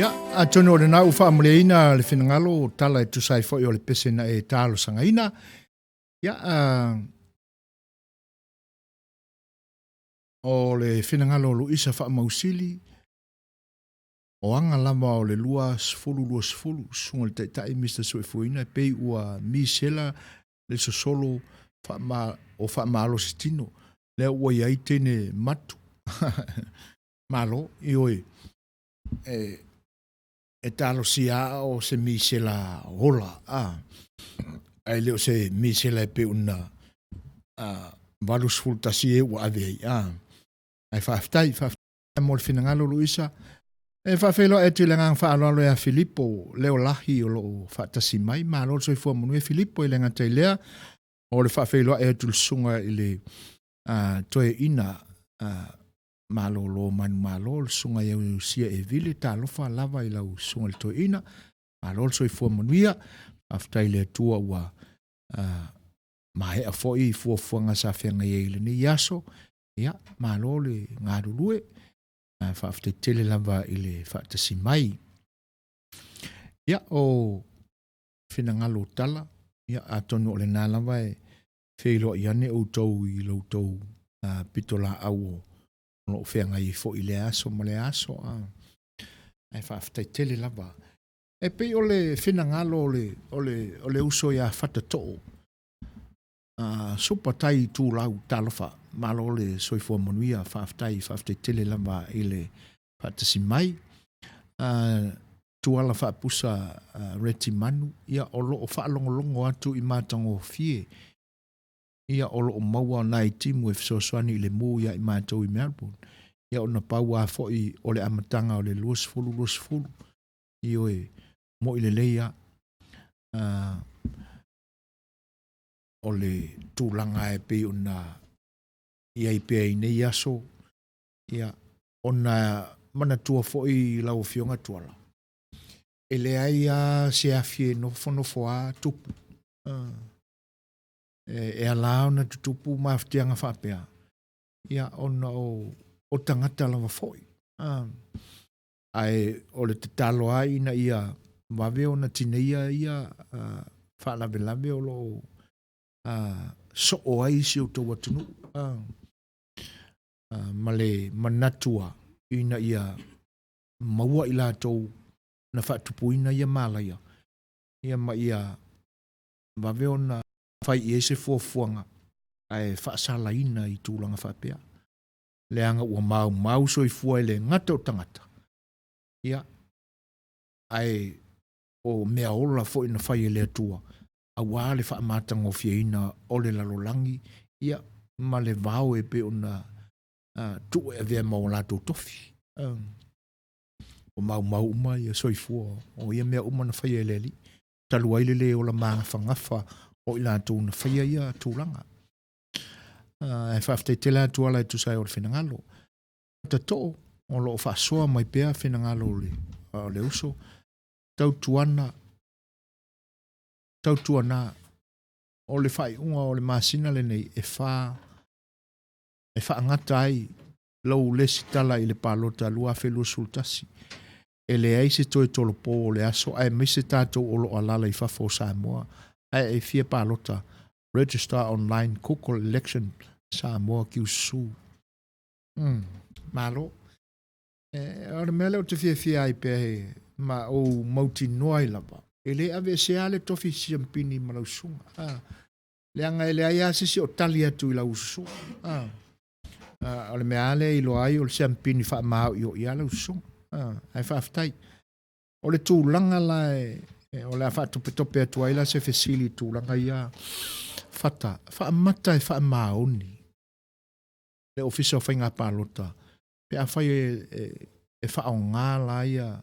Ia, atonu o lena ua faamalieina le finagalo o tala e tusa ai foi o le pese na e talosagaina. Ia, o le finagalo o Luisa Faamausili, o aga lava o le 2020, susuga i le Taitai Mister Soifuaina e pei ua misela le sosolo faama, o faamalosi tino, lea ua i ai teine matu. Malo, ioe, e, e talosia a o se misela ola, a, ae le o se misela e pei ona a, 81 e ua ave ai, a. Ae faafetai, faafetai mo le finagalo Luisa. E faafeiloai atu i le agaga faaaloalo ia Filipo Leolahi o lo o faatasi mai. Malo le soifua manuia Filipo, e le gata i lea, o le faafeiloai atu i le susuga i le toeaina malolo manumalo, le susuga ia Usia Evile, talofa lava i lau susuga i le toeaina. Malo le soifua manuia, faafetai i le Atua ua maea foi fuafuaga sa feagai ai i lenei aso. Ia, malo le galulue, faafetai tele lava i le faatasi mai. Ia, o finagalo o tala, ia, atonu o lena lava e feiloai ane outou i lo outou pitolaau o lo o feagai ai foi i lea aso ma lea aso. Ae faafetai tele lava. E pei o le finagalo o le uso ia Fatatoo, Supa Tai Itulau, talofa, malo le soifua manuia, faafetai, faafetai tele lava i le faatasi mai. Tuala Faapusa Reti Manu, ia o lo o faalogologo atu i matagofie, ia o lo o maua nai timu e fesoasoani i le mu ia i matou i Melbourne. Ia ona pau lava foi o le amataga o le 2020, ioe, moi lelei lava. O le tulaga e pei ona i ai pea i nei aso, ia, ona manatua foi lau Afioga Tuala, e leai lava se afi e nofonofo lava tupu. E ala ona tutupu mafatiaga faapea, ia, ona o tagata lava foi. Ae o le tatalo lava ina ia vave ona tineia ia faalavelave o lo o soo ai si o outou atunuu, ma le manatu lava ina ia maua i latou na faatupuina ia malaia, ia ma ia vave ona fai i ai se fuafuaga ae faasalaina i tulaga faapea. Leaga ua maumau soifua e le gata o tagata, ia, ae o mea ola foi na fai e le Atua, aua le faamatagofieina o le lalolagi, ia, ma le vao e pei ona tuu e avea ma o latou tofi. Ua maumau uma ia soifua o ia mea uma na faia e le Alii, talu ai le le ola magafagafa o i latou na faia ia tulaga. Ae faafetai tele atu ala e tusa ai o le finagalo. Tatoo o lo o faasoa mai pea finagalo o le uso, tautuana, tautuana o le faaiuga o le masina lenei e fa e faagata ai lou lesitala i le palota 2021. E leai se toe tolopo o le aso aemaise tatou o lo o alaala i fafo o Samoa ae e fia palota, register online Google election Samoa kiususu. Malo. O le mea lea ou te fiafia ai pea he ma ou mautinoa ai lava, e le aveesea le tofi siampini ma lau susuga. Leaga e leai lava se isi o tali atu i lau susuga. O le mea lava lea e iloa ai o le siampini faamaoioi lava lau susuga. Ae faafetai. O le tulaga la o le a faatopetope atu ai la se fesili i tulaga ia Fata, faamata e faamaoni le Ofisa o Faiga Palota pe afai e faaaoga la ia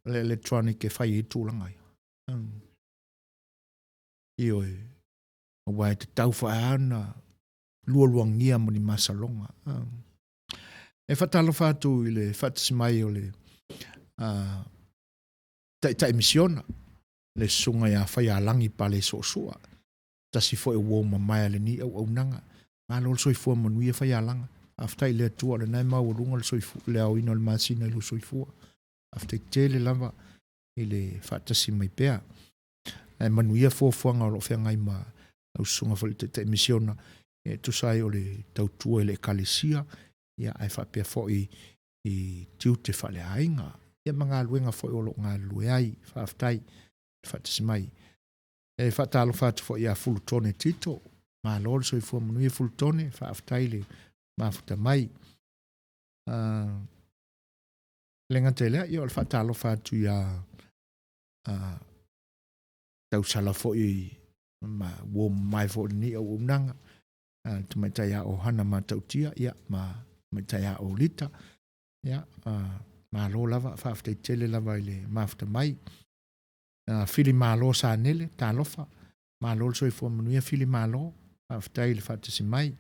le electronic e fai ai tulaga ia. Ioe, aua e tatau foi lava ona lualuagia ma ni masaloga. E faatalofa atu i le faatasi mai o le Taitai Misiona, le Susuga ia Faialagi Palesoosua, tasi foi o uo mamae a lenei auaunaga. Malo le soifua manuia Faialaga. Faafetai i le Atua o lena e maualuga le soifua, le aoina o le masina i lou soifua. Faafetai tele lava i le faatasi mai pea. Ae manuia fuafuaga o lo o feagai ma lau susuga foi i le Taitai Misiona e tusa ai o le tautua i le Ekalesia, ia ae faapea foi i tiute faaleaiga, ia ma galuega foi o lo o galulue ai. Faafetai le faatasi mai. E faatalofa atu foi ia Fulutone Tito, malo le soifua manuia Fulutone, faafetai le mafuta mai. Le gata i lea, ia o le faatalofa atu ia tausala foi ma uo mamae foi i lenei auaunaga, le tamaitai ia Ohana Matautia, ia, ma tamaitai ia Olita, ia, malo lava, faafetai tele lava i le mafuta mai. Fili Malo Sanele, talofa, malo le soifua manuia Fili Malo, faafetai i le faatasi mai.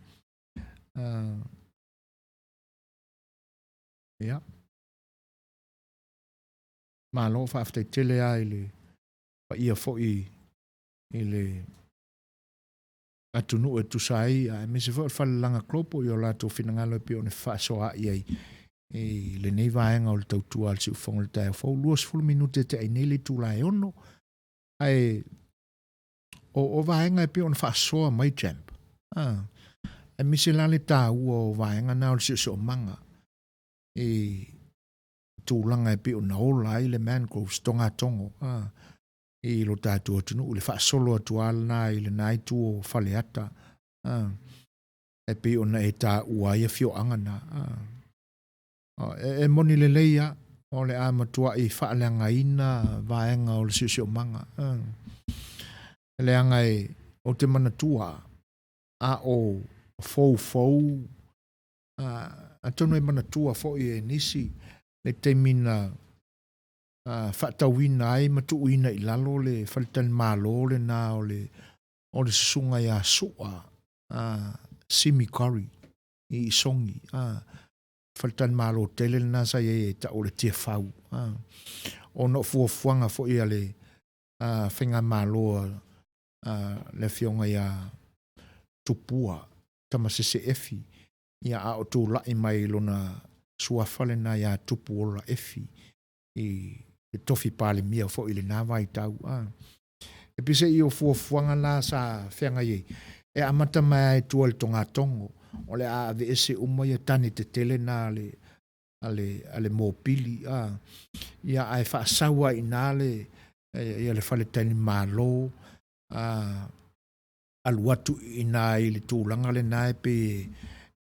Ia, malo, faafetai tele lava i le paia foi i le atunuu e tusa ai, aemaise foi o le Falelaga Global i o latou finagalo e pei ona fefaasoaai ai i lenei vaega o le tautua a le Siufofoga i le taeao fou. 20 minute te ai nei le itula e 6, ae o vaega e pei ona faasoa mai Champ, aemaise la le taua o vaega na o le siosiomaga i tulaga e pei ona ola ai le mangroves togatogo i lo tatou atunuu, le faasolo atu lava lena i lena itu o Faleata, e pei ona e taua ai afioaga na. E moni lelei lava, o le a matuai faaleagaina vaega o le siosiomaga. Leaga ou te manatua a o foufou, atonu e manatua foi e nisi le taimi na faatauina ai ma tuuina i lalo le faletalimalo lena o le susuga ia Sua Simi Curry i Isogi, faletalimalo tele lena sa i ai e tau o le Tiafau, ona o fuafuaga foi a le faigamalo a le afioga ia Tupua Tamasese Efi, ia a o tulai mai lona suafa lena ia Tupuola Efi i le tofi Palemia foi i lena vaitau. E peiseai o fuafuaga la sa feagai ai, e amata mai lava i tua i le togatogo, o le a aveese uma ia tane tetele na a le mopili, ia ae faasau ai i ina le faletalimalo, alu atu i ina i le tulaga lena e pei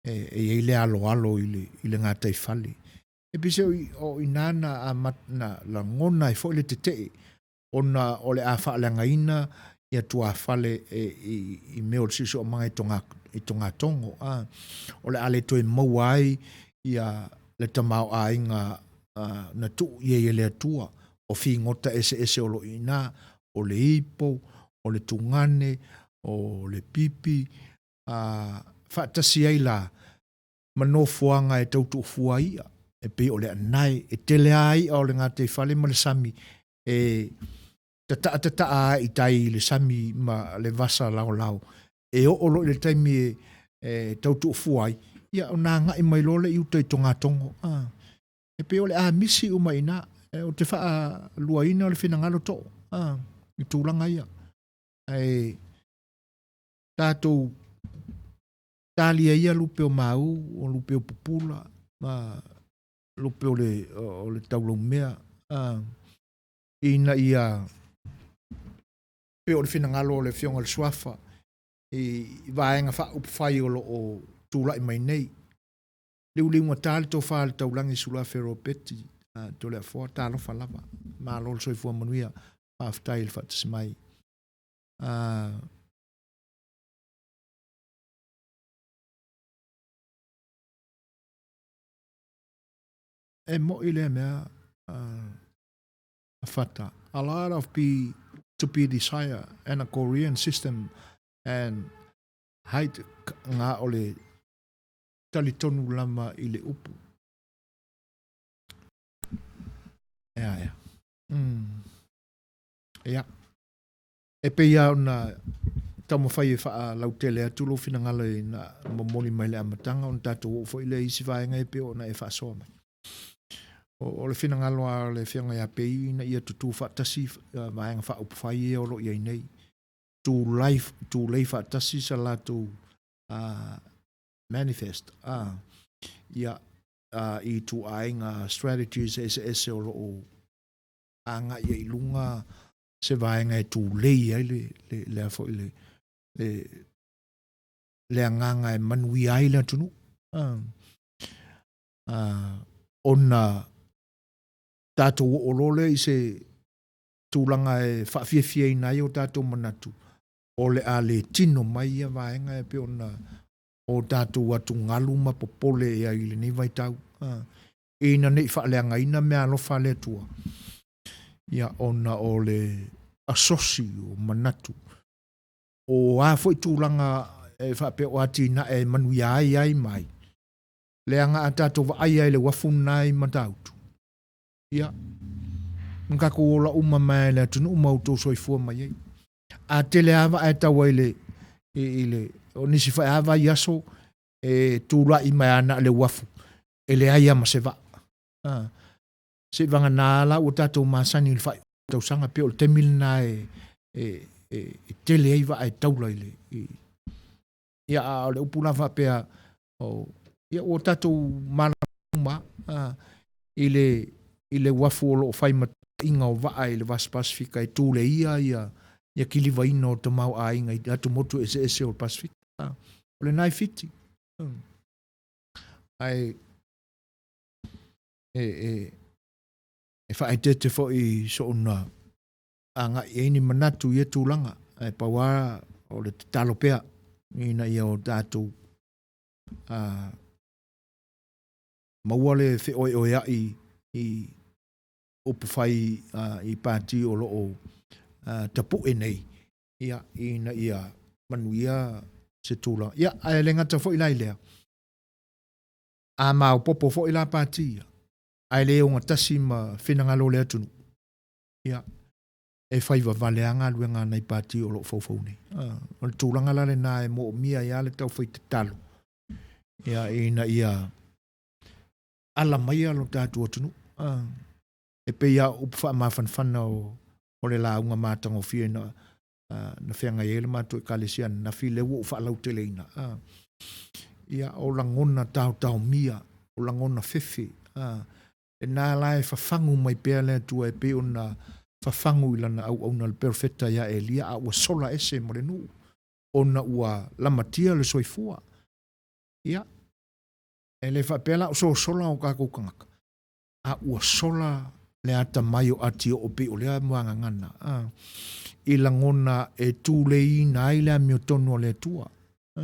e i ai le aloalo i le gataifale. E peiseai o i ina na lagona ai foi le tetee, ona o le a faaleagaina ia tuafale i mea o le siosiomaga i togatogo. O le a le toe maua ai ia le tamaoaiga na tuu i ai e le Atua, o figota eseese o lo o i ina, o le ipo, o le tugane, o le pipi, faatasi ai la ma nofoaga e tau tuufua ai i'a, e pei o le anae, e tele lava i'a o le gataifale ma le sami e tata'a tata'a ai i tai i le sami ma le vasa laolao, e oo loa i le taimi e tau tuufua ai, ia ona agai mai loa lea i uta i togatogo. E pei o le a misi uma i ina, ou te faaluaina le finagalo too i tulaga ia. Ae tatou talia ia lupe o mau, o lupe o pupula, ma lupe o le taulaumea, ina ia pei o le finagalo o le Afioga i le Suafa i vaega faaupufai o lo o tulai mai nei. Liuliugata le tofa a le taulagi Suluafe Ropeti Toleafoa, talofa lava, malo le soifua manuia, faafetai i le faatasi mai. E moi lea mea Fata. A lot of be to be desire and a Korean system and height nga o le talitonu lava i le upu. Ea, ea. Ia. E pei lava ona taumafai e faalautele atu lou finagalo ina momoli mai le amataga ona tatou oo foi lea i isi vaega e pei ona e faasoa mai. O le finagalo a le Afioga ia Pei ina ia tutū faatasi Vaega Faaupufai ia o lo o i ai nei, tulai, tulei faatasi sa latou manifest, ia, i ituaiga strategies eseese o lo o agai ai i luga se vaega e tulei ai le, le, le, foi le, le, le agaga e manuia ai le atunuu. Ona tatou oo loa lea i se tulaga e faafiafiaina ai o tatou manatu, o le a le tino mai ia vaega e pei ona o tatou atugalu ma popole i ai i lenei vaitau, ina ne i faaleagaina meaalofa a le Atua, ia ona o le asosi o manatu, o a foi tulaga e faapea o atinae e manuia ai ai ma ai, leaga a tatou vaai lava i le uafu lena i Matautu, ia, na tatou ola uma mai lava i le atunuu ma outou soifua mai ai. A tele lava vaa e tau ai i le, i le, o nisi foi lava vaiaso e tulai mai lava na o le uafu, e leai lava ma se vaa. A, seivagana la ua tatou masani i le faaiuga o le tausaga, pei o le taimi lena e, e, e, e tele ai vaa e taula i le, i, ia, a o le upu la faapea, o, ia, ua tatou malamalama uma a, i le, i le uafu o lo o fai ma taaiga o vaa i le Vasa Pasefika e tuleia ia, ia kilivaina o tamaoaiga i atumotu eseese o le Pasefika. O lena e Fiti. Ae e, e, e faaeteete foi i soona agai i ai ni manatu i ia tulaga, ae pau lava o le tatalo pea ina ia o tatou maua le feoeoea'i i upufai i pati o lo o tapu'e nei, ia, ina ia manuia se tulaga. Ia, ae le gata foi la i lea, a maopoopo foi la pati ia, ae le ogatasi ma finagalo o le atunuu, ia, e fai vavale lava galuega a nai pati o lo o foufou nei. O le tulaga la lena e moomia ai lava le taufai tatalo, ia, ina ia ala maia lo tatou atunuu. E pei lava o upu faamafanafana o, o le lauga matagofie na, na feagai ai le matou ekalesia ananafi, lea ua ou faalauteleina. Ia, o lagona taotaomia, o lagona fefe, lena la e fafagu mai pea le Atua e pei ona fafagu i lana auauna le perofeta ia Elia, a ua sola ese ma le nuu, ona ua lamatia le soifua. Ia, e le faapea la o sosola o tatou tagata, a ua sola le atamai o Atioo pei o lea muagagana, a, i lagona e tuleiina ai le amiotonu a le Atua, a,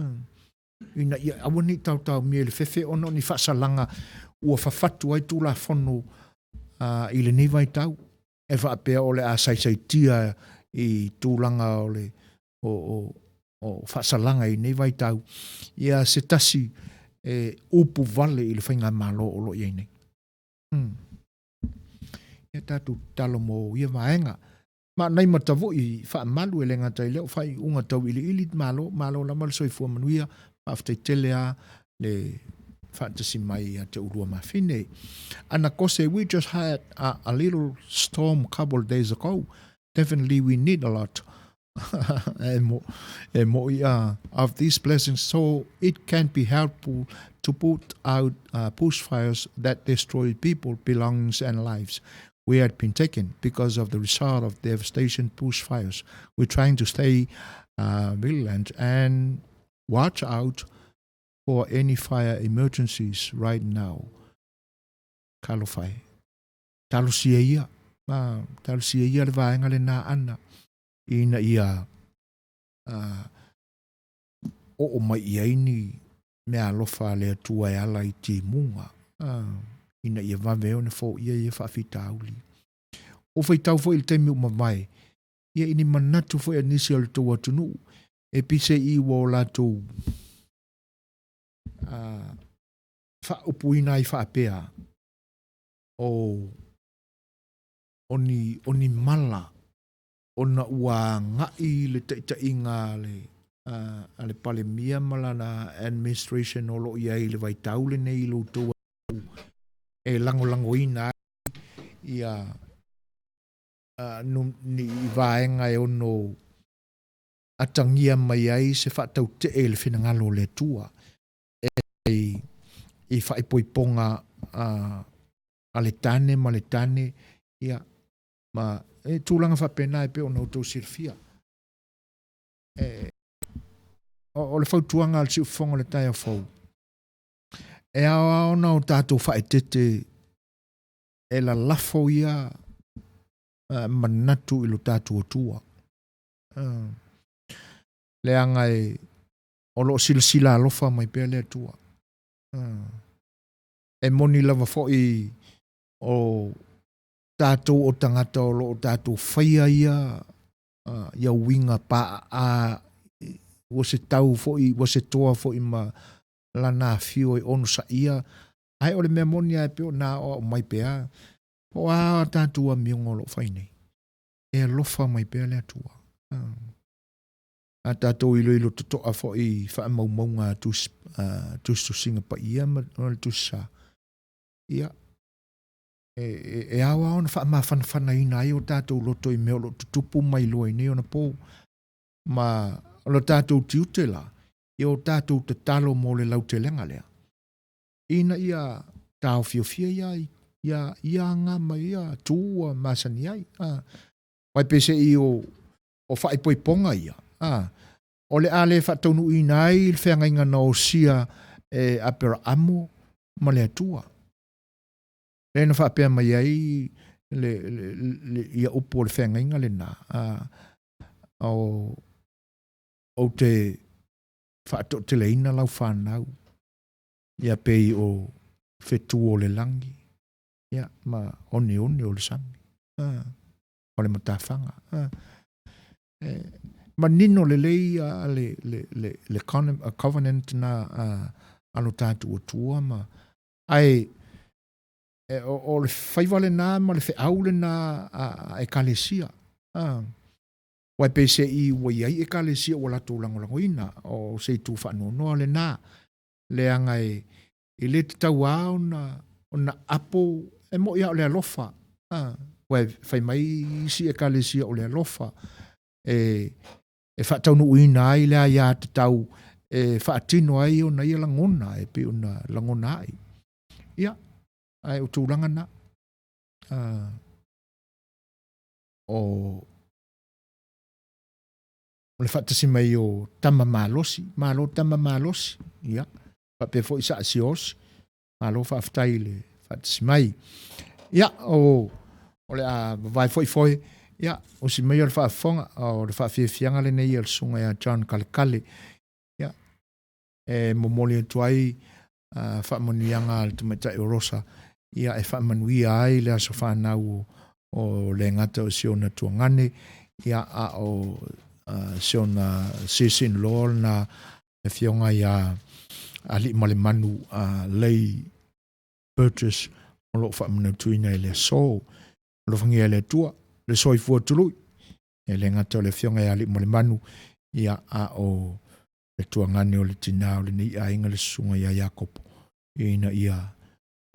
ina ia aua ne i taotaomia i le fefe ona o ni faasalaga ua fafatu ai Tulafono a, i lenei vaitau, e faapea o le a saisaitia i tulaga o le o, o, o faasalaga i nei vaitau, ia se tasi e upu vale i le faigamalo o lo o i ai nei. Ia tatou tatalo mo ia vaega. Ma nai matavui faamalu e le gata i lea o faaiuga tauiliili malo, malo lava le soifua manuia, faafetai tele lava le faatasi mai ia te ulua mafine. Ana Kose, we just had a, a little storm couple days ago. Definitely we need a lot e mo, e mo ia of these blessings so it can be helpful to put out bushfires that destroy people, belongings and lives. We had been taken because of the result of devastation bushfires. We're trying to stay vigilant and watch out for any fire emergencies right now. Talofa e. Talosia ia. Ah, talosia ia le vaega lena ana ina ia oo mai i ai ni mea alofa a le Atua e ala i timuga, ina ia vave ona foia ia faafitauli. Ua faitau foi i le taimi ua mavae, ia i ni manatu foi a nisi o le tou atunuu, e pise i ua o latou faaupuina ai faapea, o, o ni, o ni mala ona ua agai le taitaiga a le, a le Palemia ma lana administration o lo o i ai i le vaitau lenei i lo outou e lagolagoina ai. ia nu, ni vaega e ono atagia mai ai se faatautee i le finagalo o le Atua e ai i faaipoipoga a, a le tane ma le tane, ia, ma e tulaga faapena e pei ona outou silafia. E, o, o le fautuaga a le siufofoga o le taeao fou, e aoao ona o tatou faaeteete e lalafo ia manatu i lo tatou Atua. Leaga e o lo o silasila alofa mai pea le Atua. E moni lava foi o tatou o tagata o lo o tatou faia ia ia uiga paaa ua se tau foi ua se toa foi ma lana afio e onosaia ae o le mea moni lava e pei ona aoao mai pea po o a tatou amioga o lo o fai nei e alofa mai pea le Atua. A tatou iloilo totoa foi i faamaumauga a tusi, tusitusiga paia ma le tusi sa, ia, e, e, e ao lava ona faamafanafanaina ai o tatou loto i mea o lo o tutupu mai loa i nei ona po. Ma o lo tatou tiute la, ia o tatou tatalo mo le lautelega lea, ina ia taofiofia ia, ia, ia aga ma ia tu ua masani ai. A, vai peiseai o, o faaipoipoga ia, a, o le a le faataunuuina ai le feagaiga na osia e Aperaamo ma le Atua. Lea na faapea mai ai le, le, le, ia upu o le feagaiga lena, a, o, ou te faatoateleina lau fanau, ia pei o fetu o le lagi, ia, ma oneone o le sami, a, o le matafaga. A, e, manino lelei a le, le, le, le covenant na a, a lo tatou Atua ma, ae e, o, o le faiva lena ma le feau lena a, a ekalesia. A, Aua e peiseai ua i ai ekalesia ua latou lagolagoina, o se itu faanoanoa lena, leaga e, e le tatau lava ona, ona apo, e moni lava o le alofa, a, aua e fai mai isi ekalesia o le alofa, e, e faataunuuina ai le aiatatau e faatino ai ona ia lagona e pei ona lagona ai. Ia, ae o tulaga na. O, o le faatasi mai o tama malosi, malo tama malosi, ia, faapea foi Saa Siaosi, malo faafetai i le faatasi mai. Ia, o, o le a vavae foi foe, ia, usi maia le faafofoga, o le faafiafiaga lenei a le susuga ia John Kalikali, ia, e momoli atu ai uh, faamanuiaga a le tamaitai o Rosa, ia e faamanuia ai le aso fanau o, o le gata o si ona tuagane, ia a o uh, si ona sis-in-law na afioga ia Aliimalemanu uh, Lei Burgess o lo o faamanatuina i le aso. Alofagia e le Atua le soifua tului, e le gata o le afioga ia Aliimalemanu, ia a o le tuagane o le tinā o lenei aiga le susuga ia Iakopo, ina ia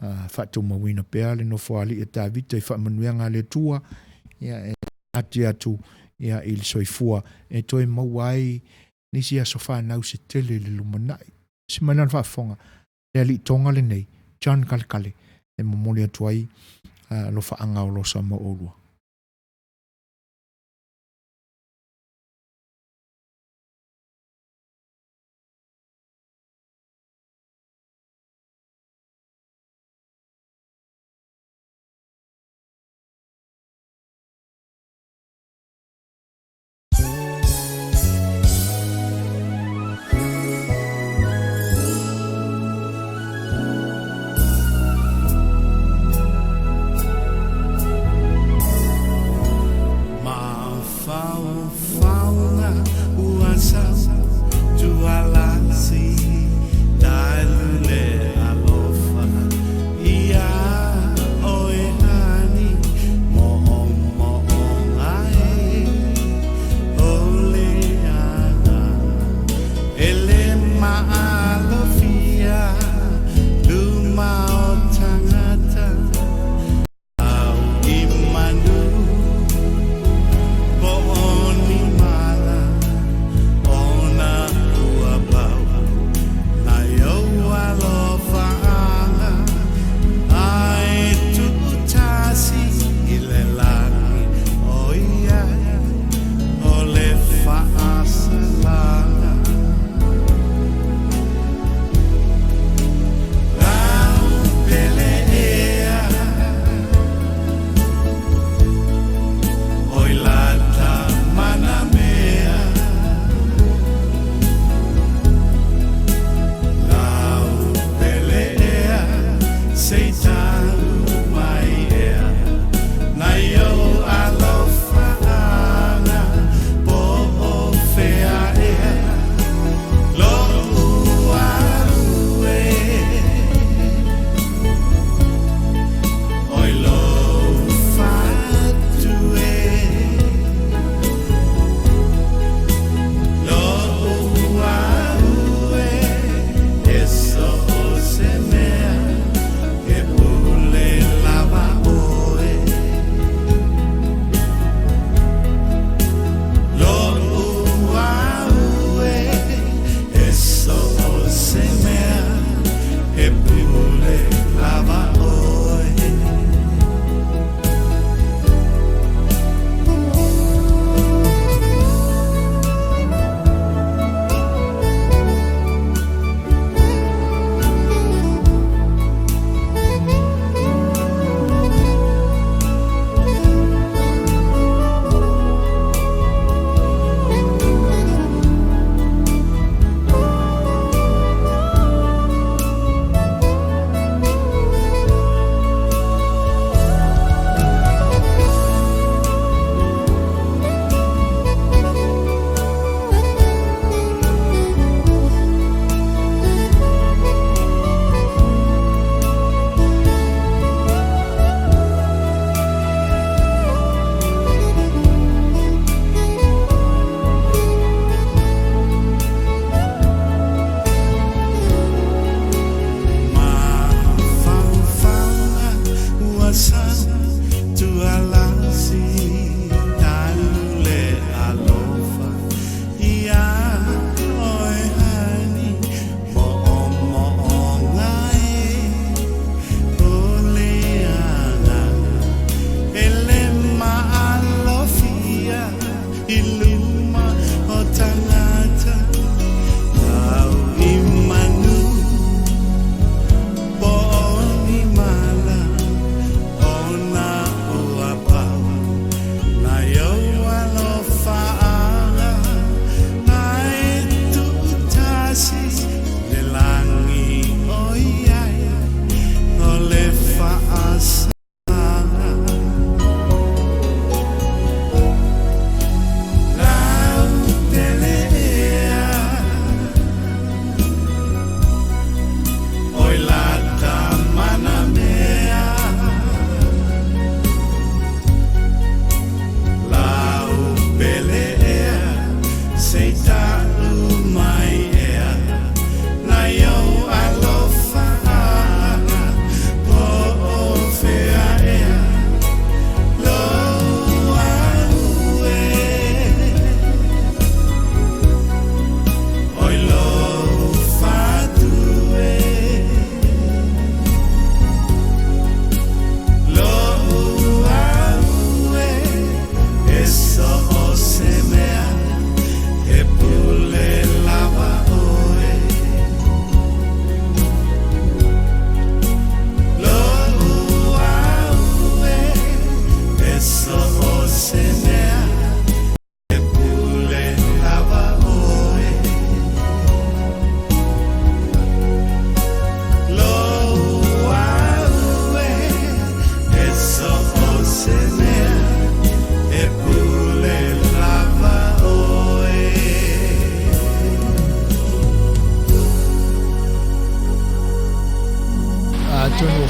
uh, faatumauina pea le nofoalii a Tavita i faamanuiaga a le Atua, ia e ati atu ia i le soifua e toe maua ai nisi aso fanau se tele i le lumanai. Si mai lana faafofoga, le alii toga lenei, John Kalikali, e momoli atu ai uh, alofaaga o losa mo oulua.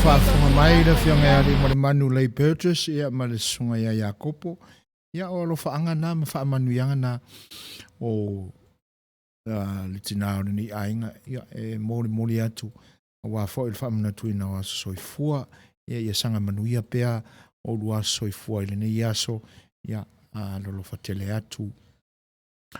faafofoga mai le Afioga ia Aliimalemanu Lei Burgess ia ma le Susuga ia Iakopo. Ia o alofaaga na ma faamanuiaga na o le tina o lenei aiga ia e molimoli atu aua foi le faamanatuina o aso soifua. Ia ia saga manuia pea oulua aso soifua i lenei aso. Ia alolofa tele atu.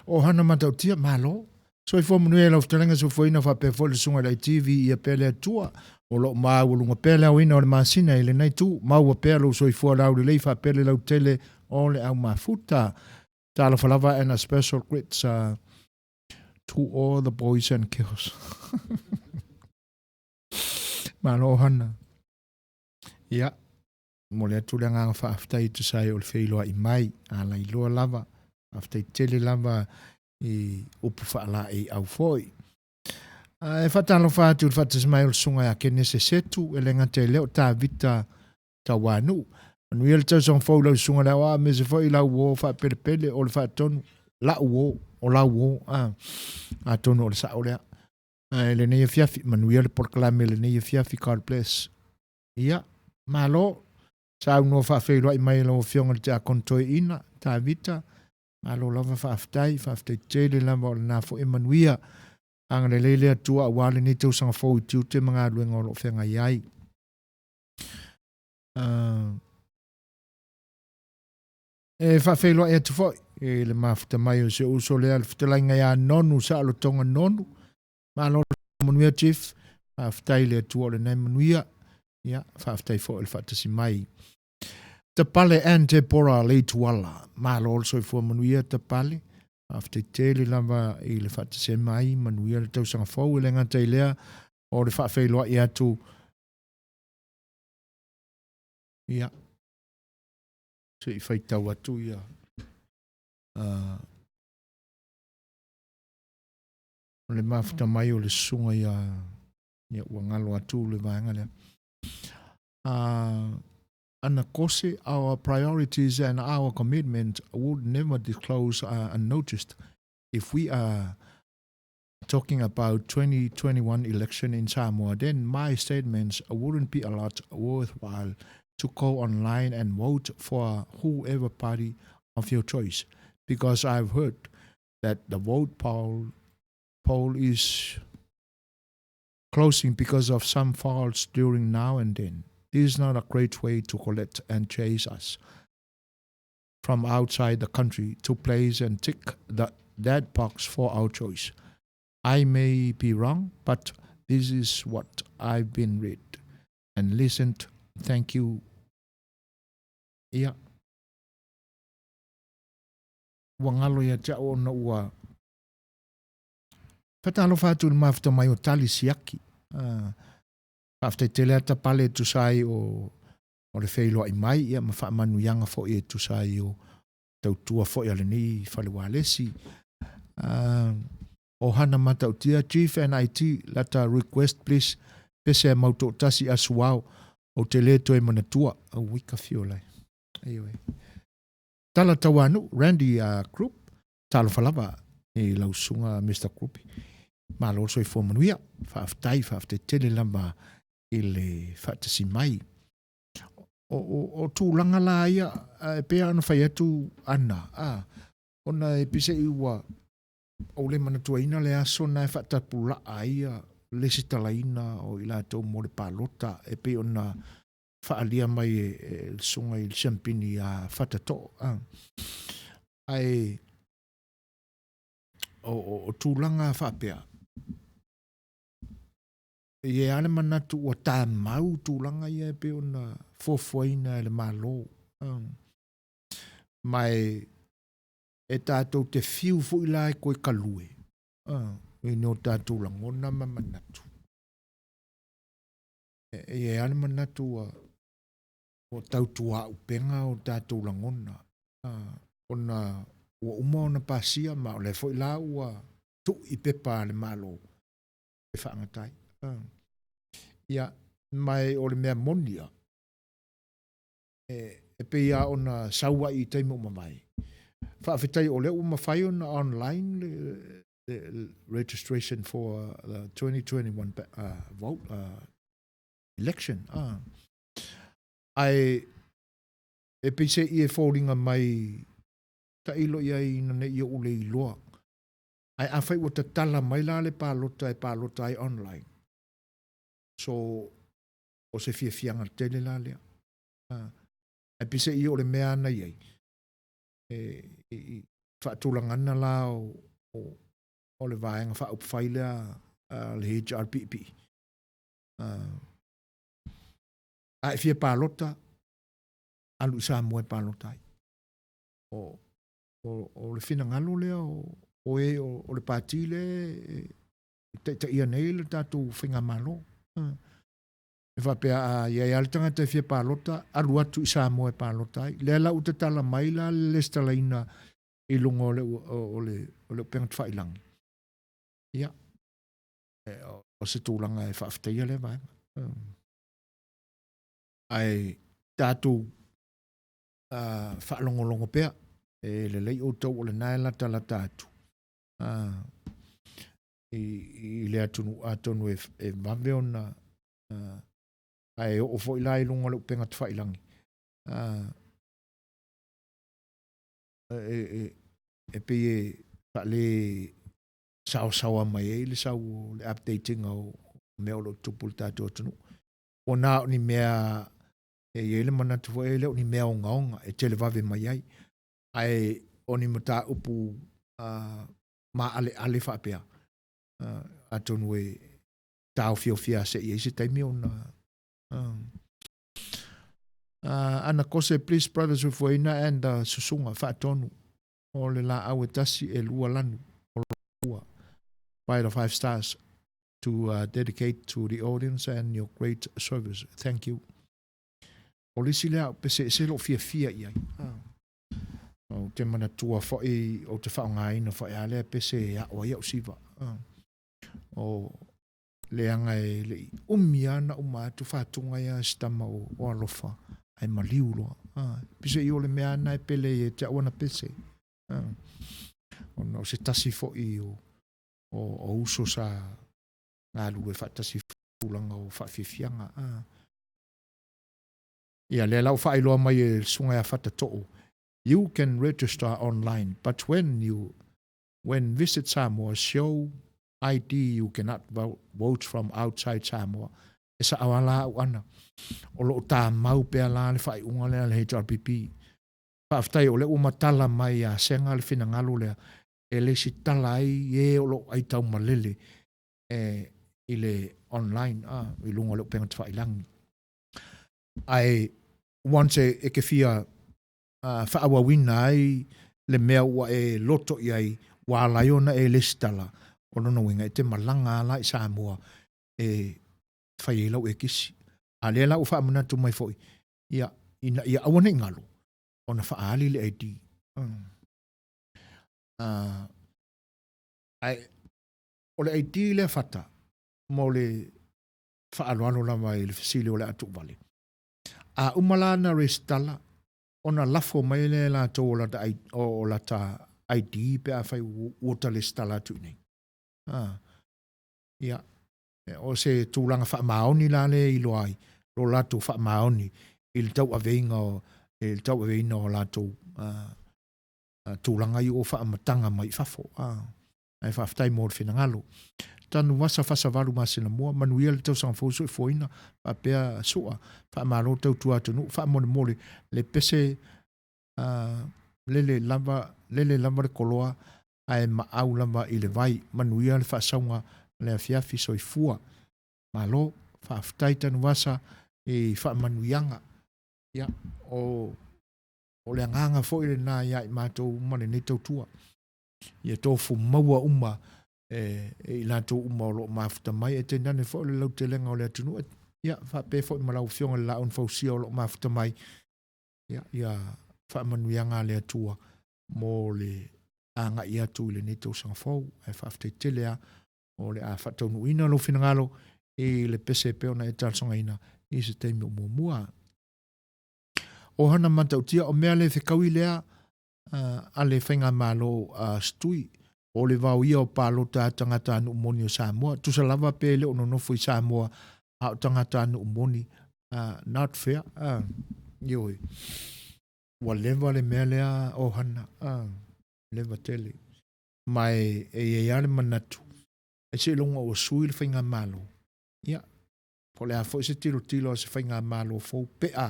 O Hana Matautia, malo. Soifua manuia i lau fetalaiga soifuaina faapea foi le susuga i le ITV ia pea le Atua. O lo o maualuga pea le aoina o le masina i lenei itu. Maua pea lou soifua laulelei faapea le lautele o le au mafuta. Talofa lava and a special grits to all the boys and girls. Malo Hana. Ia, momoli atu le agaga faafetai e tusa ai o le feiloai mai, a lailoa lava, faafetai tele lava i upu faalaeiau foi. E faatalofa atu i le faatasi mai o le Susuga ia Kenese Setu, e le gata i lea o Tavita Tauanuu. Manuia le tausaga fou i lau susuga i le aoao aemaise foi lau uo faapelepele o le faatonu, la'u uo, o lau uo, a, atonu o le sa'o lea. I lenei afiafi, manuia le polokalame i lenei afiafi, God bless. Ia, malo, saunoa faafeiloai mai e lau Afioga i le Tiakono Toeaina, Tavita, malo lava faafetai, faafetai tele lava o lena foi e manuia. Agalelei le Atua aua lenei tausaga fou i tiute ma galuega o lo o feagai ai. E faafeiloai atu foi i le mafuta mai o si ou uso lea, le fetalaiga ia Nonu Saolotoga Nonu. Malo manuia Chief, faafetai i le Atua o lenei manuia. Ia, faafetai foi i le faatasi mai. Tapale and Deborah Leituala, malo le soifua manuia Tapale. Faafetai tele lava i le faatasi mai, manuia le tausaga fou. E le gata i lea o le faafeiloai atu ia se i faitau atu ia o le mafuta mai o le susuga ia ia ua galo atu le vaega lea. And of course, our priorities and our commitment would never disclose unnoticed. If we are talking about 2021 election in Samoa, then my statements wouldn't be a lot worthwhile to go online and vote for whoever party of your choice, because I've heard that the vote poll is closing because of some faults during now and then. This is not a great way to collect and chase us from outside the country to place and tick that box for our choice. I may be wrong, but this is what I've been read and listened. Thank you. Ia. Ua galo ia te au ona ua Faatalofa atu i le mafuta mai o Tali Siaki. Faafetai tele ata pale e tusa ai o o le feiloai mai ia ma faamanuiaga foi e tusa ai o tautua foi a lenei fale ualesi. O Hana Matautia, Chief NIT, lata request please, pese a mau toatasi asuao, ou te le toe manatua. Auoi ka fio lai. Ioe. Tala Tauanuu, Randy Group, talofa lava i lau susuga Mister Group. Malo le soifua manuia. Faafetai, faafetai tele lava i le faatasi mai. O, o, o tulaga la ia, e pei ona fai atu Ana, a, ona e pise i ua ou le manatuaina le aso na e faatapulaa ai ia lesitalaina o i latou mo le palota e pei ona faaalia mai e le susuga i le Siampini ia Fatatoo. A. Ae o, o, o tulaga faapea, e i ai lava le manatu ua tamau tulaga ia e pei ona fuafuaina e le Malo. Ma e, e tatou te fiu foi la e toe kalue i ni o tatou lagona ma manatu. E i ai lava le manatu ua, ua tautuaupega o tatou lagona, ona ua uma ona pasia ma o lea foi la ua tuu i pepa a le Malo e faagata ai. Ia, ma o le mea moni lava, e pei lava ona sau ai i taimi ua mavae. Faafetai o lea ua mafai ona online le, le registration for the 2021 vote. election. Ah. Ae e peise'i e foliga mai tailo i ai ina ne i ou le iloa. Ae afai ua tatala mai la le palota e palota ai online, so o se fiafiaga tele la lea. Ah. Ae peise'i o le mea ana i ai, e, i, i faatulagana la o, o, o le vaega faaupufai lea a le HRPP. Ah. A e fia palota, alu i Samoa e palota ai. O, o, o le finagalo lea o, o e o, o le pati lea e, e taitaia nei le tatou faigamalo. E faapea a i ai lava le tagata e fia palota, alu atu i Samoa e palota ai. Lea la ua tatala mai la le lesitalaina i luga o le, o, o le, o le upega tafailagi. Ia, e, o, o se tulaga e faafetaia lea vaega. Ae tatou uh, faalogologo pea, e lelei outou o lena e latalata atu uh, i, i le atunuu atonu e, e vave ona uh, ae oo foi la i luga o le upega tafailagi uh, e, e, e pei e faale saosaoa mai ai le sau o le updating o mea o lo o tupu i le tatou atunuu. Ua na o ni mea e i ai le manatu foi e le o ni mea ogaoga e televave mai ai, ae o ni mataupu uh, maaleale faapea, uh, atonu e taofiofia se i ai se taimi ona uh, uh, ana kose please brothers soifuaina and uh, susuga faatonu o le laau e tasi e lua lanu o lua by the five stars to uh, dedicate to the audience and your great service. Thank you. O le isi lea pese ese lou fiafia i ai. Ah. Ou te manatua foi, ou te faaaogaina foi a lea pese e ao ai au siva. Ah. O leaga e le i umi lava na uma atu faatuga ia si tama o, o alofa ae maliu loa. Ah. Pese i o le mea ana e pele ia te au ana pese. Ah. Ona o se tasi foi o, o, o uso sa galulue faatasi tulaga o faafiafiaga. Ah. Ia, lea la ua faailoa mai e le susuga ia Fatatoo, you can register online, but when you when visit Samoa, show ID you cannot vote from outside Samoa. E sao lava la au ana. O lo o tamau pea la le faaiuga lea a le HRPP. Faafetai o lea ua matala mai ia Sega le finagalo lea e lesitala ai e o lo o aitaumalele e, i le online, ah, i luga o le upega tafailagi. Ae once e, e ke fia uh, faaauauina ai le mea ua e loto i ai, ua ala ai ona e lesitala, o lona uiga e te malaga lava la i Samoa e fai ai lau ekisi. A lea la ua faamanatu mai foi, ia, ina ia aua ne i galo, ona faaali le ID. Mm. Uh, ae, o le ID lea fata, mo le faaaloalo lava i le fesili o le a tuuvale. A uma la na resitala, ona lafo mai lea e latou o lata, o lata ID pe afai ua ta resitala atu i inei. Ah. Ia, o se tulaga faamaoni la lea e iloa ai lo latou faamaoni i le tauaveina o, i le tauaveina o latou uh, tulaga i o faamatanga mai fafo. Ah. Ae faafetai mo le finagalo. Tanuvasa Fasavalu masina mua, manuia le tausaga fou soifuaina, faapea sua, faamalo tautua atunuu, faamolemole le pese uh, lele lava, lele lava le koloa ae maau lava i le vai, manuia le faasauga le afiafi soifua. Malo, faafetai Tanuvasa i faamanuiaga. Ia, o, o le agaga foi lena ia i matou uma lenei tautua. Ia tofu maua uma e, e i latou uma o lo o mafuta mai, e tainane foi o le lautelega o le atunuu, ia, faapea foi ma lau Afioga i le Laau na Fausia o lo o mafuta mai, ia, ia faamanuiaga a le Atua mo le agai atu i lenei tausaga fou. Ae faafetai tele lava o le a faataunuuina lou finagalo i le pese e pei ona e talosagaina i se taimi o muamua. O hana matautia, o mea le fekaui lea a le faigamalo a Stui, o le vaoia o palota a tagatanuu moni o Samoa. Tusa lava pe le o nonofo i Samoa A o tagatanuu moni, not fair, ioe. Ua leva le mea lea ohana, leva tele. Ma e i ai lava le manatu, ai seiloga ua sui le faigamalo, ia, po o le a foi se tilotilo a se faigamalo fou pe a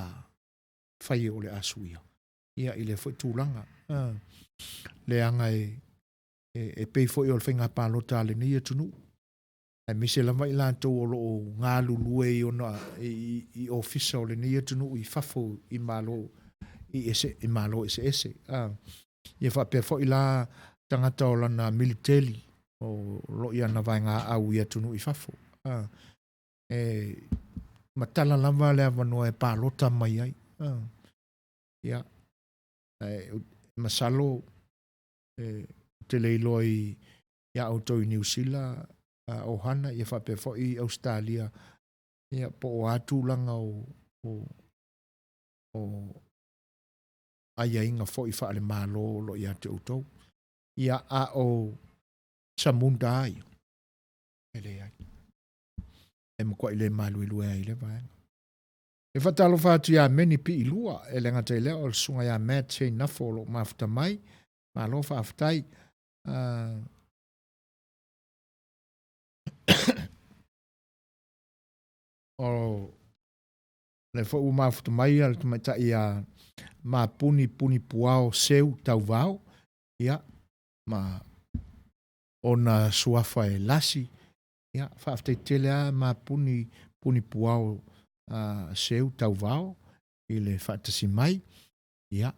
fai o le a suia, ia, i lea foi tulaga. Leaga e, e pei foi o le faiga palota a lenei atunuu, aemaise lava i latou o lo o galulue i ona i ofisa o lenei atunuu i fafo i Malo i ese i Malo eseese. A ia faapea foi la tagata o lana militeli o lo o i ana vaegaau i atunuu i fafo. A e matala lava le avanoa e palota mai ai. A ia e masalo e te le iloa i iā outou i Niu Sila, ohana, ia faapea foi i Ausetalia, ia po o a tulaga o, o, o aiaiga foi faale-Malo o lo o ia te outou. Ia, a o Samunda lava ia, e leai. E matuai le maluelue ai i lea vaega. E faatalofa atu ia Meni Piilua, e le gata i lea o le susuga ia Matt Seinafo o lo o mafuta mai. Malo faafetai. O lea foi ua mafuta mai le tamaitai ia Mapuni Puni Puao Seu Tauvao, ia, ma ona suafa e Lasi. Ia, faafetai tele lava Mapuni Puni Puao Seu Tauvao i le faatasi mai. Ia,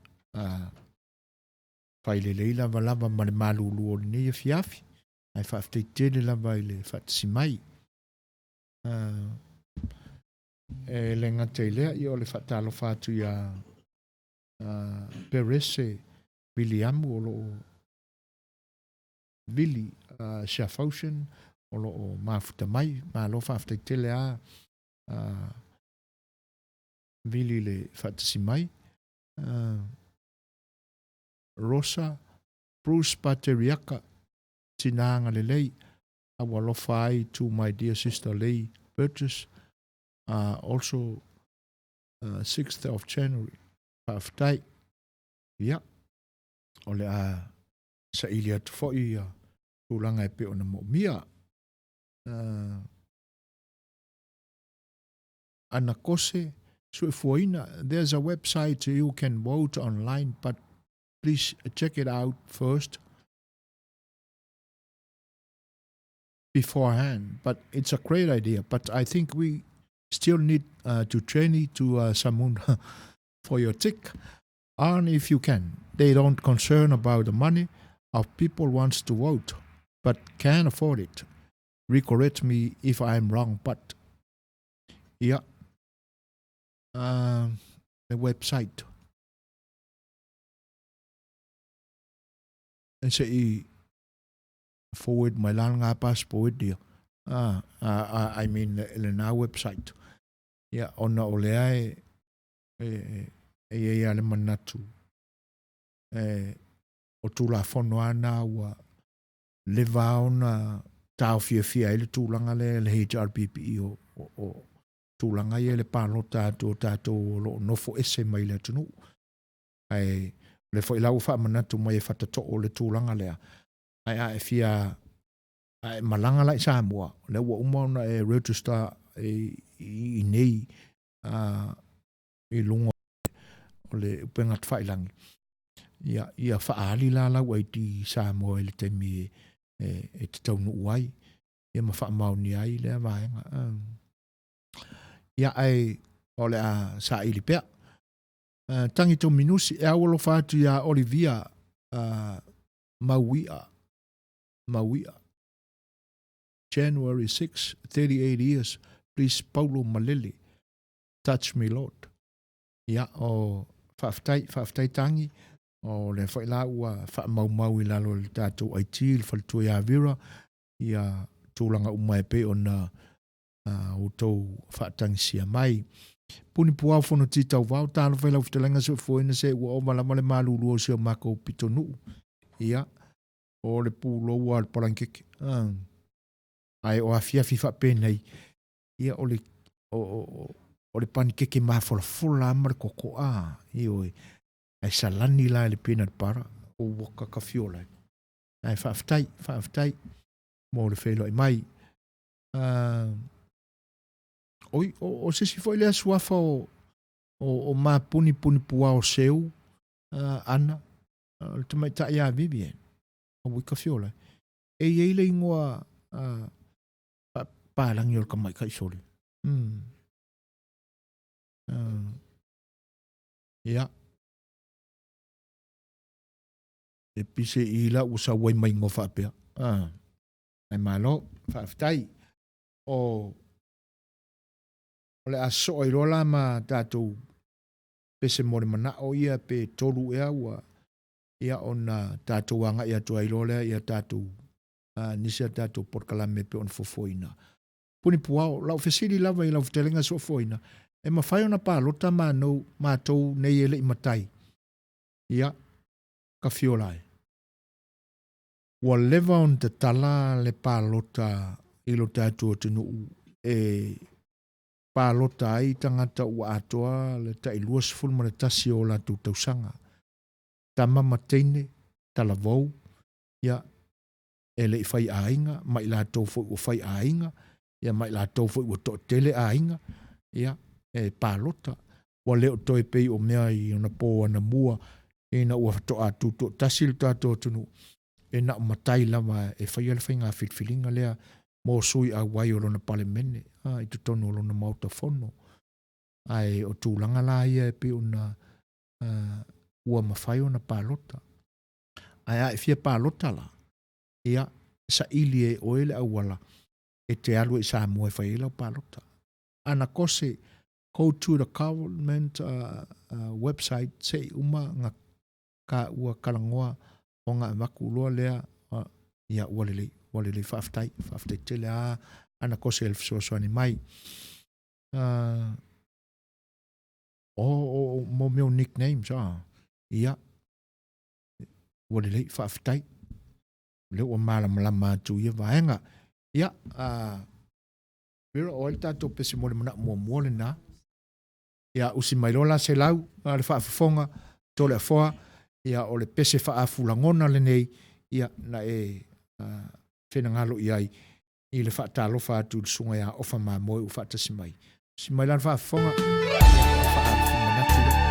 fai lelei lava lava ma le malulu o lenei afiafi, ae faafetai tele lava i le faatasi mai. E le gata i lea, ia o le faatalofa atu ia Perese Viliamu o lo o Vili Schaffhausen o lo o mafuta mai. Malo faafetai tele lava Vili i le faatasi mai. Rosa Bruce Pateriaka, tina agalelei, a ua alofa ai to my dear sister Lei Burgess, also 6th of January. Faafetai. Ia, o le a saili atu foi ia tulaga e pei ona moomia. Anakose Suefuaina, there's a website you can vote online, but please check it out first beforehand. But it's a great idea. But I think we still need to train it to someone for your tick. And if you can, they don't concern about the money of people wants to vote, but can't afford it. Recorrect me if I'm wrong, but yeah, the website. E se i forward mai la ngā passport ia. Ah, I mean lena website. Ia, ona o lea e e e i ai lava le manatu e o Tulafono lava na ua leva ona taofiafia ai le tulaga lea e le HRPP o, o, o tulaga ia i le palota atu o tatou o lo o nofo ese mai le atunuu. Ae o lea foi la ua faamanatu mai e Fatatoo le tulaga lea. Ae a e fia a e malaga la i Samoa, o lea ua uma ona e register i, i, i nei i luga o le upega tafailagi, ia, ia faaali la lau ID i Samoa i le taimi e, e, e te taunuu ai, ia ma faamaonia ai lea vaega. Ia, ae o le a saili pea. Tangi Tominusi, e au alofa atu iā Olivia Mauia, Mauia. January 6, 38 years, please Paulo Malele, touch me Lord. Ia, o, faafetai, faafetai Tangi, o lea foi la ua faamaumau i lalo o le tatou IT, le faletua ia Vera, ia tulaga uma e pei ona outou faatagisia mai. Puni puao fono ti tauvao, talofa i lau fetalaiga soifuaina se ua ova lava le malulu o si o makou pitonuu. Ia, o le pulou lava o le palangekeke. Ae o afiafi faapenei, ia o le o, o, o le panikeke mafolafola ma le kokoa, ioe, ae salani la i le peanut butter, ua kakafiola ai. Ae faafetai, faafetai mo le feiloai mai. Oi, o, o se isi foi lea suafa o, o, o mapuni puni puao seu, ana, o le tamaitai ia Vivian, a ua kafiola. E i ai le ingoa palagi o le tamaitai sole. Ia. E pise i la ua sau ai mai ingoa faapea. Ai malo, faafetai. O, o le a soa i loa la ma tatou pese mo le manao ia pe tolu ea ua ia ona tatou agai atu ai loa lea ia tatou nisi a tatou polokalame pe ona fuafuaina. Puni puao, lau fesili lava i lau fetalaiga soofoina, e mafai ona palota manou, matou nei e le i matai. Ia, kafiola e. Ua leva ona tatala le palota i lo tatou atunuu e palota ai tagata ua atoa le tai 21 o latou tausaga. Tama ma teine, talavou, ia, e le i fai aiga, ma i latou foi ua fai aiga, ia ma i latou foi ua toatele aiga, ia, e palota. Ua le o toe pei o mea i ona pō anamua, ina ua faatoa tutoatasi le tatou atunuu, e na o matai lava e faia le faiga filifiliga lea mo sui auai o lona Palemene, a, i totonu o lona Maota Fono. Ae o tulaga la ia e pei ona ua mafai ona palota. Ae a e fia palota la, ia, saili e oe le auala e te alu ai i Samoa e fai ai lau palota. Ana kose, go to the government website se i uma nga ka ua kalagoa o nga avaku loa lea, ia ua lelei, ua lelei, faafetai, faafetai tele a ana kose e le fesoasoani mai. O, o, o, mo mea o nicknames, ia, ua lelei, faafetai. Lea ua malamalama atu ia vaega. Ia, Mira, o ai le tatou pese mo le manao muamua lena. Ia, usi mai loa la se lau, le faafofoga, Toleafoa, ia, o le pese faafulagona lenei, ia, na e finagalo i ai i le faatalofa atu i le susuga ia Ofa Mamoe ua faatasi mai. Usi mai la le faafofoga, ia, ona faamanatu lea.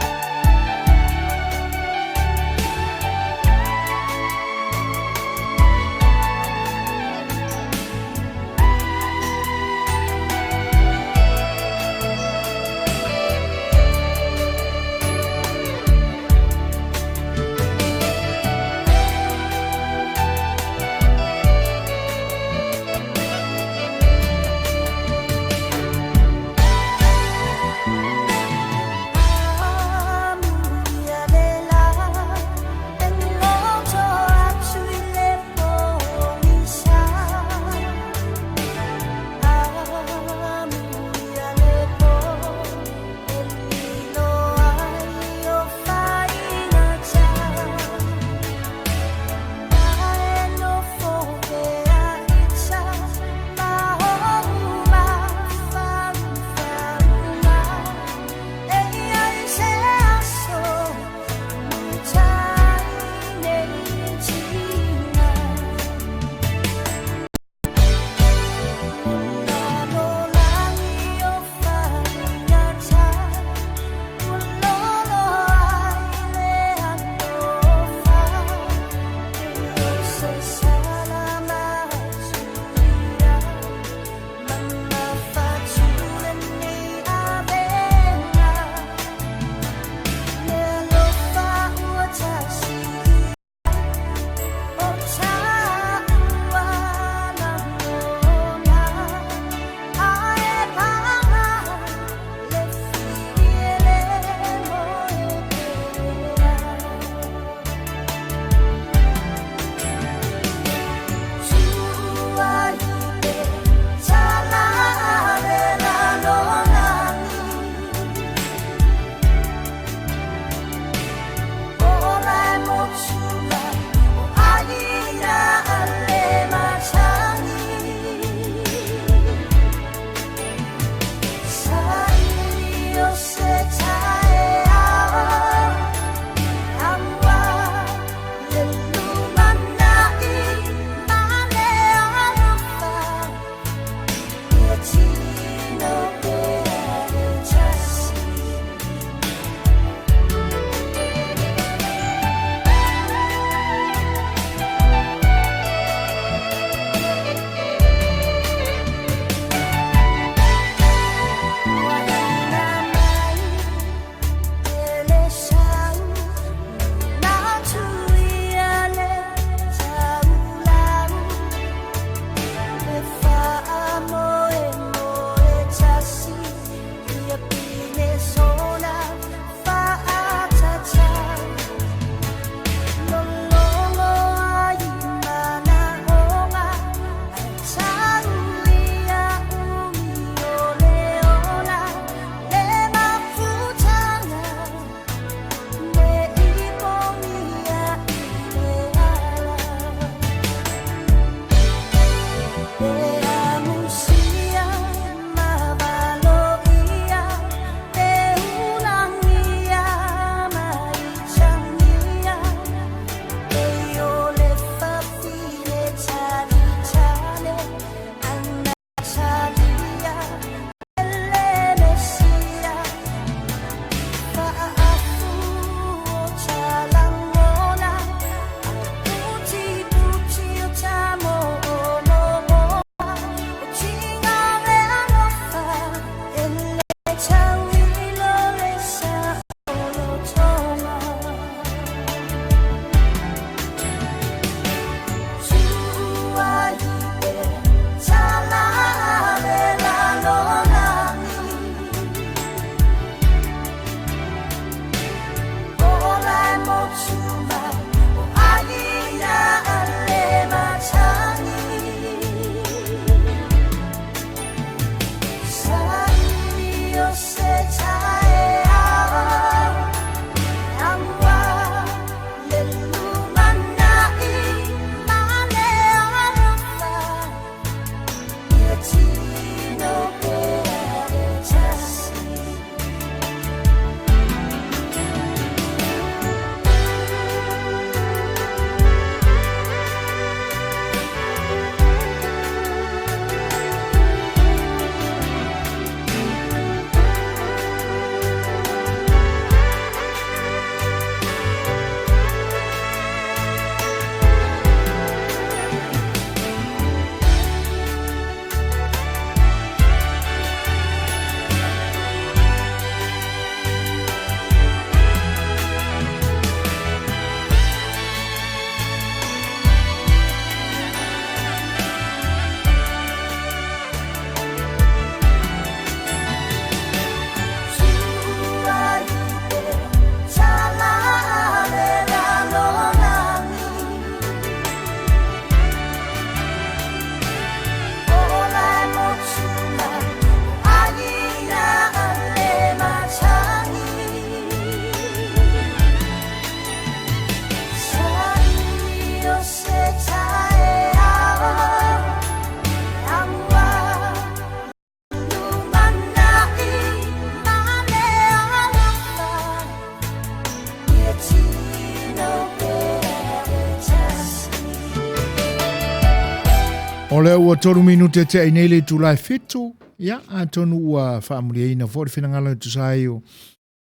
lea ua 3 minute tea i nei le itula e 7, ia, atonu ua faamuliaina foi le finagalo e tusa ai o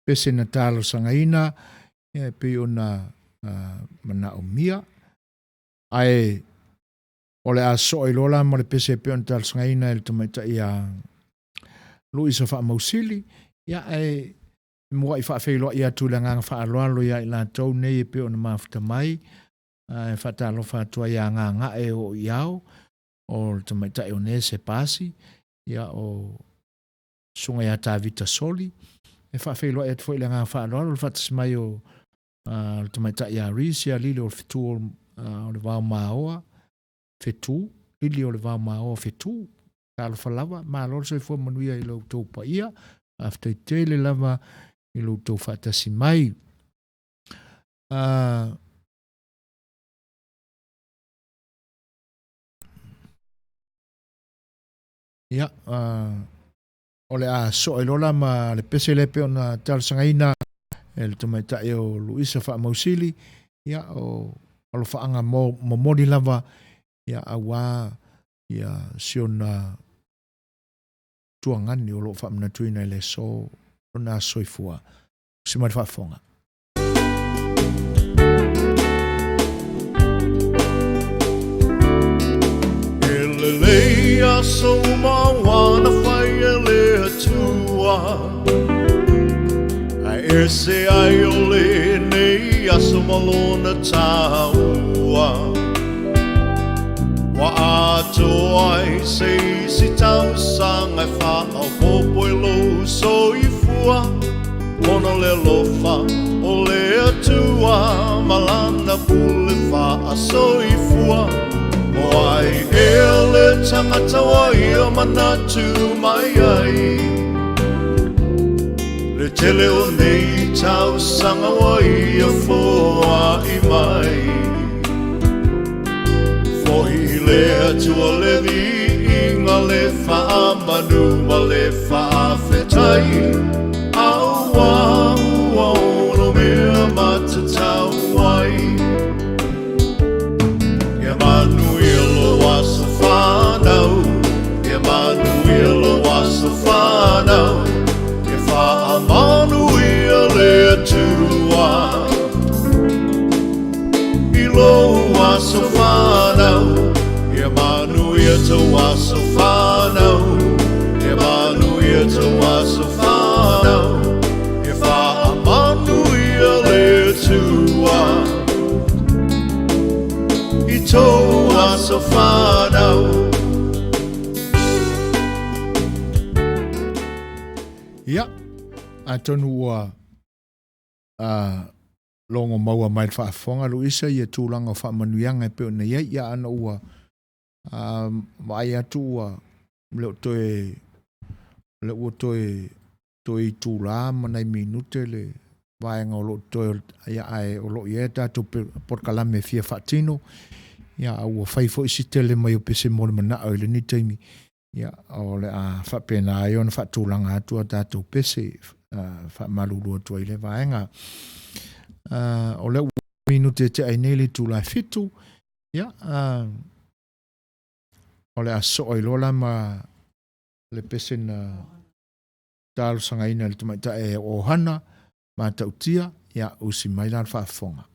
pese na talosagaina, ia, e pei ona manaomia. Ae o le a so'o ai loa la ma le pese e pei ona talosagaina e le tamaitai ia Luisa Faamausili, ia, ae mua'i faafeiloai atu i le agaga faaaloalo ia i latou nei e pei ona mafuta mai, ae faatalofa atu ai ia Gagae o Iao, o le tamaitai o Nese Pasi, ia, o Susuga ia Tavita Soli. E faafeiloai atu foi i le agaga faaaloalo le faatasi mai o le tamaitai ia Reece ia Lili o le Fetu o le Vao Maoa Fetu, Lili o le Vao Maoa Fetu. Talofa lava, malo le soifua manuia i lo outou paia. Faafetai tele lava i lo outou faatasi mai. Ia, o le a so'o ai loa la ma le pese lea e pei ona talosagaina e le tamaitai o Luisa Faamausili, ia, o alofaaga momoli lava, ia, auā ia si ona tuagani o lo o faamanatuina i le aso lona aso soifua. Usi mai le faafofoga. E lelei aso uma ua na fai e le Atua, Ae ese ai o lenei aso ma lona taua. Ua atoa ai se isi tausaga e faaopoopo i lou soifua, Ona o le alofa o le Atua ma Lana pule faasoifua. O ai ea le tagata ua ia manatu mai ai? Le tele o nei tausaga ua ia foai mai. Foi i le Atua le viiga, le faamanu ma le faafetai, Aua ua ono mea matatau ai. Ia manuia lou aso fanau, Ia manuia lou aso fanau, Ia faamanuia le Atua i lou aso fanau, Ia manuia tou aso fanau, Ia manuia tou aso fanau, Ia faamanuia le Atua i tou aso fanau. Ia, atonu ua logo maua mai le faafofoga Luisa ia tulaga o faamanuiaga e pei ona i ai, ia ana ua vaai atu ua le o toe le ua toe toe itula ma nai minute le vaega o lo o totoe, ia, ae o lo o i ai a tatou polokalame e fia faatino, ia, a ua fai foi si tele mai o pese mo le manao i lenei taimi, ia, o le a faapena ai ona faatulaga atu a tatou pese, faamalulu atu ai le vaega. O lea ua minute e tea ai nei le itula e 7, ia, o le a soo ai loa la ma le pese na talosagaina e le tamaitai o Ohana Matautia, ia, usi mai la le faafofoga.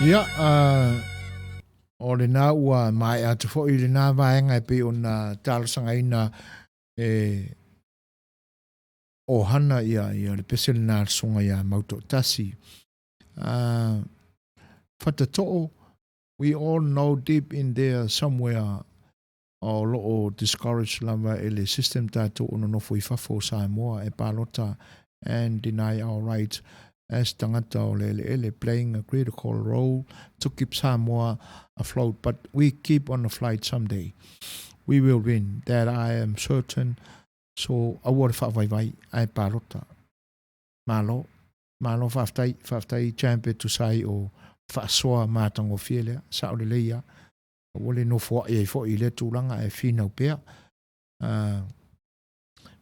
Ia, o lena ua maea atu foi lena vaega e pei ona talosagaina e ohana ia, ia le pese lena a le susuga ia Mautoatasi. Fatatoo, we all know deep in there somewhere o lo o discourage lava e le system tatou o nonofo i fafo o Samoa e palota and deny our rights as tagata o le eleele playing a critical role to keep Samoa afloat but we keep on the flight someday we will win that I am certain so aua le faavaivai ae palota Malo malo faafetai faafetai champ e tusa ai o faasoa matagofie lea sao lelei a ua le nofoa'i ai foi i lea tulaga ae finau pea.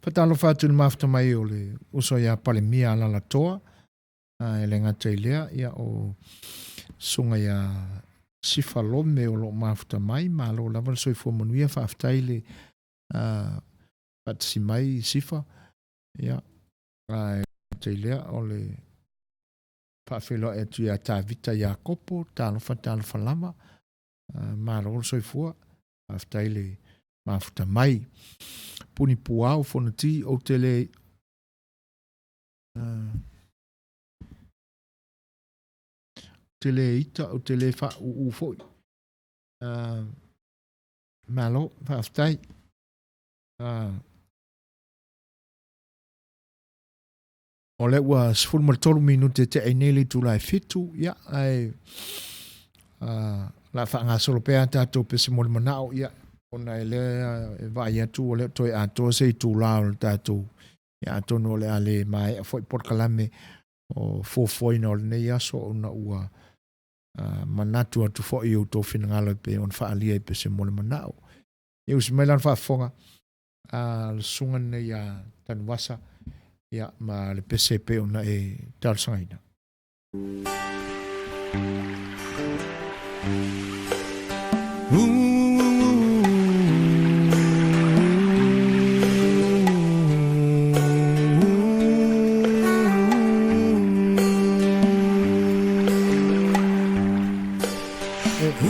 Faatalofa atu i le mafuta mai o le uso ia Palemia Alalatoa, e le gata i lea, ia o susuga ia Sifa Lome o lo o mafuta mai, malo lava le soifua manuia, faafetai le faatasi mai Sifa, ia, e le gata i lea o le faafeiloai atu ia Tavita Iakopo, talofa talofa lava, malo le soifua, faafetai le mafuta mai. Puni Puao, Fonoti, ou te le te le ita, ou te le faauu foi. Malo, faafetai. O lea ua 13 minute e tea nei le itula e 7, ia, ae la faagasolo pea a tatou pese mo le manao, ia, ona e lea e vaai atu o lea toe atoa se itula o le tatou, ia, atonu o le a le maea foi polokalame o fuafuaina o lenei aso ona ua manatu atu foi i outou finagalo e pei ona faaalia i pese mo le manao. Ia usi mai lana faafofoga a le susuga lenei ia Tanuvasa ia, ma le pese e pei ona e talosagaina.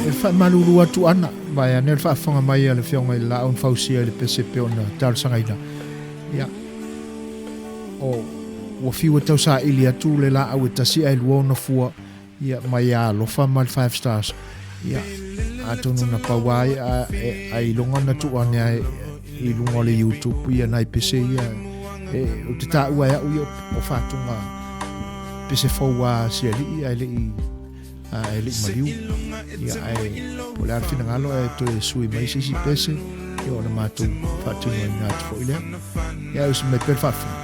E faamalulu atu ana, vaeane le faafofoga mai a le Afioga i le Laau na Fausia i le pese e pei ona talosagaina. Ia, o, ua fiu e tausaili atu le laau e tasi ae lua ona fua, ia, mai ia Alofa ma le Five Stars. Ia, atonu na pau ai, a, e, ailoga na tuu ane ai i luga o le YouTube ia nai pese ia. E, ou te taua e au ia o faatuga pese fou a si alii ae le i e le i maliu. Ia, ae po o le a le finagalo ae toe sui mai se isi pese, ia ona matou faatinoina atu foi lea. Ia, ae usi mai pea le faafofoga.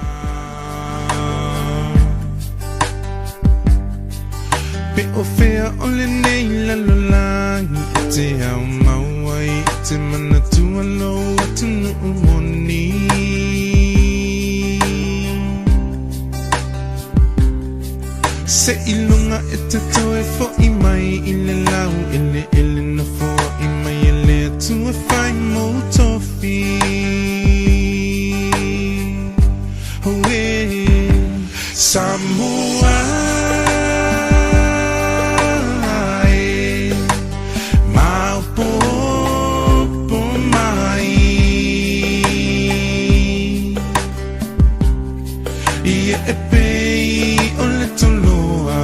Pe o fea o lenei lalolagi e te ao mau ai i te manatua lou atunuu moni. Se i luga e te toe foʻi mai i le lau eleele na foai mai e le Atua fai mou tofi. Oh, eh, Samoa e, maopopo mai. Ia e pei o le toloa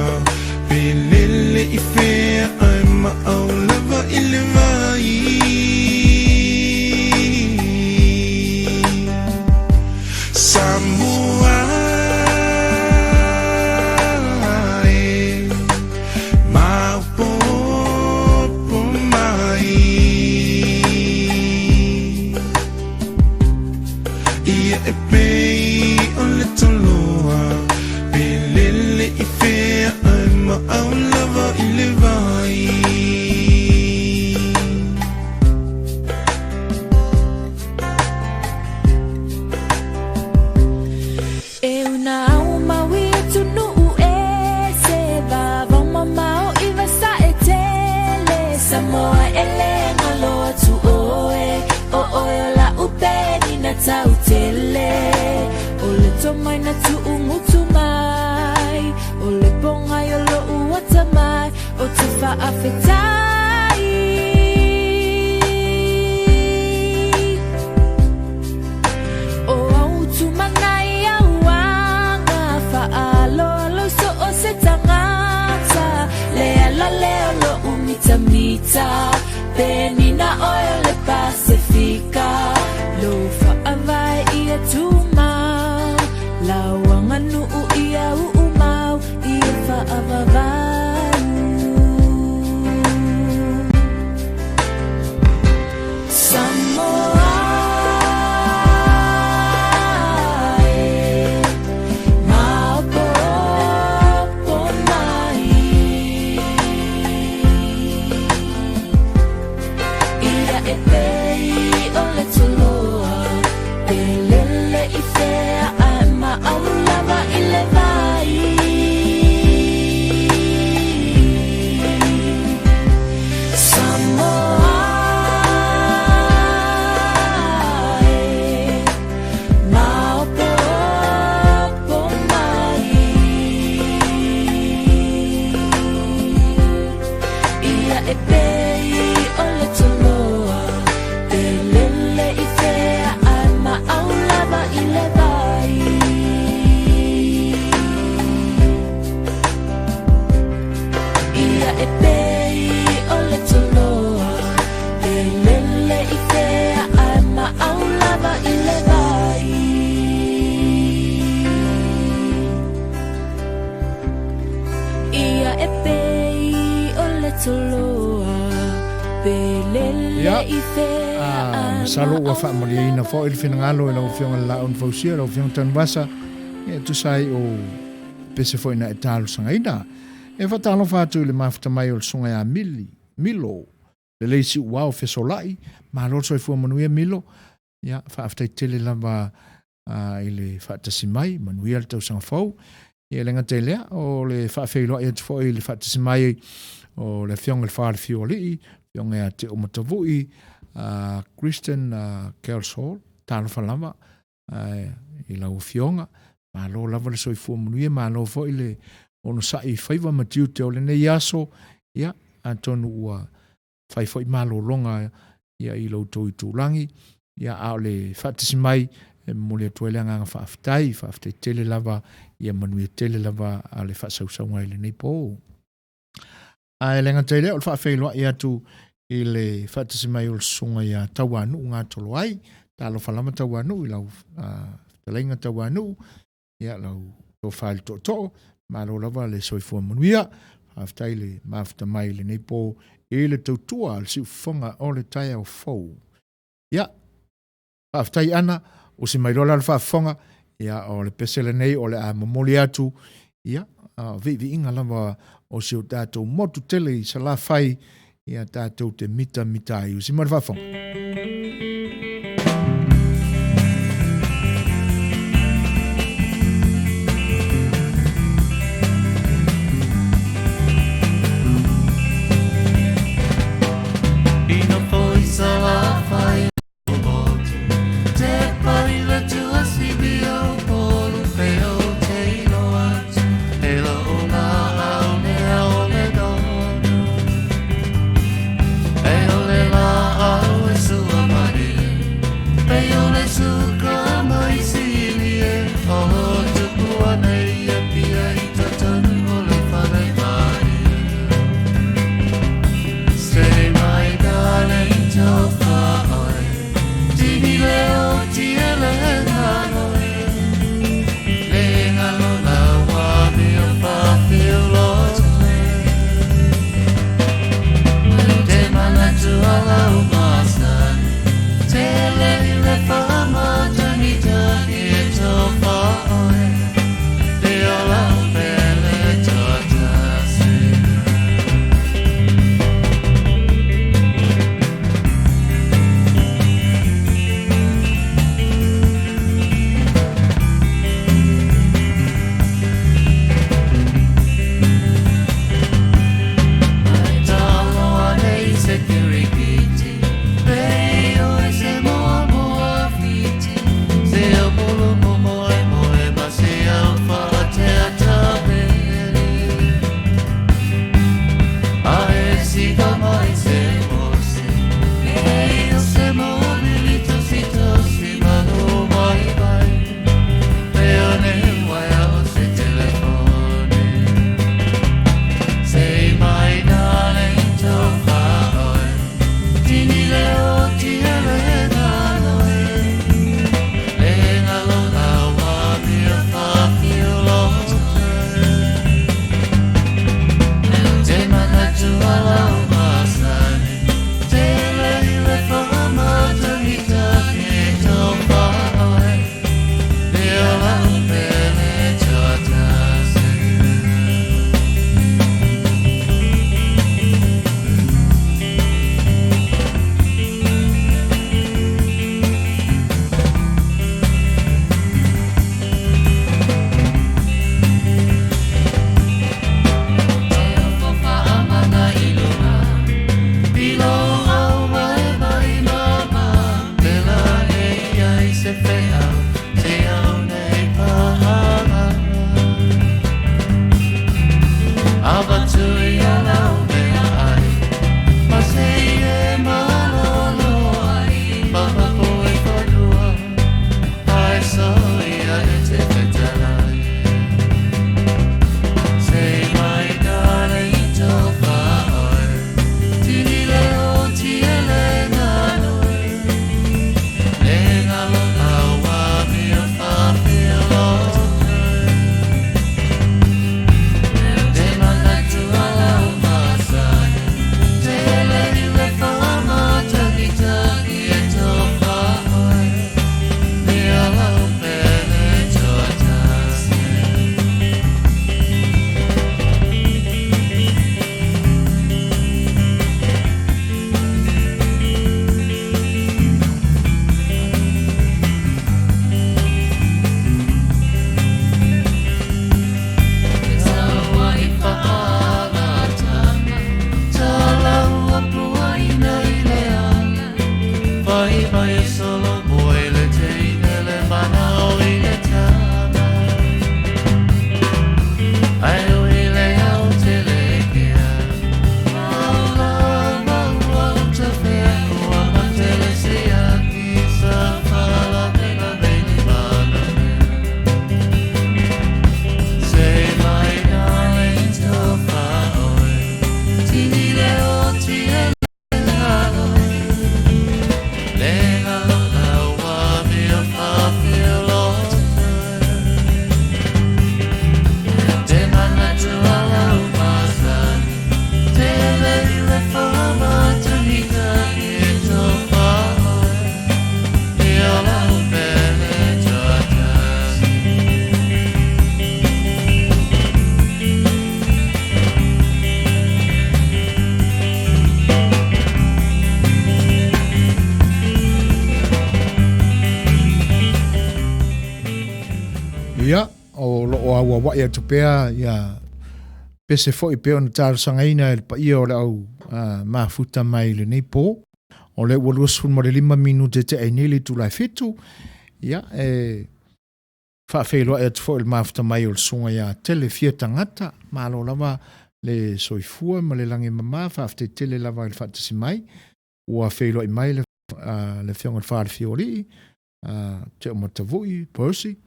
pe lele i fea ae maau lava i le vai. Samoa e, maopopo mai. Ia e pei o le toloa pe lele i fea ae maau lava i le vai. E una au maui atunuu e se vavao mamao i vasa e tele Samoa e le galo atu oe o oe o la'u penina tau tele O le tomai na tu'ugutu mai O le pogai o lo'u atamai O te Faafetai. O au tumanai auanga Faaloalo so o se tangata Le ala lea o lo'u mitamita Penina oe o le Pasefika Lou faavae ia tumau Lau aganuu ia uumau Ia faavavau Samoa e Maopoopo mai Ia e pei o le toloa Pe lele i fea ae maau lava i le vai Samoa e Maopoopo mai Ia e pei o le toloa Pe lele i fea ae maau lava i le vai Ia e pei o le toloa Pe lele i fea ae maau lava i le vai Ia e pei o le toloa Pe lele Ia, i fea ah, ae masalo ua maau faamalieina lava foi le i le finagalo i lau Afioga i le vai Laau na Fausia, lau Afioga Tanuvasa, ia e tusa ai o pese foi na e talosagaina. E faatalofa atu i le mafuta mai o le Susuga ia Mili, Milo, lelei siuao fesolai, malo le soifua manuia Milo, ia faafetai tele lava i le faatasi mai, manuia le tausaga fou. Ia e le gata i lea, o le faafeiloai atu foi i le faatasi mai o le Afioga i le Falefiualii, Afioga ia Teo Matavui, Kristen Kelsall, talofa lava i lau Afioga, malo lava le soifua manuia, malo foi le onosai i faiva ma tiute o lenei aso, ia atonu ua fai foi malologa ia i lo outou itulagi, ia a o le faatasi mai e momoli atu ai le agaga faafetai, faafetai tele lava, ia manuia tele lava a le faasausauga i lenei po. Ae le gata i lea o le faafeiloai atu i le faatasi mai o le susuga ia Tauanuu Gatoloai, talofa lava Tauanuu i lau fetalaiga Tauanuu, ia lau tofa i le tootoo, malo lava le soifua manuia, faafetai le mafuta mai i lenei po i le tautua a le siufofoga o le taeao fou. Ia, faafetai Ana, usi mai loa la le faafofoga, ia o le pese lenei o le a momoli atu, ia, viiviiga lava o si o tatou motu tele i Salafai, ia tatou te mitamita ai. Usi mai le faafofoga. Ina foi Salafai o motu Te pai le tua sibi o polu pe o te iloa atu E la o la au nea o le donu E o le la au e sua auauai atu pea ia pese foi pei ona talosagaina e le paia o le au mafuta mai i lenei po. O lea ua 25 minute tea ai nei le itula e 7. Ia, e faafeiloai atu foi i le mafuta mai o le susuga ia Tele Fia Tagata. Malo lava le soifua ma le lagi e mama, faafetai tele lava i le faatasi mai. Ua feiloai mai le le Afioga i le Falefiaoalii, Teomatavui Percy.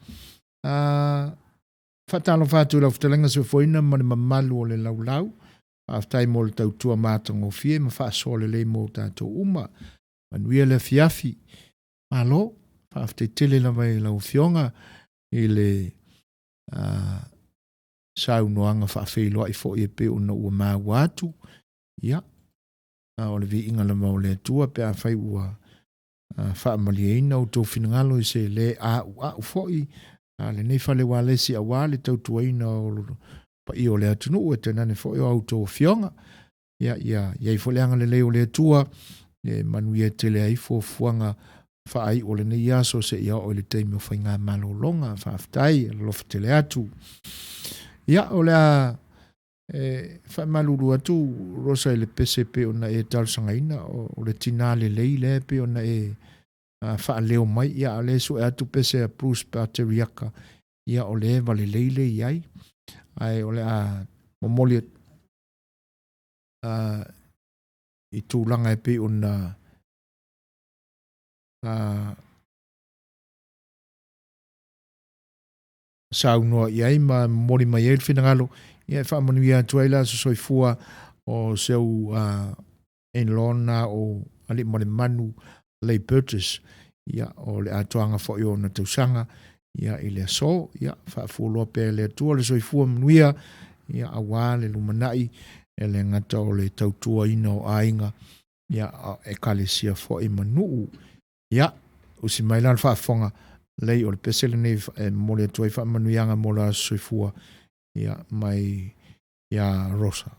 Faatalofa atu i lau fetalaiga soifuaina ma le mamalu o le laulau. Faafetai mo le tautua matagofie ma faasoa lelei mo tatou uma. Manuia le afiafi. Malo, faafetai tele lava i lau Afioga i le saunoaga faafeiloai foi e pei ona ua maua atu. Ia, a o le viiga lava o le Atua pe afai ua faamalieina outou finagalo i se le a'ua'u foi a lenei fale ualesi aua le tautuaina o le paia o le atunuu e tainane foi o a outou afioga. Ia, ia i ai foi le agalelei o le Atua e manuia tele ai fuafuaga faaiu o lenei aso seia oo i le taimi o faigamalologa. Faafetai, alofa tele atu. Ia, o le a E faamalulu atu Rosa i le pese pei ona e talosagaina, o le tinā lelei lea pei ona e faaleo mai, ia a o lea e sue atu pese a Bruce Pateriaka, ia o le eva lelei lea e i ai. Ae o le a momoli i tulaga e pei ona saunoa i ai ma momoli mai ai le finagalo, ia e faamanuia atu ai le aso soifua o si au in-law na o Aliimalemanu Lei Burgess, ia o le atoaga foi o ona tausaga ia i le aso, ia faafualoa pea e le Atua le soifua manuia ia aua le lumanai e le gata o le tautuaina o aiga ia ekalesia foi ma nuu. Ia, usi mai la le faafofoga, lei o le pese lenei e momoli atu ai faamanuiaga mo le aso soifua, ia, mai ia Rosa.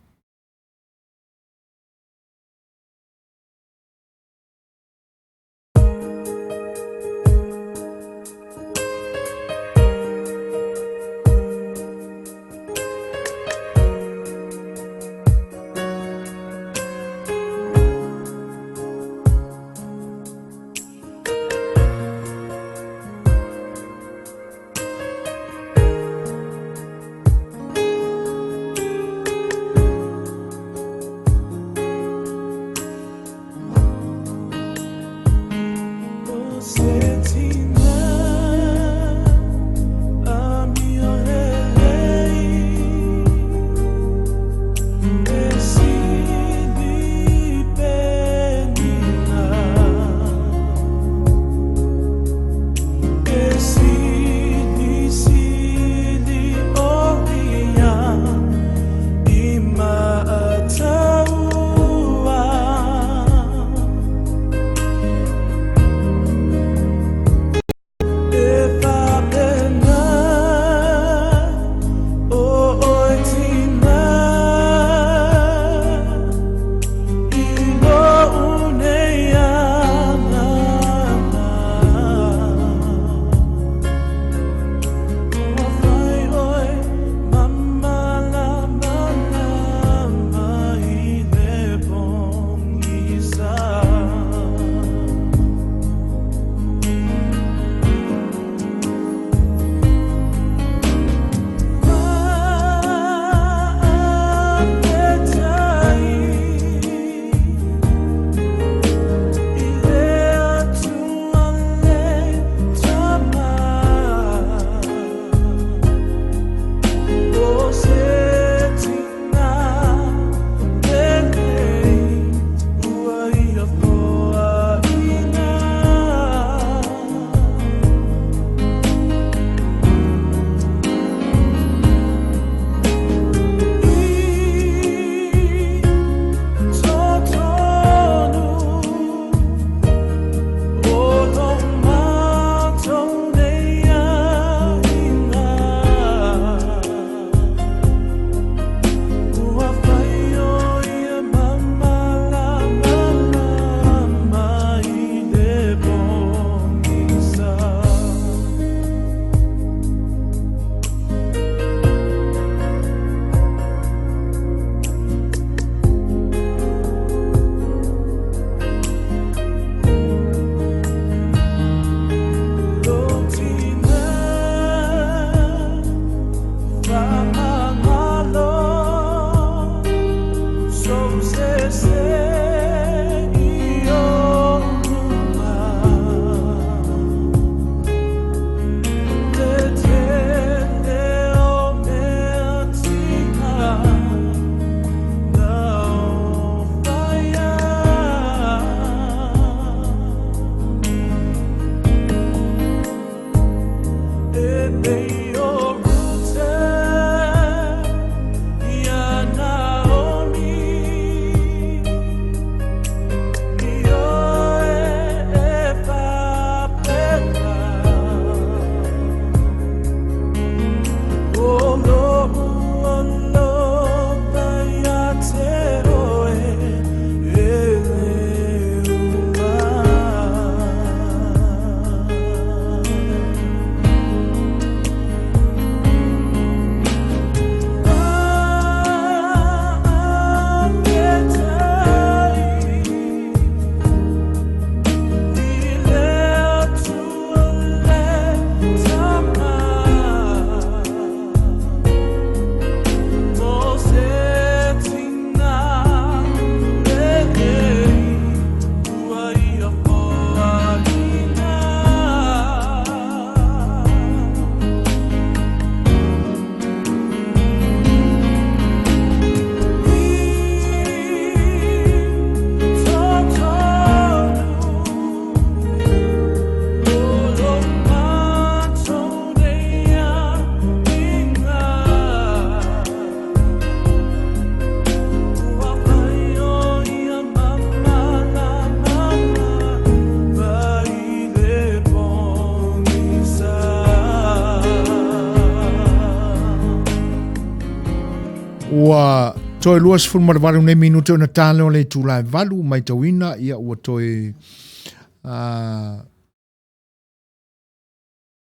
Ua toe 28 nei minute ona tā lea o le itula e 8, matauina ia ua toe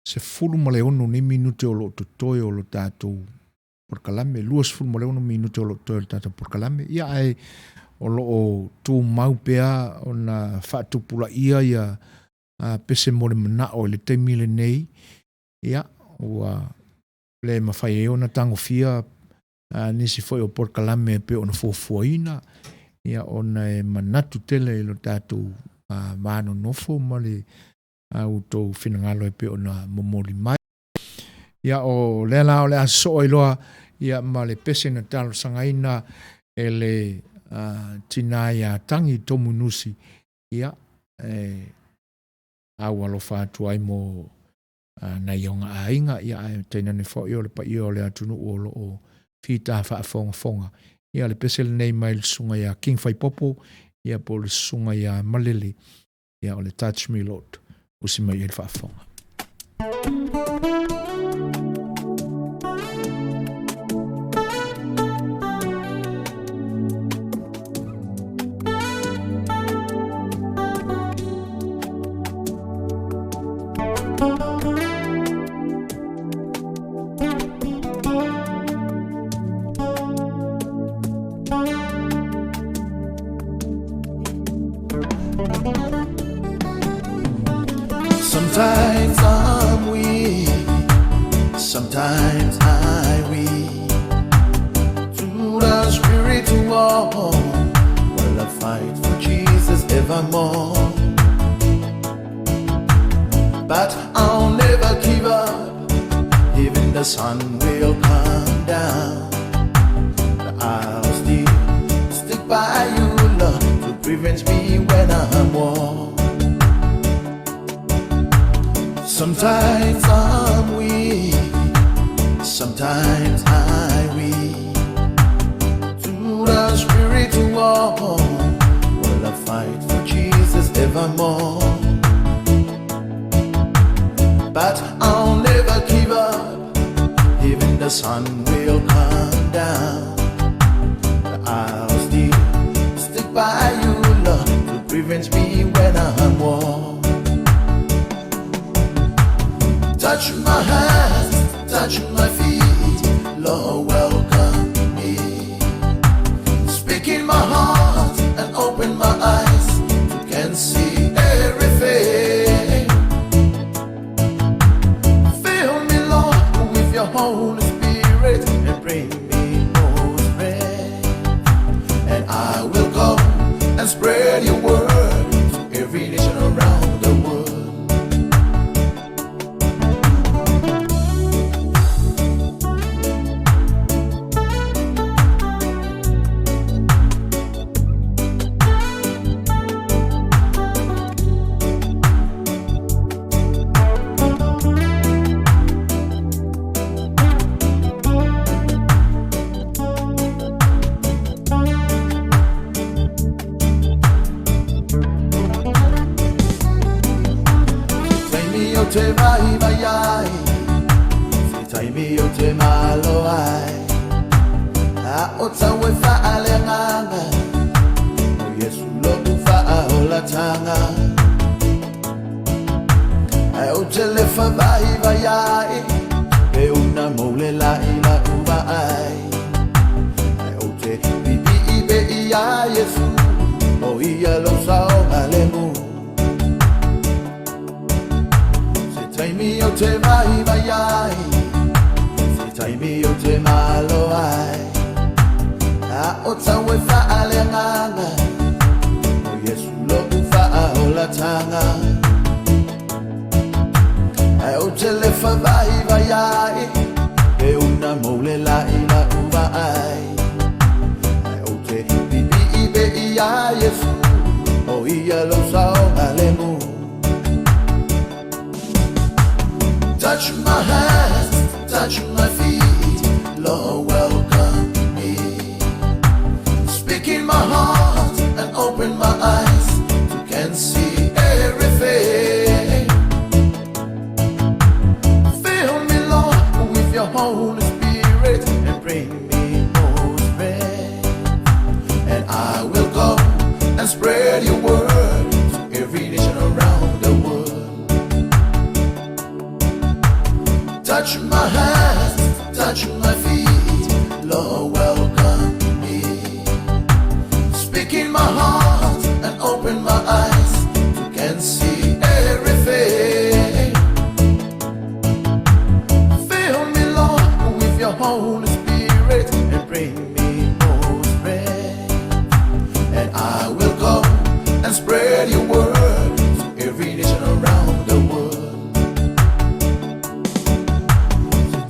16 nei minute o lo o totoe o lo tatou polokalame, 26 minute o lo o totoe o le tatou polokalame. Ia ae o lo o tumau pea ona faatupulaia ia pese mo le manao i le taimi lenei. Ia ua le mafai ai ona tagofia nisi foi o polokalame e pei ona fuafuaina, ia ona e manatu tele i lo tatou va nonofo ma le outou finagalo e pei ona momoli mai. Ia o lea la o le a sosoo ai loa ia ma le pese na talosagaina e le tinā ia Tangi Tomunusi, ia e aualofa atu ai mo nai ona aiga, ia ae tainane foi o le paia o le atunuu o lo o fita faafogafoga. Ia le pese lenei mai le susuga ia King Faipopo, ia po o le susuga ia Malele, ia o le Touch Me Lord, usi mai ai le faafofoga. Sometimes I'm weak, sometimes I weep. To the spiritual, while I fight for Jesus evermore. But I'll never give up, even the sun will come down. But I'll still stick by you, Lord, to prevent me when I'm worn. Sometimes I'm weak, sometimes I weep. To the spiritual, while I fight for Jesus evermore. But I'll never give up, even the sun will come down. I'll still stick by you, Lord, to prevent me when I'm worn. Touch my hands, touch my feet, Lord, welcome me. Speak in my heart and open my eyes to can see everything. Fill me, Lord, with your Holy Spirit and bring me more strength. And I will go and spread your word to every nation around the world. Taimi o te vai vai ai, se taimi o te malo ai. A o tau e whaalengaga, o Yesu loku whaaolatanga. Ai o te lefa vai vai ai, e una maule la ila uva ai. Ai o te pipi i be i a Yesu, o ia lo sao alemu. Se taimi o te vai vai ai, se taimi o te malo ai. A o tau e whaalengaga, o Yesu loku whaaolatanga. Ai o te lefa vai vai ai, e una maule la ila uva ai. Ai o te pipi i be i a Yesu, o ia lo sao alemu. Touch my hands, touch my feet, Lord, welcome me. Speak in my heart and open my eyes to can see everything. Fill me, Lord, with your Holy Spirit and bring me more. and spread your word to every nation around the world. Touch my hands, touch my feet, Lord, welcome me. Speak in my heart and open my eyes to can see everything. Fill me, Lord, with your Holy Spirit and bring me more strength. And I will go and spread your word to every nation around the world.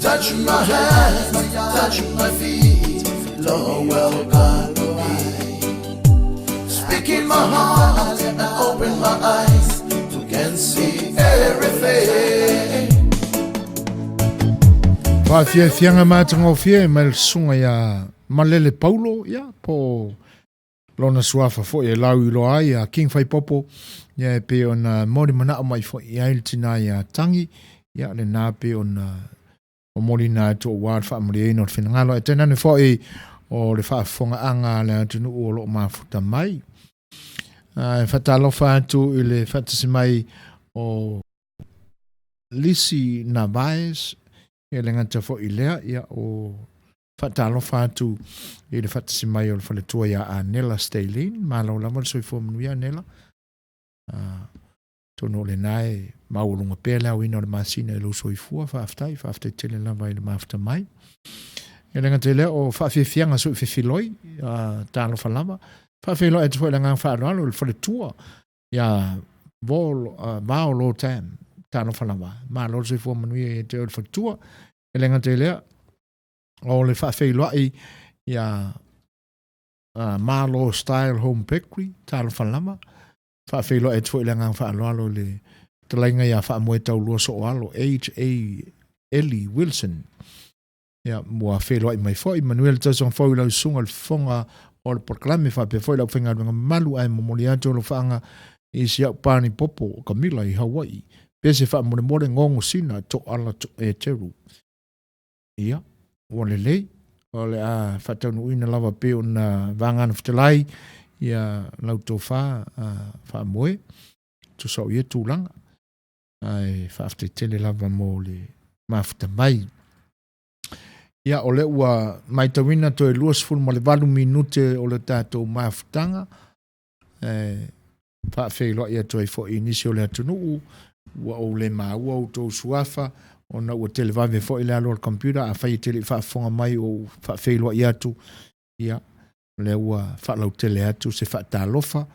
Touch my hands, touch my feet, Lord, welcome me. Speak in my heart and open my eyes to can see everything. Faafiafiaga matagofie mai le susuga iā Malele Paulo, ia, po o lona suafa foi e lau iloa ai a King Faipopo, ia e pei ona moli manao mai foi i ai le tinā iā Tangi, ia lenā pei ona momoli atu aua le faamalieina o le finagalo. Ae tainane foi o le faafofogaaga a le atunuu o lo o mafuta mai. E faatalofa atu i le faatasi mai o Lisi Navaes, e le gata foi i lea, ia o faatalofa atu i le faatasi mai o le faletua ia Anela Stalin. Malo lava le soifua manuia Anela. Atonu o lena e maualuga pea le aoina o le masina i lou soifua, faafetai, faafetai tele lava i le mafuta mai. E le gata i lea o faafiafiaga sui fefiloi, talofa lava. Faafeiloai atu foi i le agaga faaaloalo i le faletua ia Vol, Vao Lotam, talofa lava. Malo le soifua manuia ia te oe le faletua. E le gata i lea, o le faafeiloai ia Malo Style Home Bakery, talofa lava. Faafeiloai atu foi i le agaga faaaloalo i le fetalaiga ia Faamoe Taulua Sooalo, H.A. Eli Wilson. Ia, ua feiloai mai foi, manuia le tausaga fou i lau susuga i le fofoga o le polokalame faapea foi le aufaigaluega mamalu ae momoli atu alofaaga i si au pani popo o Kamila i Hawaii. Pese faamolemole gogo sina toala to eteru. Ia, ua lelei, o le a faataunuuina lava pei ona vagana fetalai ia lau tofa faamoe, tusa o ia tulaga, ae faafetai tele lava mo le mafuta mai. Ia, o lea ua matauina toe 28 minute o le tatou mafutaga, e faafeiloai atu ai foi i nisi o le atunuu ua ou le maua outou suafa ona ua televave foi le alu o le computer. Afai e te le i faafofoga mai o ou faafeiloai atu, ia, o lea ua faalautele atu se faatalofa,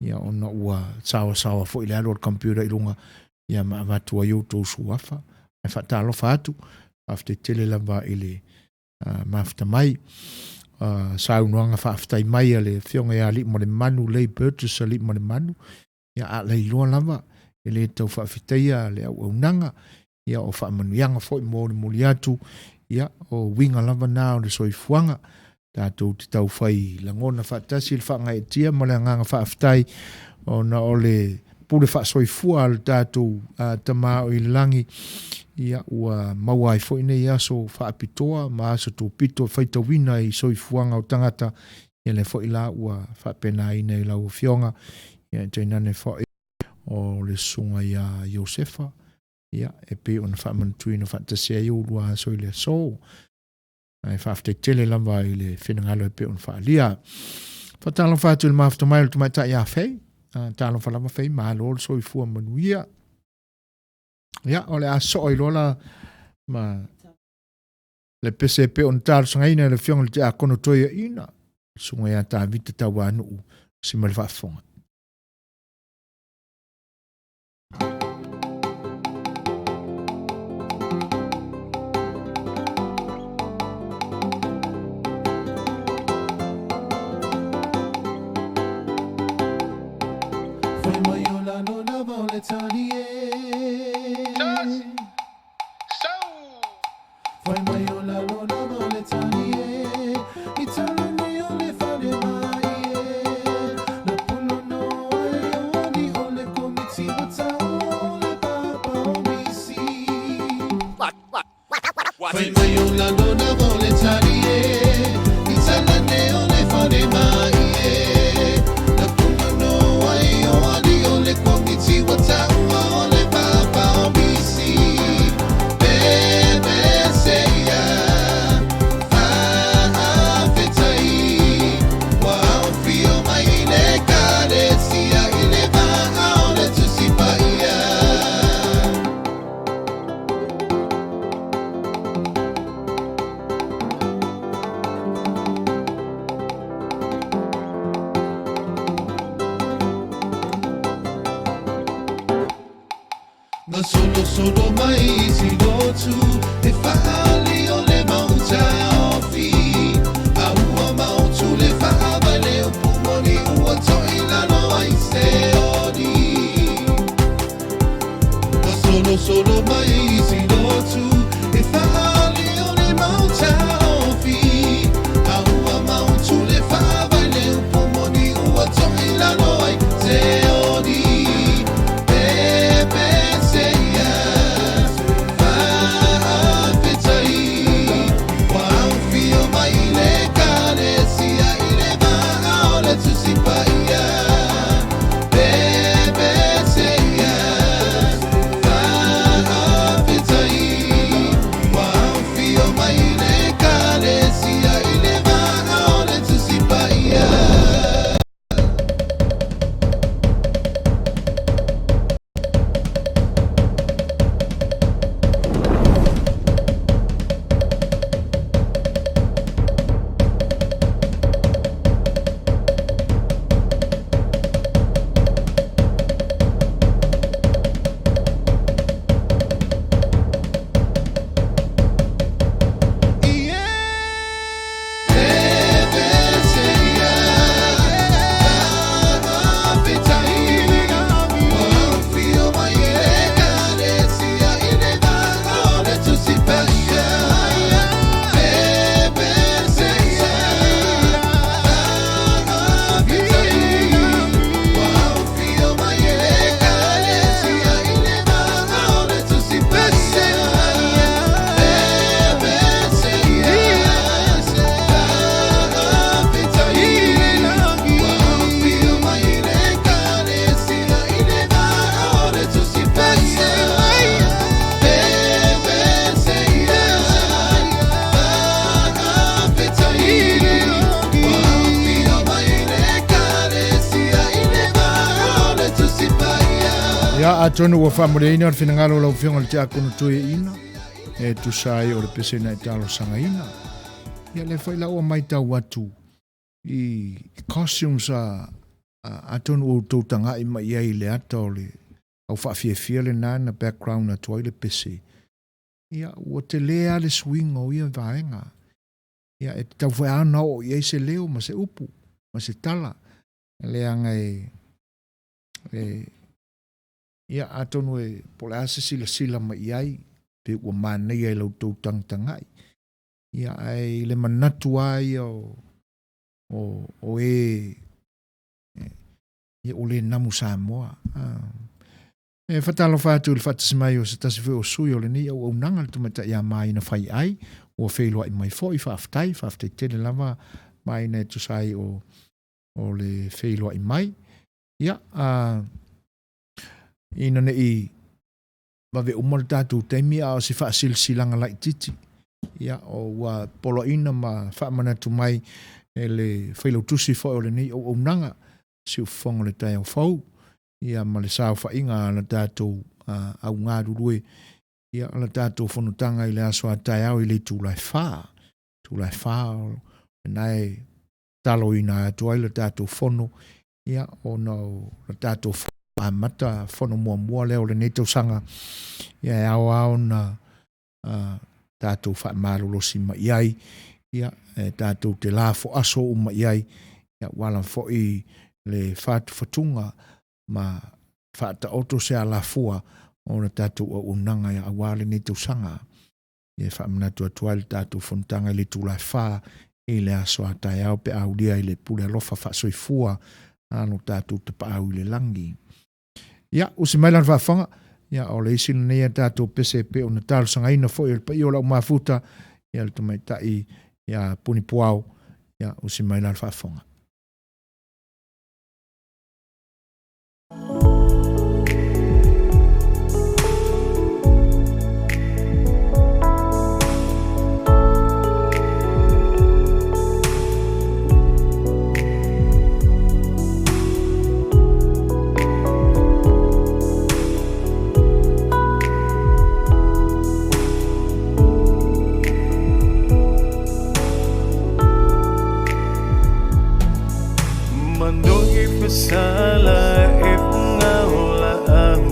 ia, ona ua saoasaoa foi le alu o le computer i luga, ia, ma avatu ai outou suafa. Ae faatalofa atu, faafetai tele lava i le mafuta mai. Saunoaga faafetai mai a le Afioga ia Aliimalemanu, Lei Burgess Aliimalemanu, ia a lailoa lava, e le tau faafetaia le auaunaga, ia o faamanuiaga foi molimoli atu, ia o uiga lava na o le soifuaga, tatou te tau fai lagona faatasi le faagaeetia ma le agaga faafetai ona o le pule faasoifua a le tatou Tama o i le lagi, ia ua maua ai foi nei aso faapitoa ma aso tupito e faitauina i soifuaga o tagata, ia lea foi la ua faapenaina i lau Afioga, ia tainane foi o le susuga ia Iosefa, ia e pei ona faamanatuina faatasi ai ulua aso i le aso. Ae faafetai tele lava i le finagalo e pei ona faaalia. Faatalofa atu i le mafuta mai o le tamaitai ia Fei. Talofa lava Fei, malo le soifua manuia. Ia, o le a soo ai loa la ma le pese e pei ona talosagaina e le Afioga i le Tiakono Toeaina, le Susuga ia Tavita Tauanuu, si ma le faafofoga. Fai mai o lalo lava o le tali e. Fai mai o lalo lava o le tali e. I talani o le fale mai e. Na pulo no ai o ali o le komiti wa tau o le papa o misi. Fai mai o lalo lava o le tali e. I talani o le fale mai e. Na pulo Masolosolo mai si lotu e faali o le mautaofi A ua mautu le faavai le upu moni ua to'i lalo ai se oni Masolosolo mai si lotu e faali o le mautaofi A ua mautu le faavai le upu moni ua to'i lalo ai se oni Pepese ia faafetai ua aufio mai le Ekalesia i le vaa o le Tusi Paia. Pepese ia faafetai ua aufio mai le Ekalesia i le vaa o le Tusi Paia. Ia, atonu ua faamalieina le finagalo o lau Afioga i le Tiakono Toeaina e tusa ai o le pese na e talosagaina. Ia, lea foi la ua matau atu i costumes a atonu ua outou taga'i mai i ai i le ata o le au faafiafia lena na background atu ai le pese. Ia, ua tele lava le suiga o ia vaega. Ia, e tatau foi lava ona oo i ai se leo ma se upu ma se tala, leaga e, e, ia, atonu e, po o le a se silasila mai i ai, pe ua manaia i la outou tagatagai. Ia, ae i le manatu lava ia o, o, o e, ia, ua le namu Samoa. E faatalofa atu i le faatasi mai o se tasi foi o sui o lenei auaunaga, le tamaitai ia Maina Faiai, ua feiloai mai foi, faafetai, faafetai tele lava Maina e tusa ai o, o le feiloai mai. Ia, a, ina ne i vave uma le tatou taimi a o se faasilasilaga laitiiti, ia, o ua poloaiina ma faamanatu mai e le Failautusi foi o lenei auaunaga, Siufofoga o le Taeao Fou, ia ma le saofaiga a la tatou au galulue, ia la tatou fonotaga i le aso a taeao i le itula e 4. Itula e 4 lena e taloina atu ai le tatou fono, ia ona o le tatou amata fono muamua lea o lenei tausaga, ia e ao lava ona tatou faamalolosi mai ai, ia e tatou te lafo aso uma i ai, ia ua ala foi le fatufatuga ma faataoto se alafua o le tatou auaunaga ia aua lenei tausaga. Ia e faamanatu atu ai le tatou fonotaga i le itula e 4 i le aso a taeao pe a aulia i le pule alofa faasoifua a lo tatou tapaau i le lagi. Ia, usi mai lana faafofoga, ia, o le isi lenei a tatou pese e pei ona talosagaina foi e le paia o lau mafuta, ia le tamaitai ia Punipuao, ia, usi mai lana faafofoga. Manogi fasala e funga o la au.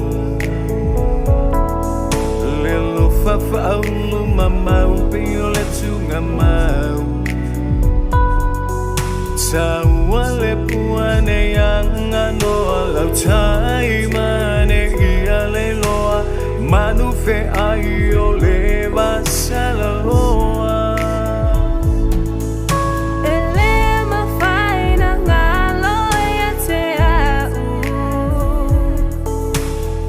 Faaulu mamau pei o le tugamau Taua le pua nei aganoa lau tai mane ia le loa Manu feai o le vasalaloa. E le mafai na galo ia te au.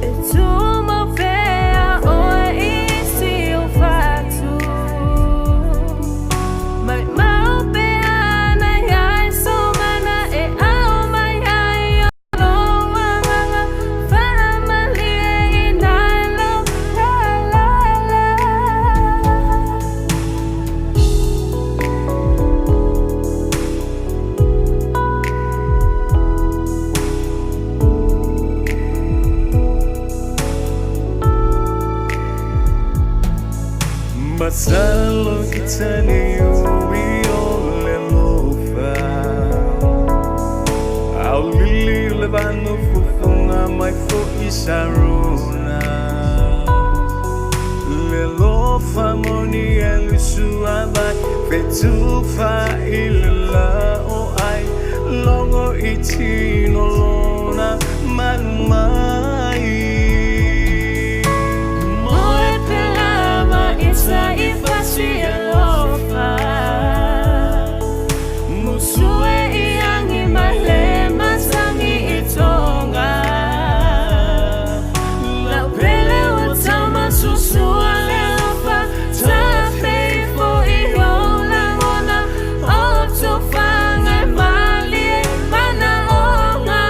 E tumau pea oe i si ou fatu. Maimau pea nai ai so mana e ao mai ai o lou agaga faamalie ina i lou lalala. Masalo i tane ui o le lofa Au lili le vanu fufunga mai fo i sarona Le lofa moni e lusu avai Fetufa i le la o ai Longo i tino lona manu mai. Moe pelama i sa i fasi alofa. Musue i angi mai le masangi i tonga. Lau pele o tau masusua le alofa. Ta feifo i o lagona o tofanga e malie mana onga.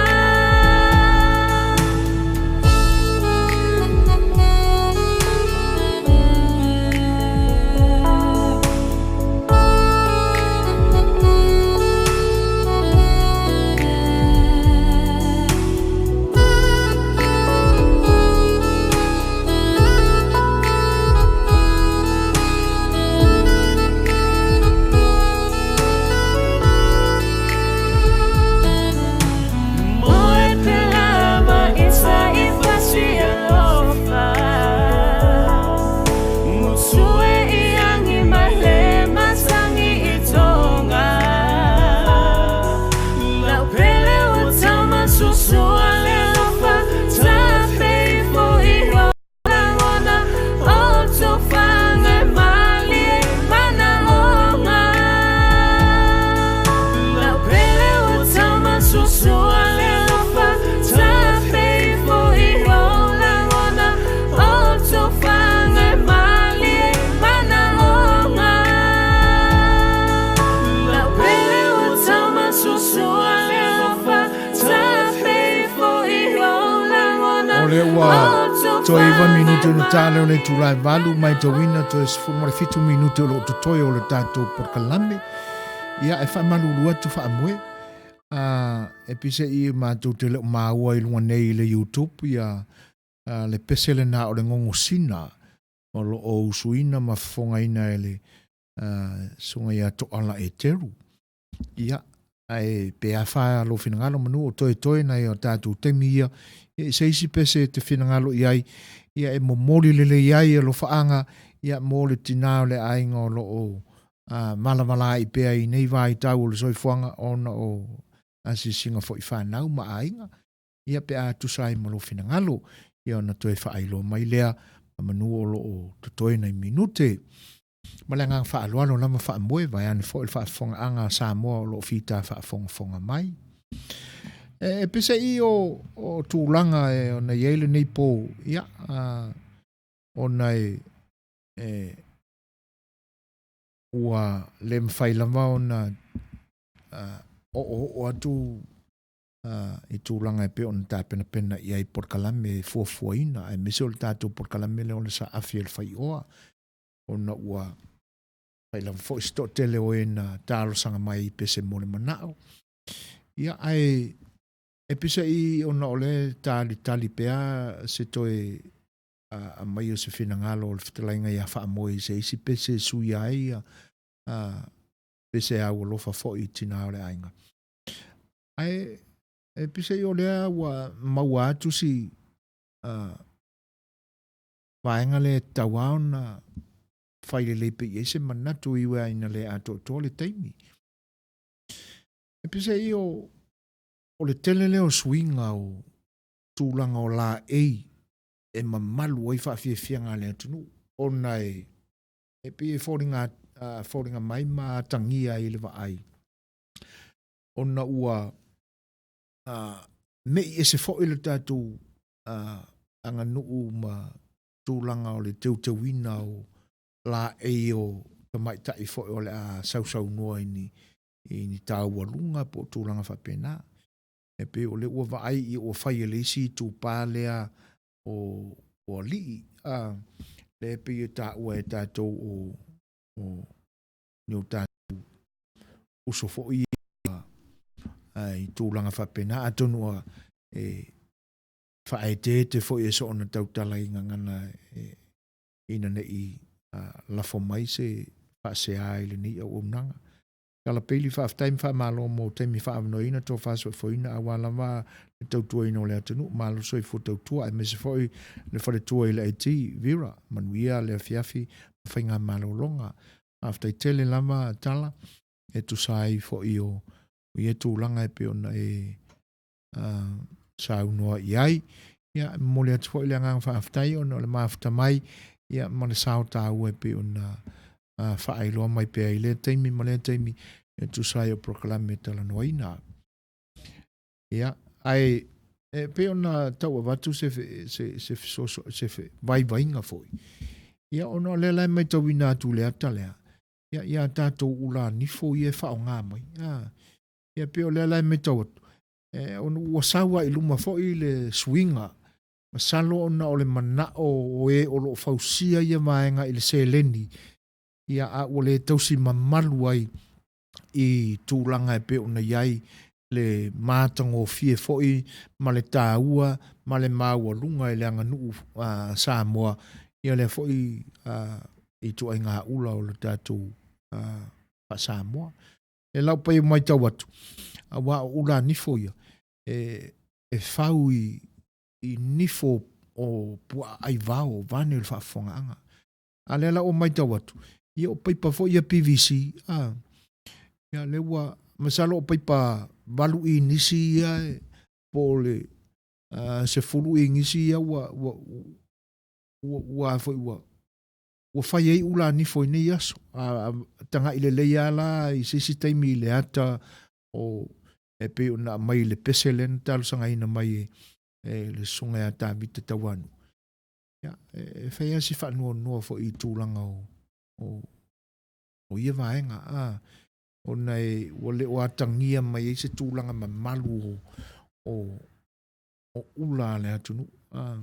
Moe pelama i sa i fasi alofa. Musue i angi mai le masangi i tonga. Lau pele o tau masusua le alofa. Ta feifo i o lagona o tofanga e malie mana onga. Lau pele o tau masusua le alofa. Ta feifo i o lagona o tofanga e malie mana onga. Lau pele o tau masusua le alofa. Ta feifo i o lagona O le ua toe 9 minute o tale o le itula e 8 matauina toe 17 minute o loo totoe o le tatou polokalame. Ia e faamalulu atu faamoe. E pise i matou te leo maua i luga nei i le YouTube ia le pese lena o le gogosina o loo usuina ma fofogaina e le susuga ia Toala Eteru. Ia, ae pe afa lou finagalo manu o toetoe nai o tatou taimi ia, ia i se isi pese e te finagalo i ai, ia e momoli lelei ai alofaaga, ia mo le tinā o le aiga o loo malamalaa'i pea i nei vaitau o le soifuaga ona o asiasiga foi fanau ma aiga, ia pe a tusa ai ma lou finagalo, ia ona toe faailoa mai lea ma manu o loo totoe nai minute. Ma le agaga faaaloalo lava faamoe, vaeane foi le faafofogaaga a Samoa o loo fita faafogafoga mai. E pese i o tulaga e ona i ai lenei po, ia, ona e ua le mafai lava ona oooo atu i tulaga e pei ona tapenapena i ai polokalame e fuafuaina, aemaise o le tatou polokalame lea o le saafi a le faioa, ona ua fai lava foi se toatele o e na talosaga mai i pese mo le manao. Ia, ae e pese i ona o le talitali pea se toe aumai o se finagalo o le fetalaiga ia faamoe i se isi pese e suia ai pese au alofa foi i tinā o le aiga. Ae e pese i o lea ua maua atu si vaega lea e tatau lava ona fai lelei pea i ai se manatu e ui lava ina le atoatoa le taimi. E peiseai o, o le tele lea o suiga o tulaga o laei e mamalu ai faafiafiaga a le atunuu ona e e pei e foliga, foliga mai ma atagia ai i le vaai ona ua me'i ese foi le tatou aganuu ma tulaga o le teuteuina o laei o tamaitai foi o le a sausaunoa i ni, i ni taualuga po o tulaga faapena. E pei o lea ua vaai i ua fai e le isi itupa lea o, o alii, a, lea e pei e taua e tatou o, o ni o tatou uso foi ia i tulaga faapena, atonu ua e faaeteete foi e soona tautala i gagana e, ina ne i lafo mai se faasea i lenei auaunaga. Tala Peili, faafetai ma faamalo mo taimi faaavanoaina, tofa soifuaina aua lava le tautuaina o le atunuu. Malo soifua tautua aemaise foi le faletua i le IT, Vera, manuia le afiafi ma faigamalologa. Faafetai tele lava Tala e tusa ai foi o ia tulaga e pei ona e saunoa i ai. Ia, e momoli atu foi le agaga faafetai ona o le mafuta mai ia, ma le sao taua e pei ona faailoa mai pea i lea taimi ma lea taimi e tusa ai o polokalame talanoaina. Ia, ae e pei ona tau avatu se, se, se, se, se vaivaiga foi. Ia, ona o lea la e matauina atu le ata lea, ia, ia tatou ula nifo ia e faaaoga mai. A, ia pei o lea la e matau atu, e, ona ua sau lava i luma foi le suiga, masalo ona o le manao o e o lo o fausia ia vaega i le seleni, ia a ua le tausi mamalu ai i tulaga e pei ona i ai le matagofie foi ma le taua ma le maualuga i le aganuu Samoa, ia lea foi ituaiga ula o le tatou faa-Samoa. E lau pai matau atu, aua o ula nifo ia, e, e fau i, i nifo o puaa aivao, vaeane le faafofogaaga. A lea la ua matau atu, ia o paipa foi ia PVC, a, ia lea ua, masalo o paipa 8 inisi ia e, po o le 10 inisi ia ua, ua, ua, ua, foi, ua, ua fai ai ula nifo i nei aso. A, tagai lelei lava la i se isi taimi i le ata o e pei ona aumai i le pese lea na talosagaina mai e, e le susuga ia Tavita Tauanu. Ia, e, e fai lava si faanoanoa foi i tulaga o, o, o ia vaega. A, ona e, ua le o atagia mai ai se tulaga mamalu o, o, o ula a le atunuu. A,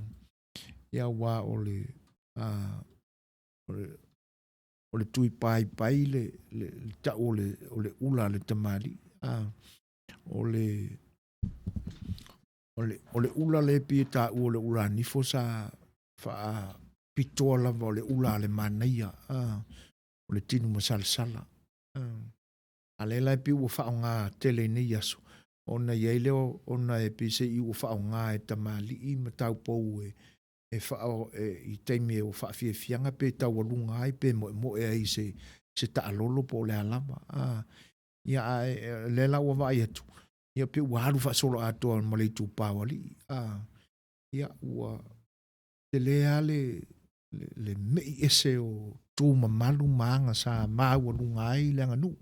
ia aua o le, a, o le, o le tui paipai le, le, le tau o le, o le ula a le tamalii. A, o le, o le, o le ula lea e pei e taua o le ula nifo sa faapitoa lava o le ula a le manaia, a, o le tinu masalasala. A, a lea la e pei ua faaaoga tele i nei aso, ona i ai lea ona e pei se i ua faaaoga e tamalii ma taupou e, e faa, e, i taimi e o faafiafiaga pe taualuga ai pe moemoe ai i se, se taalolo po o le a lava. A, ia, a e, lea la ua vaai atu, ia pei ua alu faasoloatoa ma le itupa o alii. A, ia, ua tele lava le, le, le me'i ese o tu mamalu ma aga sa maualuga ai le aganuu.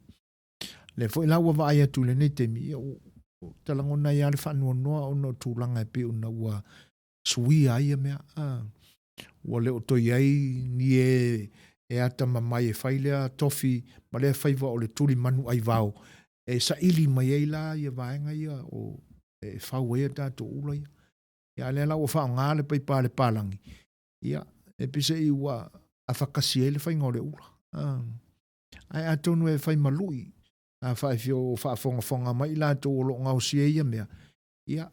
Lea foi la ua vaai atu i lenei taimi, ia, ua talagona ai lava le faanoanoa ona o tulaga e pei ona ua suia ai ia mea. A, ua le o toe i ai ni e e atamamai e fai lea tofi ma lea faiva o le tuli manu aivao e saili mai ai la ia vaega ia o e fau ai a tatou ula ia. Ia a lea la ua faaaoga le paipa a le palagi, ia e peiseai ua afakasi ai le faiga o le ula. A, ae atonu e fai ma lui, afai o faafogafoga mai i latou o lo o gaosia ia mea, ia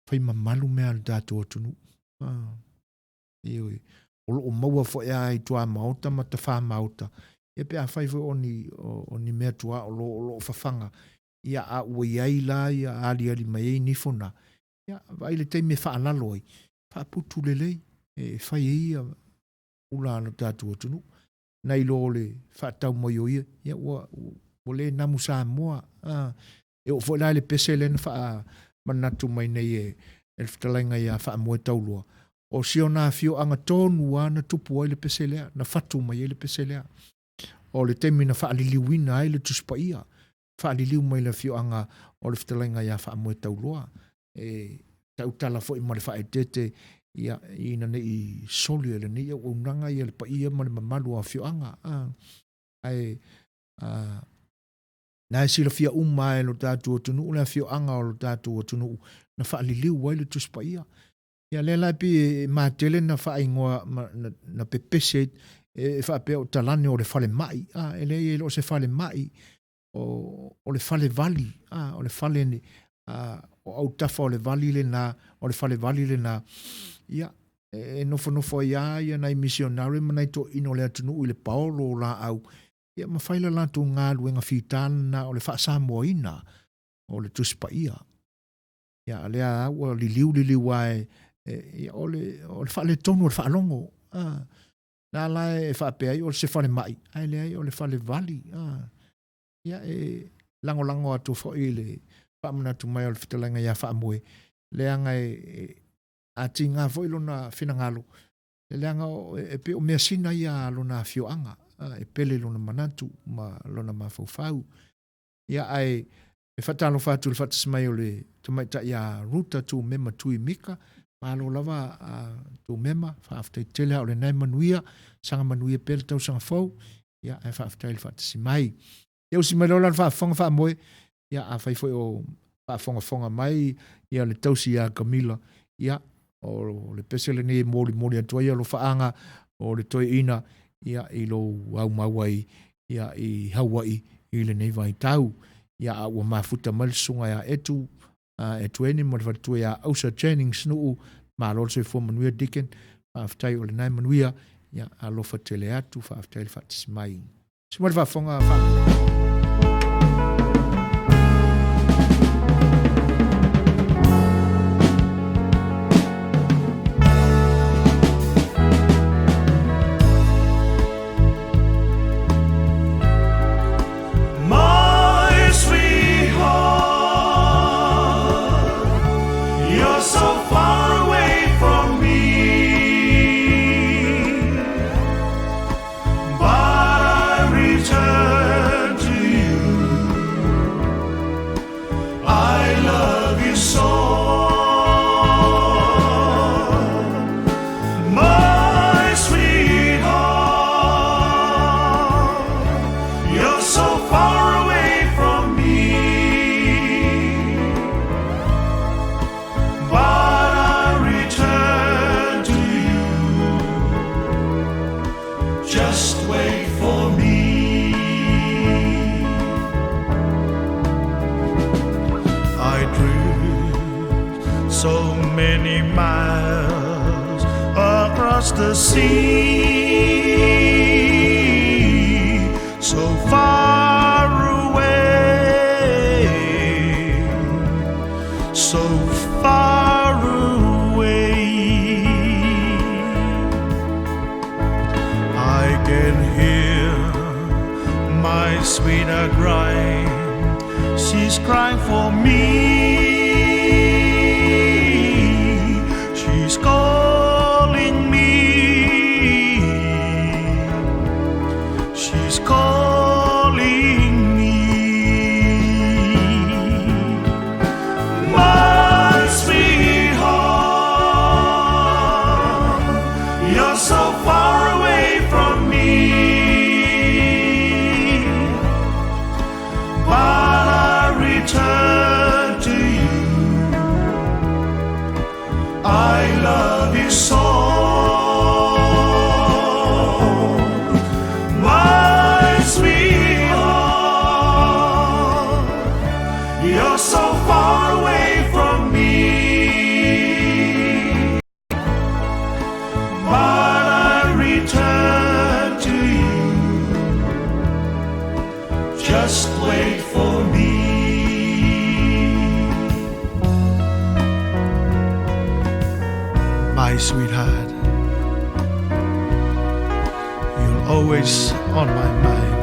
fai mamalu mea a le tatou atunuu. Ah. Ioe. O lo o maua foi lava i tuamaota ma tafamaota, ia pe afai foi o ni, o, o ni mea tuaolo o lo o fafaga, ia a ua i ai la ia aliali mai ai nifo na, ia vaai le taimi e faalalo ai, faaputu lelei. e fai ai ia ula a lo tatou atunuu. Nai lo o le faatau mai o ia, ia ua, ua le namu Samoa. A, e oo foi la i le pese lea na faamanatu mai nei e, e le fetalaiga ia Faamoe Taulua, o si ona afioaga tonu lava na tupu ai le pese lea, na fatu mai ai le pese lea. O le taimi na faaliliuina ai le Tusi Paia, faaliliu mai le afioaga o le fetalaiga ia Faamoe Tauloa. E tautala foi ma le faaeteete ia, ina ne i soli e lenei auaunaga ia le paia ma le mamalu o afioaga. Ae a, na e silafia uma e lo tatou atunuu le afioaga o lo tatou atunuu na faaliliu ai le Tusi Paia. Ia lea la e pei e matele na faaigoa ma, na, na pepese e faapea o talane o le falemai. A, e leai e le o se falemai, o, o le fale vali, a, o le fale ni, a, o autafa o le vali lena, o le fale vali lena. Ia, e, e nofonofo ai lava ia nai misionare ma nai toeaiina o le atunuu i le paolo o laau, ia ma fai le latou galuega fita lena o le faasamoaina o le Tusi Paia. Ia, a lea lava ua liliu liliu lava e, e, ia, o le, o le faaletonu o le faalogo. A, na la e faapea ai o se falemai, ae leai o le falevali. A, ia, e lagolago atu foi i le faamanatu mai o le fetalaiga ia Faamoe, leaga e, e a tiga foi lona finagalo, leaga e pei o measina ia a lona afioaga, e pele lona manatu ma lona mafaufau. Ia, ae e faatalofa atu i le faatasi mai o le tamaitai ia Ruta Tumema Tui Mika. Malo lava a Tumema, faafetai tele a o lena e manuia, saga manuia pea le tausaga fou. Ia, ae faafetai i le faatasi mai. Ia usi mai loa la le faafofoga faamoe. Ia, afai foi o faafogafoga mai ia le tausi ia Kamila, ia, o le pese lenei e molimoli atu ai alofaaga o le toeaina ia i lou aumau ai ia i Hawaii i lenei vaitau. Ia a ua mafuta mai le susuga ia Etu, a Etueni ma le faletua ia Ausa Jennings Nuu, malo le soifua manuia Deacon, faafetai o lena e manuia, ia alofa tele atu, faafetai le faatasi mai. Se mo le faafofoga faa. My sweetheart, you're so far away from me, but I return to you. I love you so, my sweetheart. You're so far away from me, but I return to you. Just wait for me. I drift so many miles across the sea, so far away, so far away. I can hear my sweetheart crying. She's crying for me. She's calling me. She's calling me. My sweetheart, you're so far away from me, but I return to you. I love you so, my sweetheart. You're so far away from me, but I return to you. Just wait for me. My sweetheart, always on my mind.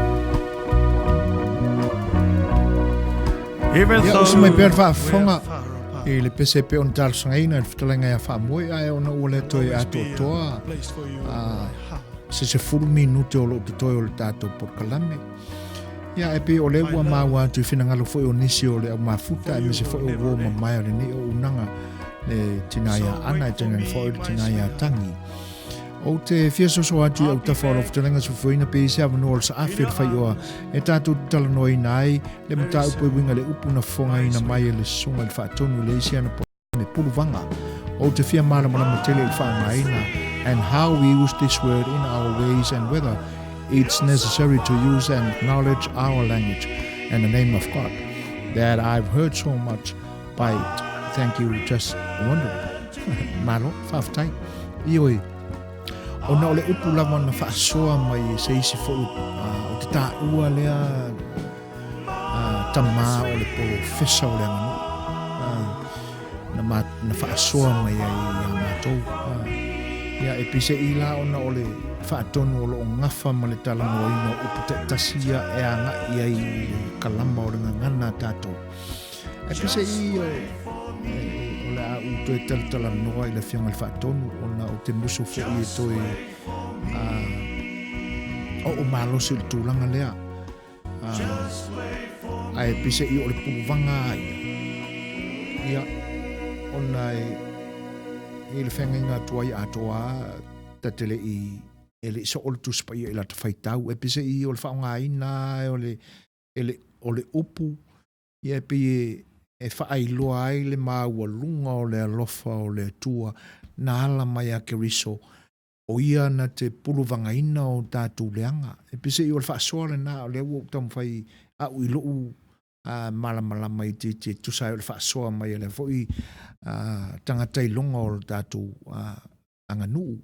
Even Ia, though usu mai pea le we're faafofoga far apart, i le pese e pei ona talosagaina i le fetalaiga ia Faamoe, ae ona ua le toe always be a atoatoa place for you in my heart. se 10 minute o loo totoe o le tatou polokalame. Ia, e pei o lea ua maua atu i finagalo foi o nisi o le au mafuta, aemaise foi o uo mamae o lenei auaunaga, le tina ia Ana, e tainane foi le tina ia Tangi. Ou te fia soso atu i autafa o lau fetalaiga sofoina pe i se avanoa o le saafi o le faioa e tatou te talanoaina ai le mataupu e uiga i le upu na fofogaina mai e le Susuga i le Faatonu i le isi ana me puluvaga. Ou te fia malamalama tele i le faaaogaina and how we use this word in our ways and whether it's necessary to use and acknowledge our language and the name of God that I've heard so much by it. Thank you, just wondering. Malo, faafetai. Ioe, ona o le upu lava na faasoa mai e se isi foi o te taua lea tama o le polofesa o le aganuu na, ma, na faasoa mai ai ia matou. Ia, e peiseai la ona o le faatonu o loo gafa ma le talanoaina o upu taitasi ia e agai ai i le kalama o le gagana a tatou. Ae peiseai o, e, o le a ou toe talatalanoa i le Afioga i le Faatonu ona ou te musu foi e toe oo malosi i le tulaga lea. Ae peiseai o le puluvaga a ia, ia, ona e i le feagaiga atu ai atoa ta te le i e le i soo le Tusi Paia i lata faitau. E peiseai o le faaaogaina o le, e le, o le upu, ia e pei e, e faailoa ai le maualuga o le alofa o le Atua na ala mai a Keriso o ia na te puluvagaina o tatou leaga. E peiseai o le faasoa lena o lea ua ou taumafai au i lou malamalama itiiti e tusa ai o le faasoa mai a lea foi tagata iloga o le tatou aganuu.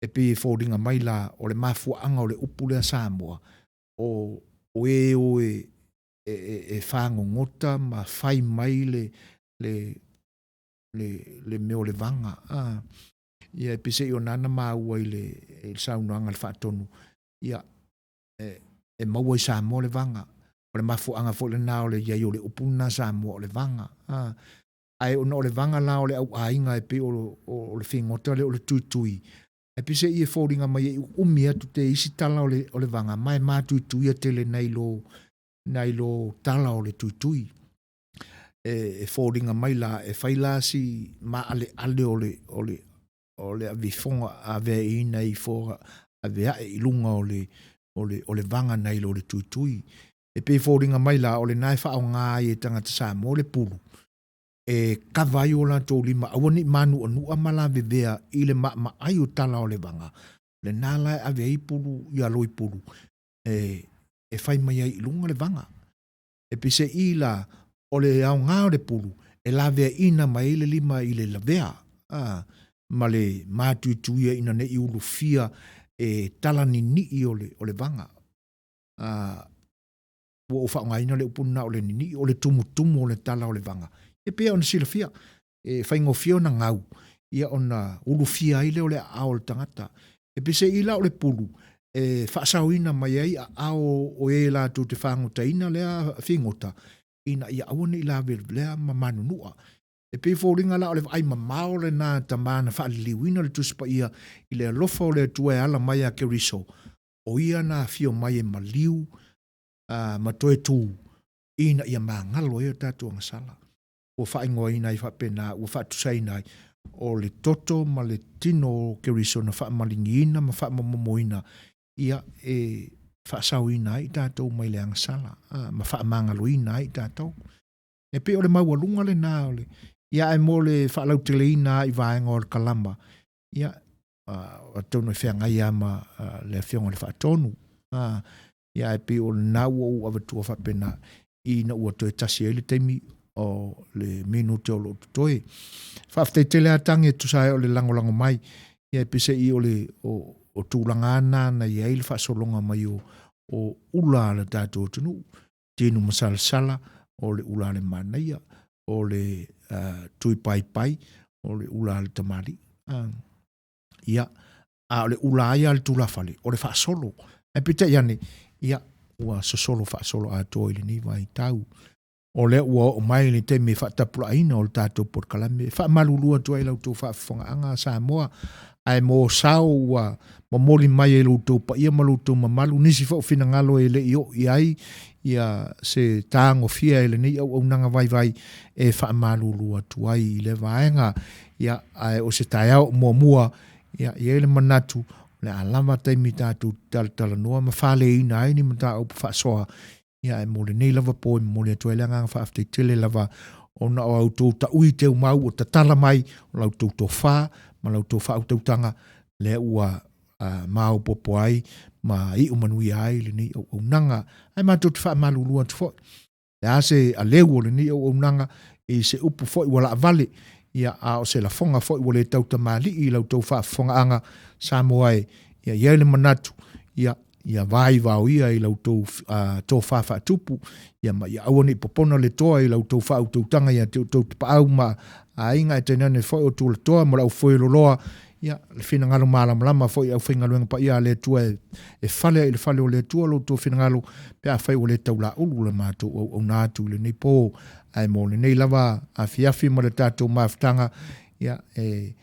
E pei e foliga mai la o le mafuaaga o le upu lea Samoa, o o e o e, e, e, e fagogota ma fai mai le, le, le, le mea o le vaga. A, ia e peiseai o na na maua i le, i le saunoaga a le Faatonu, ia, e, e maua i Samoa le vaga. O le mafuaaga foi lena o le i ai o le upu lena Samoa o le vaga. A, ae ona o le vaga la o le au aiga e pei o, o, o le figota lea o le tuitui, ae peiseai e foliga mai e umi atu te isi tala o le, o le vaga, ma e matuituia tele nai lo, nai lo tala o le tuitui. E, e foliga mai la, e fai la si maaleale o le, o le, o le avifoga aveaina ifo aveae i luga o le, o le, o le vaga nai lo le tuitui. E pei e foliga mai la, o lena e faaaoga ai e tagata Samoa le pulu, e kava ai o latou lima, aua ne i mānuʻanuʻa ma lavevea i le maʻamaʻai o tala o le vaga, lena la e ave ai pulu ia loi pulu, e, e fai mai ai i luga le vaga. E peiseai la, o le aoga o le pulu, e laveaina mai ai le lima i le lavea, a, ma le mātuituia ina ne i ulufia e tala ninii o le, o le vaga. A, ua ou faaaogaina le upu lena o le ninii, o le tumutumu o le tala o le vaga. E pei ona silafia, e faigofie ona gau, ia ona ulufia ai lea o le aao o le tagata. E peiseai la o le pulu, e faasaoina mai ai aao o e latou te fagotaina lea figota, ina ia aua ne i lavelea ma manunua. E pei e foliga la o le vaai mamao lena a tama na faaliliuina le Tusi Paia i le alofa o le Atua e ala mai ia Keriso, o ia na afio mai e maliu ma toe tū ina ia magalo ai o tatou agasala. Ua faaigoaina ai faapena, ua faatusaina ai o le toto ma le tino o Keriso na faamaligiina ma faamamomoina ia e faasaoina ai i tatou mai le agasala ma faamagaloina ai i tatou. E pei o le maualuga lena o le, ia ae mo le faalauteleina i vaega o le kalama, ia, atonu e feagai lava ma le Afioga i le Faatonu. Ia ae pei o lena ua ou avatua faapena ina ua toe tasi ai le taimi o le minute o loo totoe. Faafetai tele a Tagi e tusa ai o le lagolago mai. Ia e peiseai o le o, o tulaga na na i ai le faasologa mai o, o ula a le tatou atunuu. Tinu masalasala, o le ula a le manaia, o le uh, tui paipai, o le ula a le tamalii. Uh, ia, A o le ula ai a le tulafale, o le faasolo. Ae peitai ane, ia, ua sosolo faasolo atoa i lenei vaitau. O lea ua oo mai le taimi e faatapulaaina o le tatou polokalame. E faamalulu atu ai i la outou faafofogaaga Samoa, ae mo sao ua momoli mai e lo outou paia ma lo outou mamalu nisi foi o finagalo e le i oo i ai ia se tagofia e lenei auaunaga vaivai e faamalulu atu ai i lea vaega. Ia, ae o se taeao muamua, ia, e i ai le manatu, o le a lava taimi tatou te talatalanoa ma faleina ai ni mataupu faasoa. Ia, ae mo lenei lava po e momoli atu ai le agaga faafetai tele lava ona o a outou taui teumau ua tatala mai, o la outou tofa ma la outou faautautaga lea ua maopoopo ai ma iu manuia ai lenei auaunaga. Ae matou te faamalulu atu foi, le a se aleu o lenei auaunaga i se upu foi ua laavale, ia, a o se lafoga foi ua le tautamalii i la outou faafofogaaga Samoa e, ia i ai le manatu, ia, ia vaivaoia i la outou tofa faatupu, ia ma ia aua ne i popona le toa i la outou faautautaga ia te outou tapaau ma aiga, ae tainane foi o tulatoa ma le aufoe loloa, ia, le finagalo malamalama foi i aufaigaluega paia a le Atua e fale ai i le fale o le Atua lo outou finagalo pe afai ua le taulaulu le matou auauna atu i lenei po. Ae mo lenei lava afiafi ma le tatou mafutaga, ia, e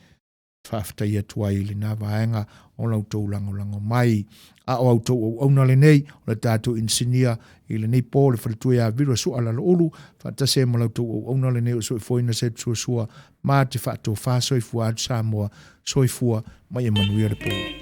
faafetai atu ai i lena vaega o la outou lagolago mai. A o a outou auauna lenei, o le tatou inisinia i lenei po, le faletua ia Vera Sua Laloulu, faatasi ai ma la outou auauna lenei o Soifuaina Setu Suasua, ma te faatofa soifua atu Samoa, soifua ma ia manuia le po.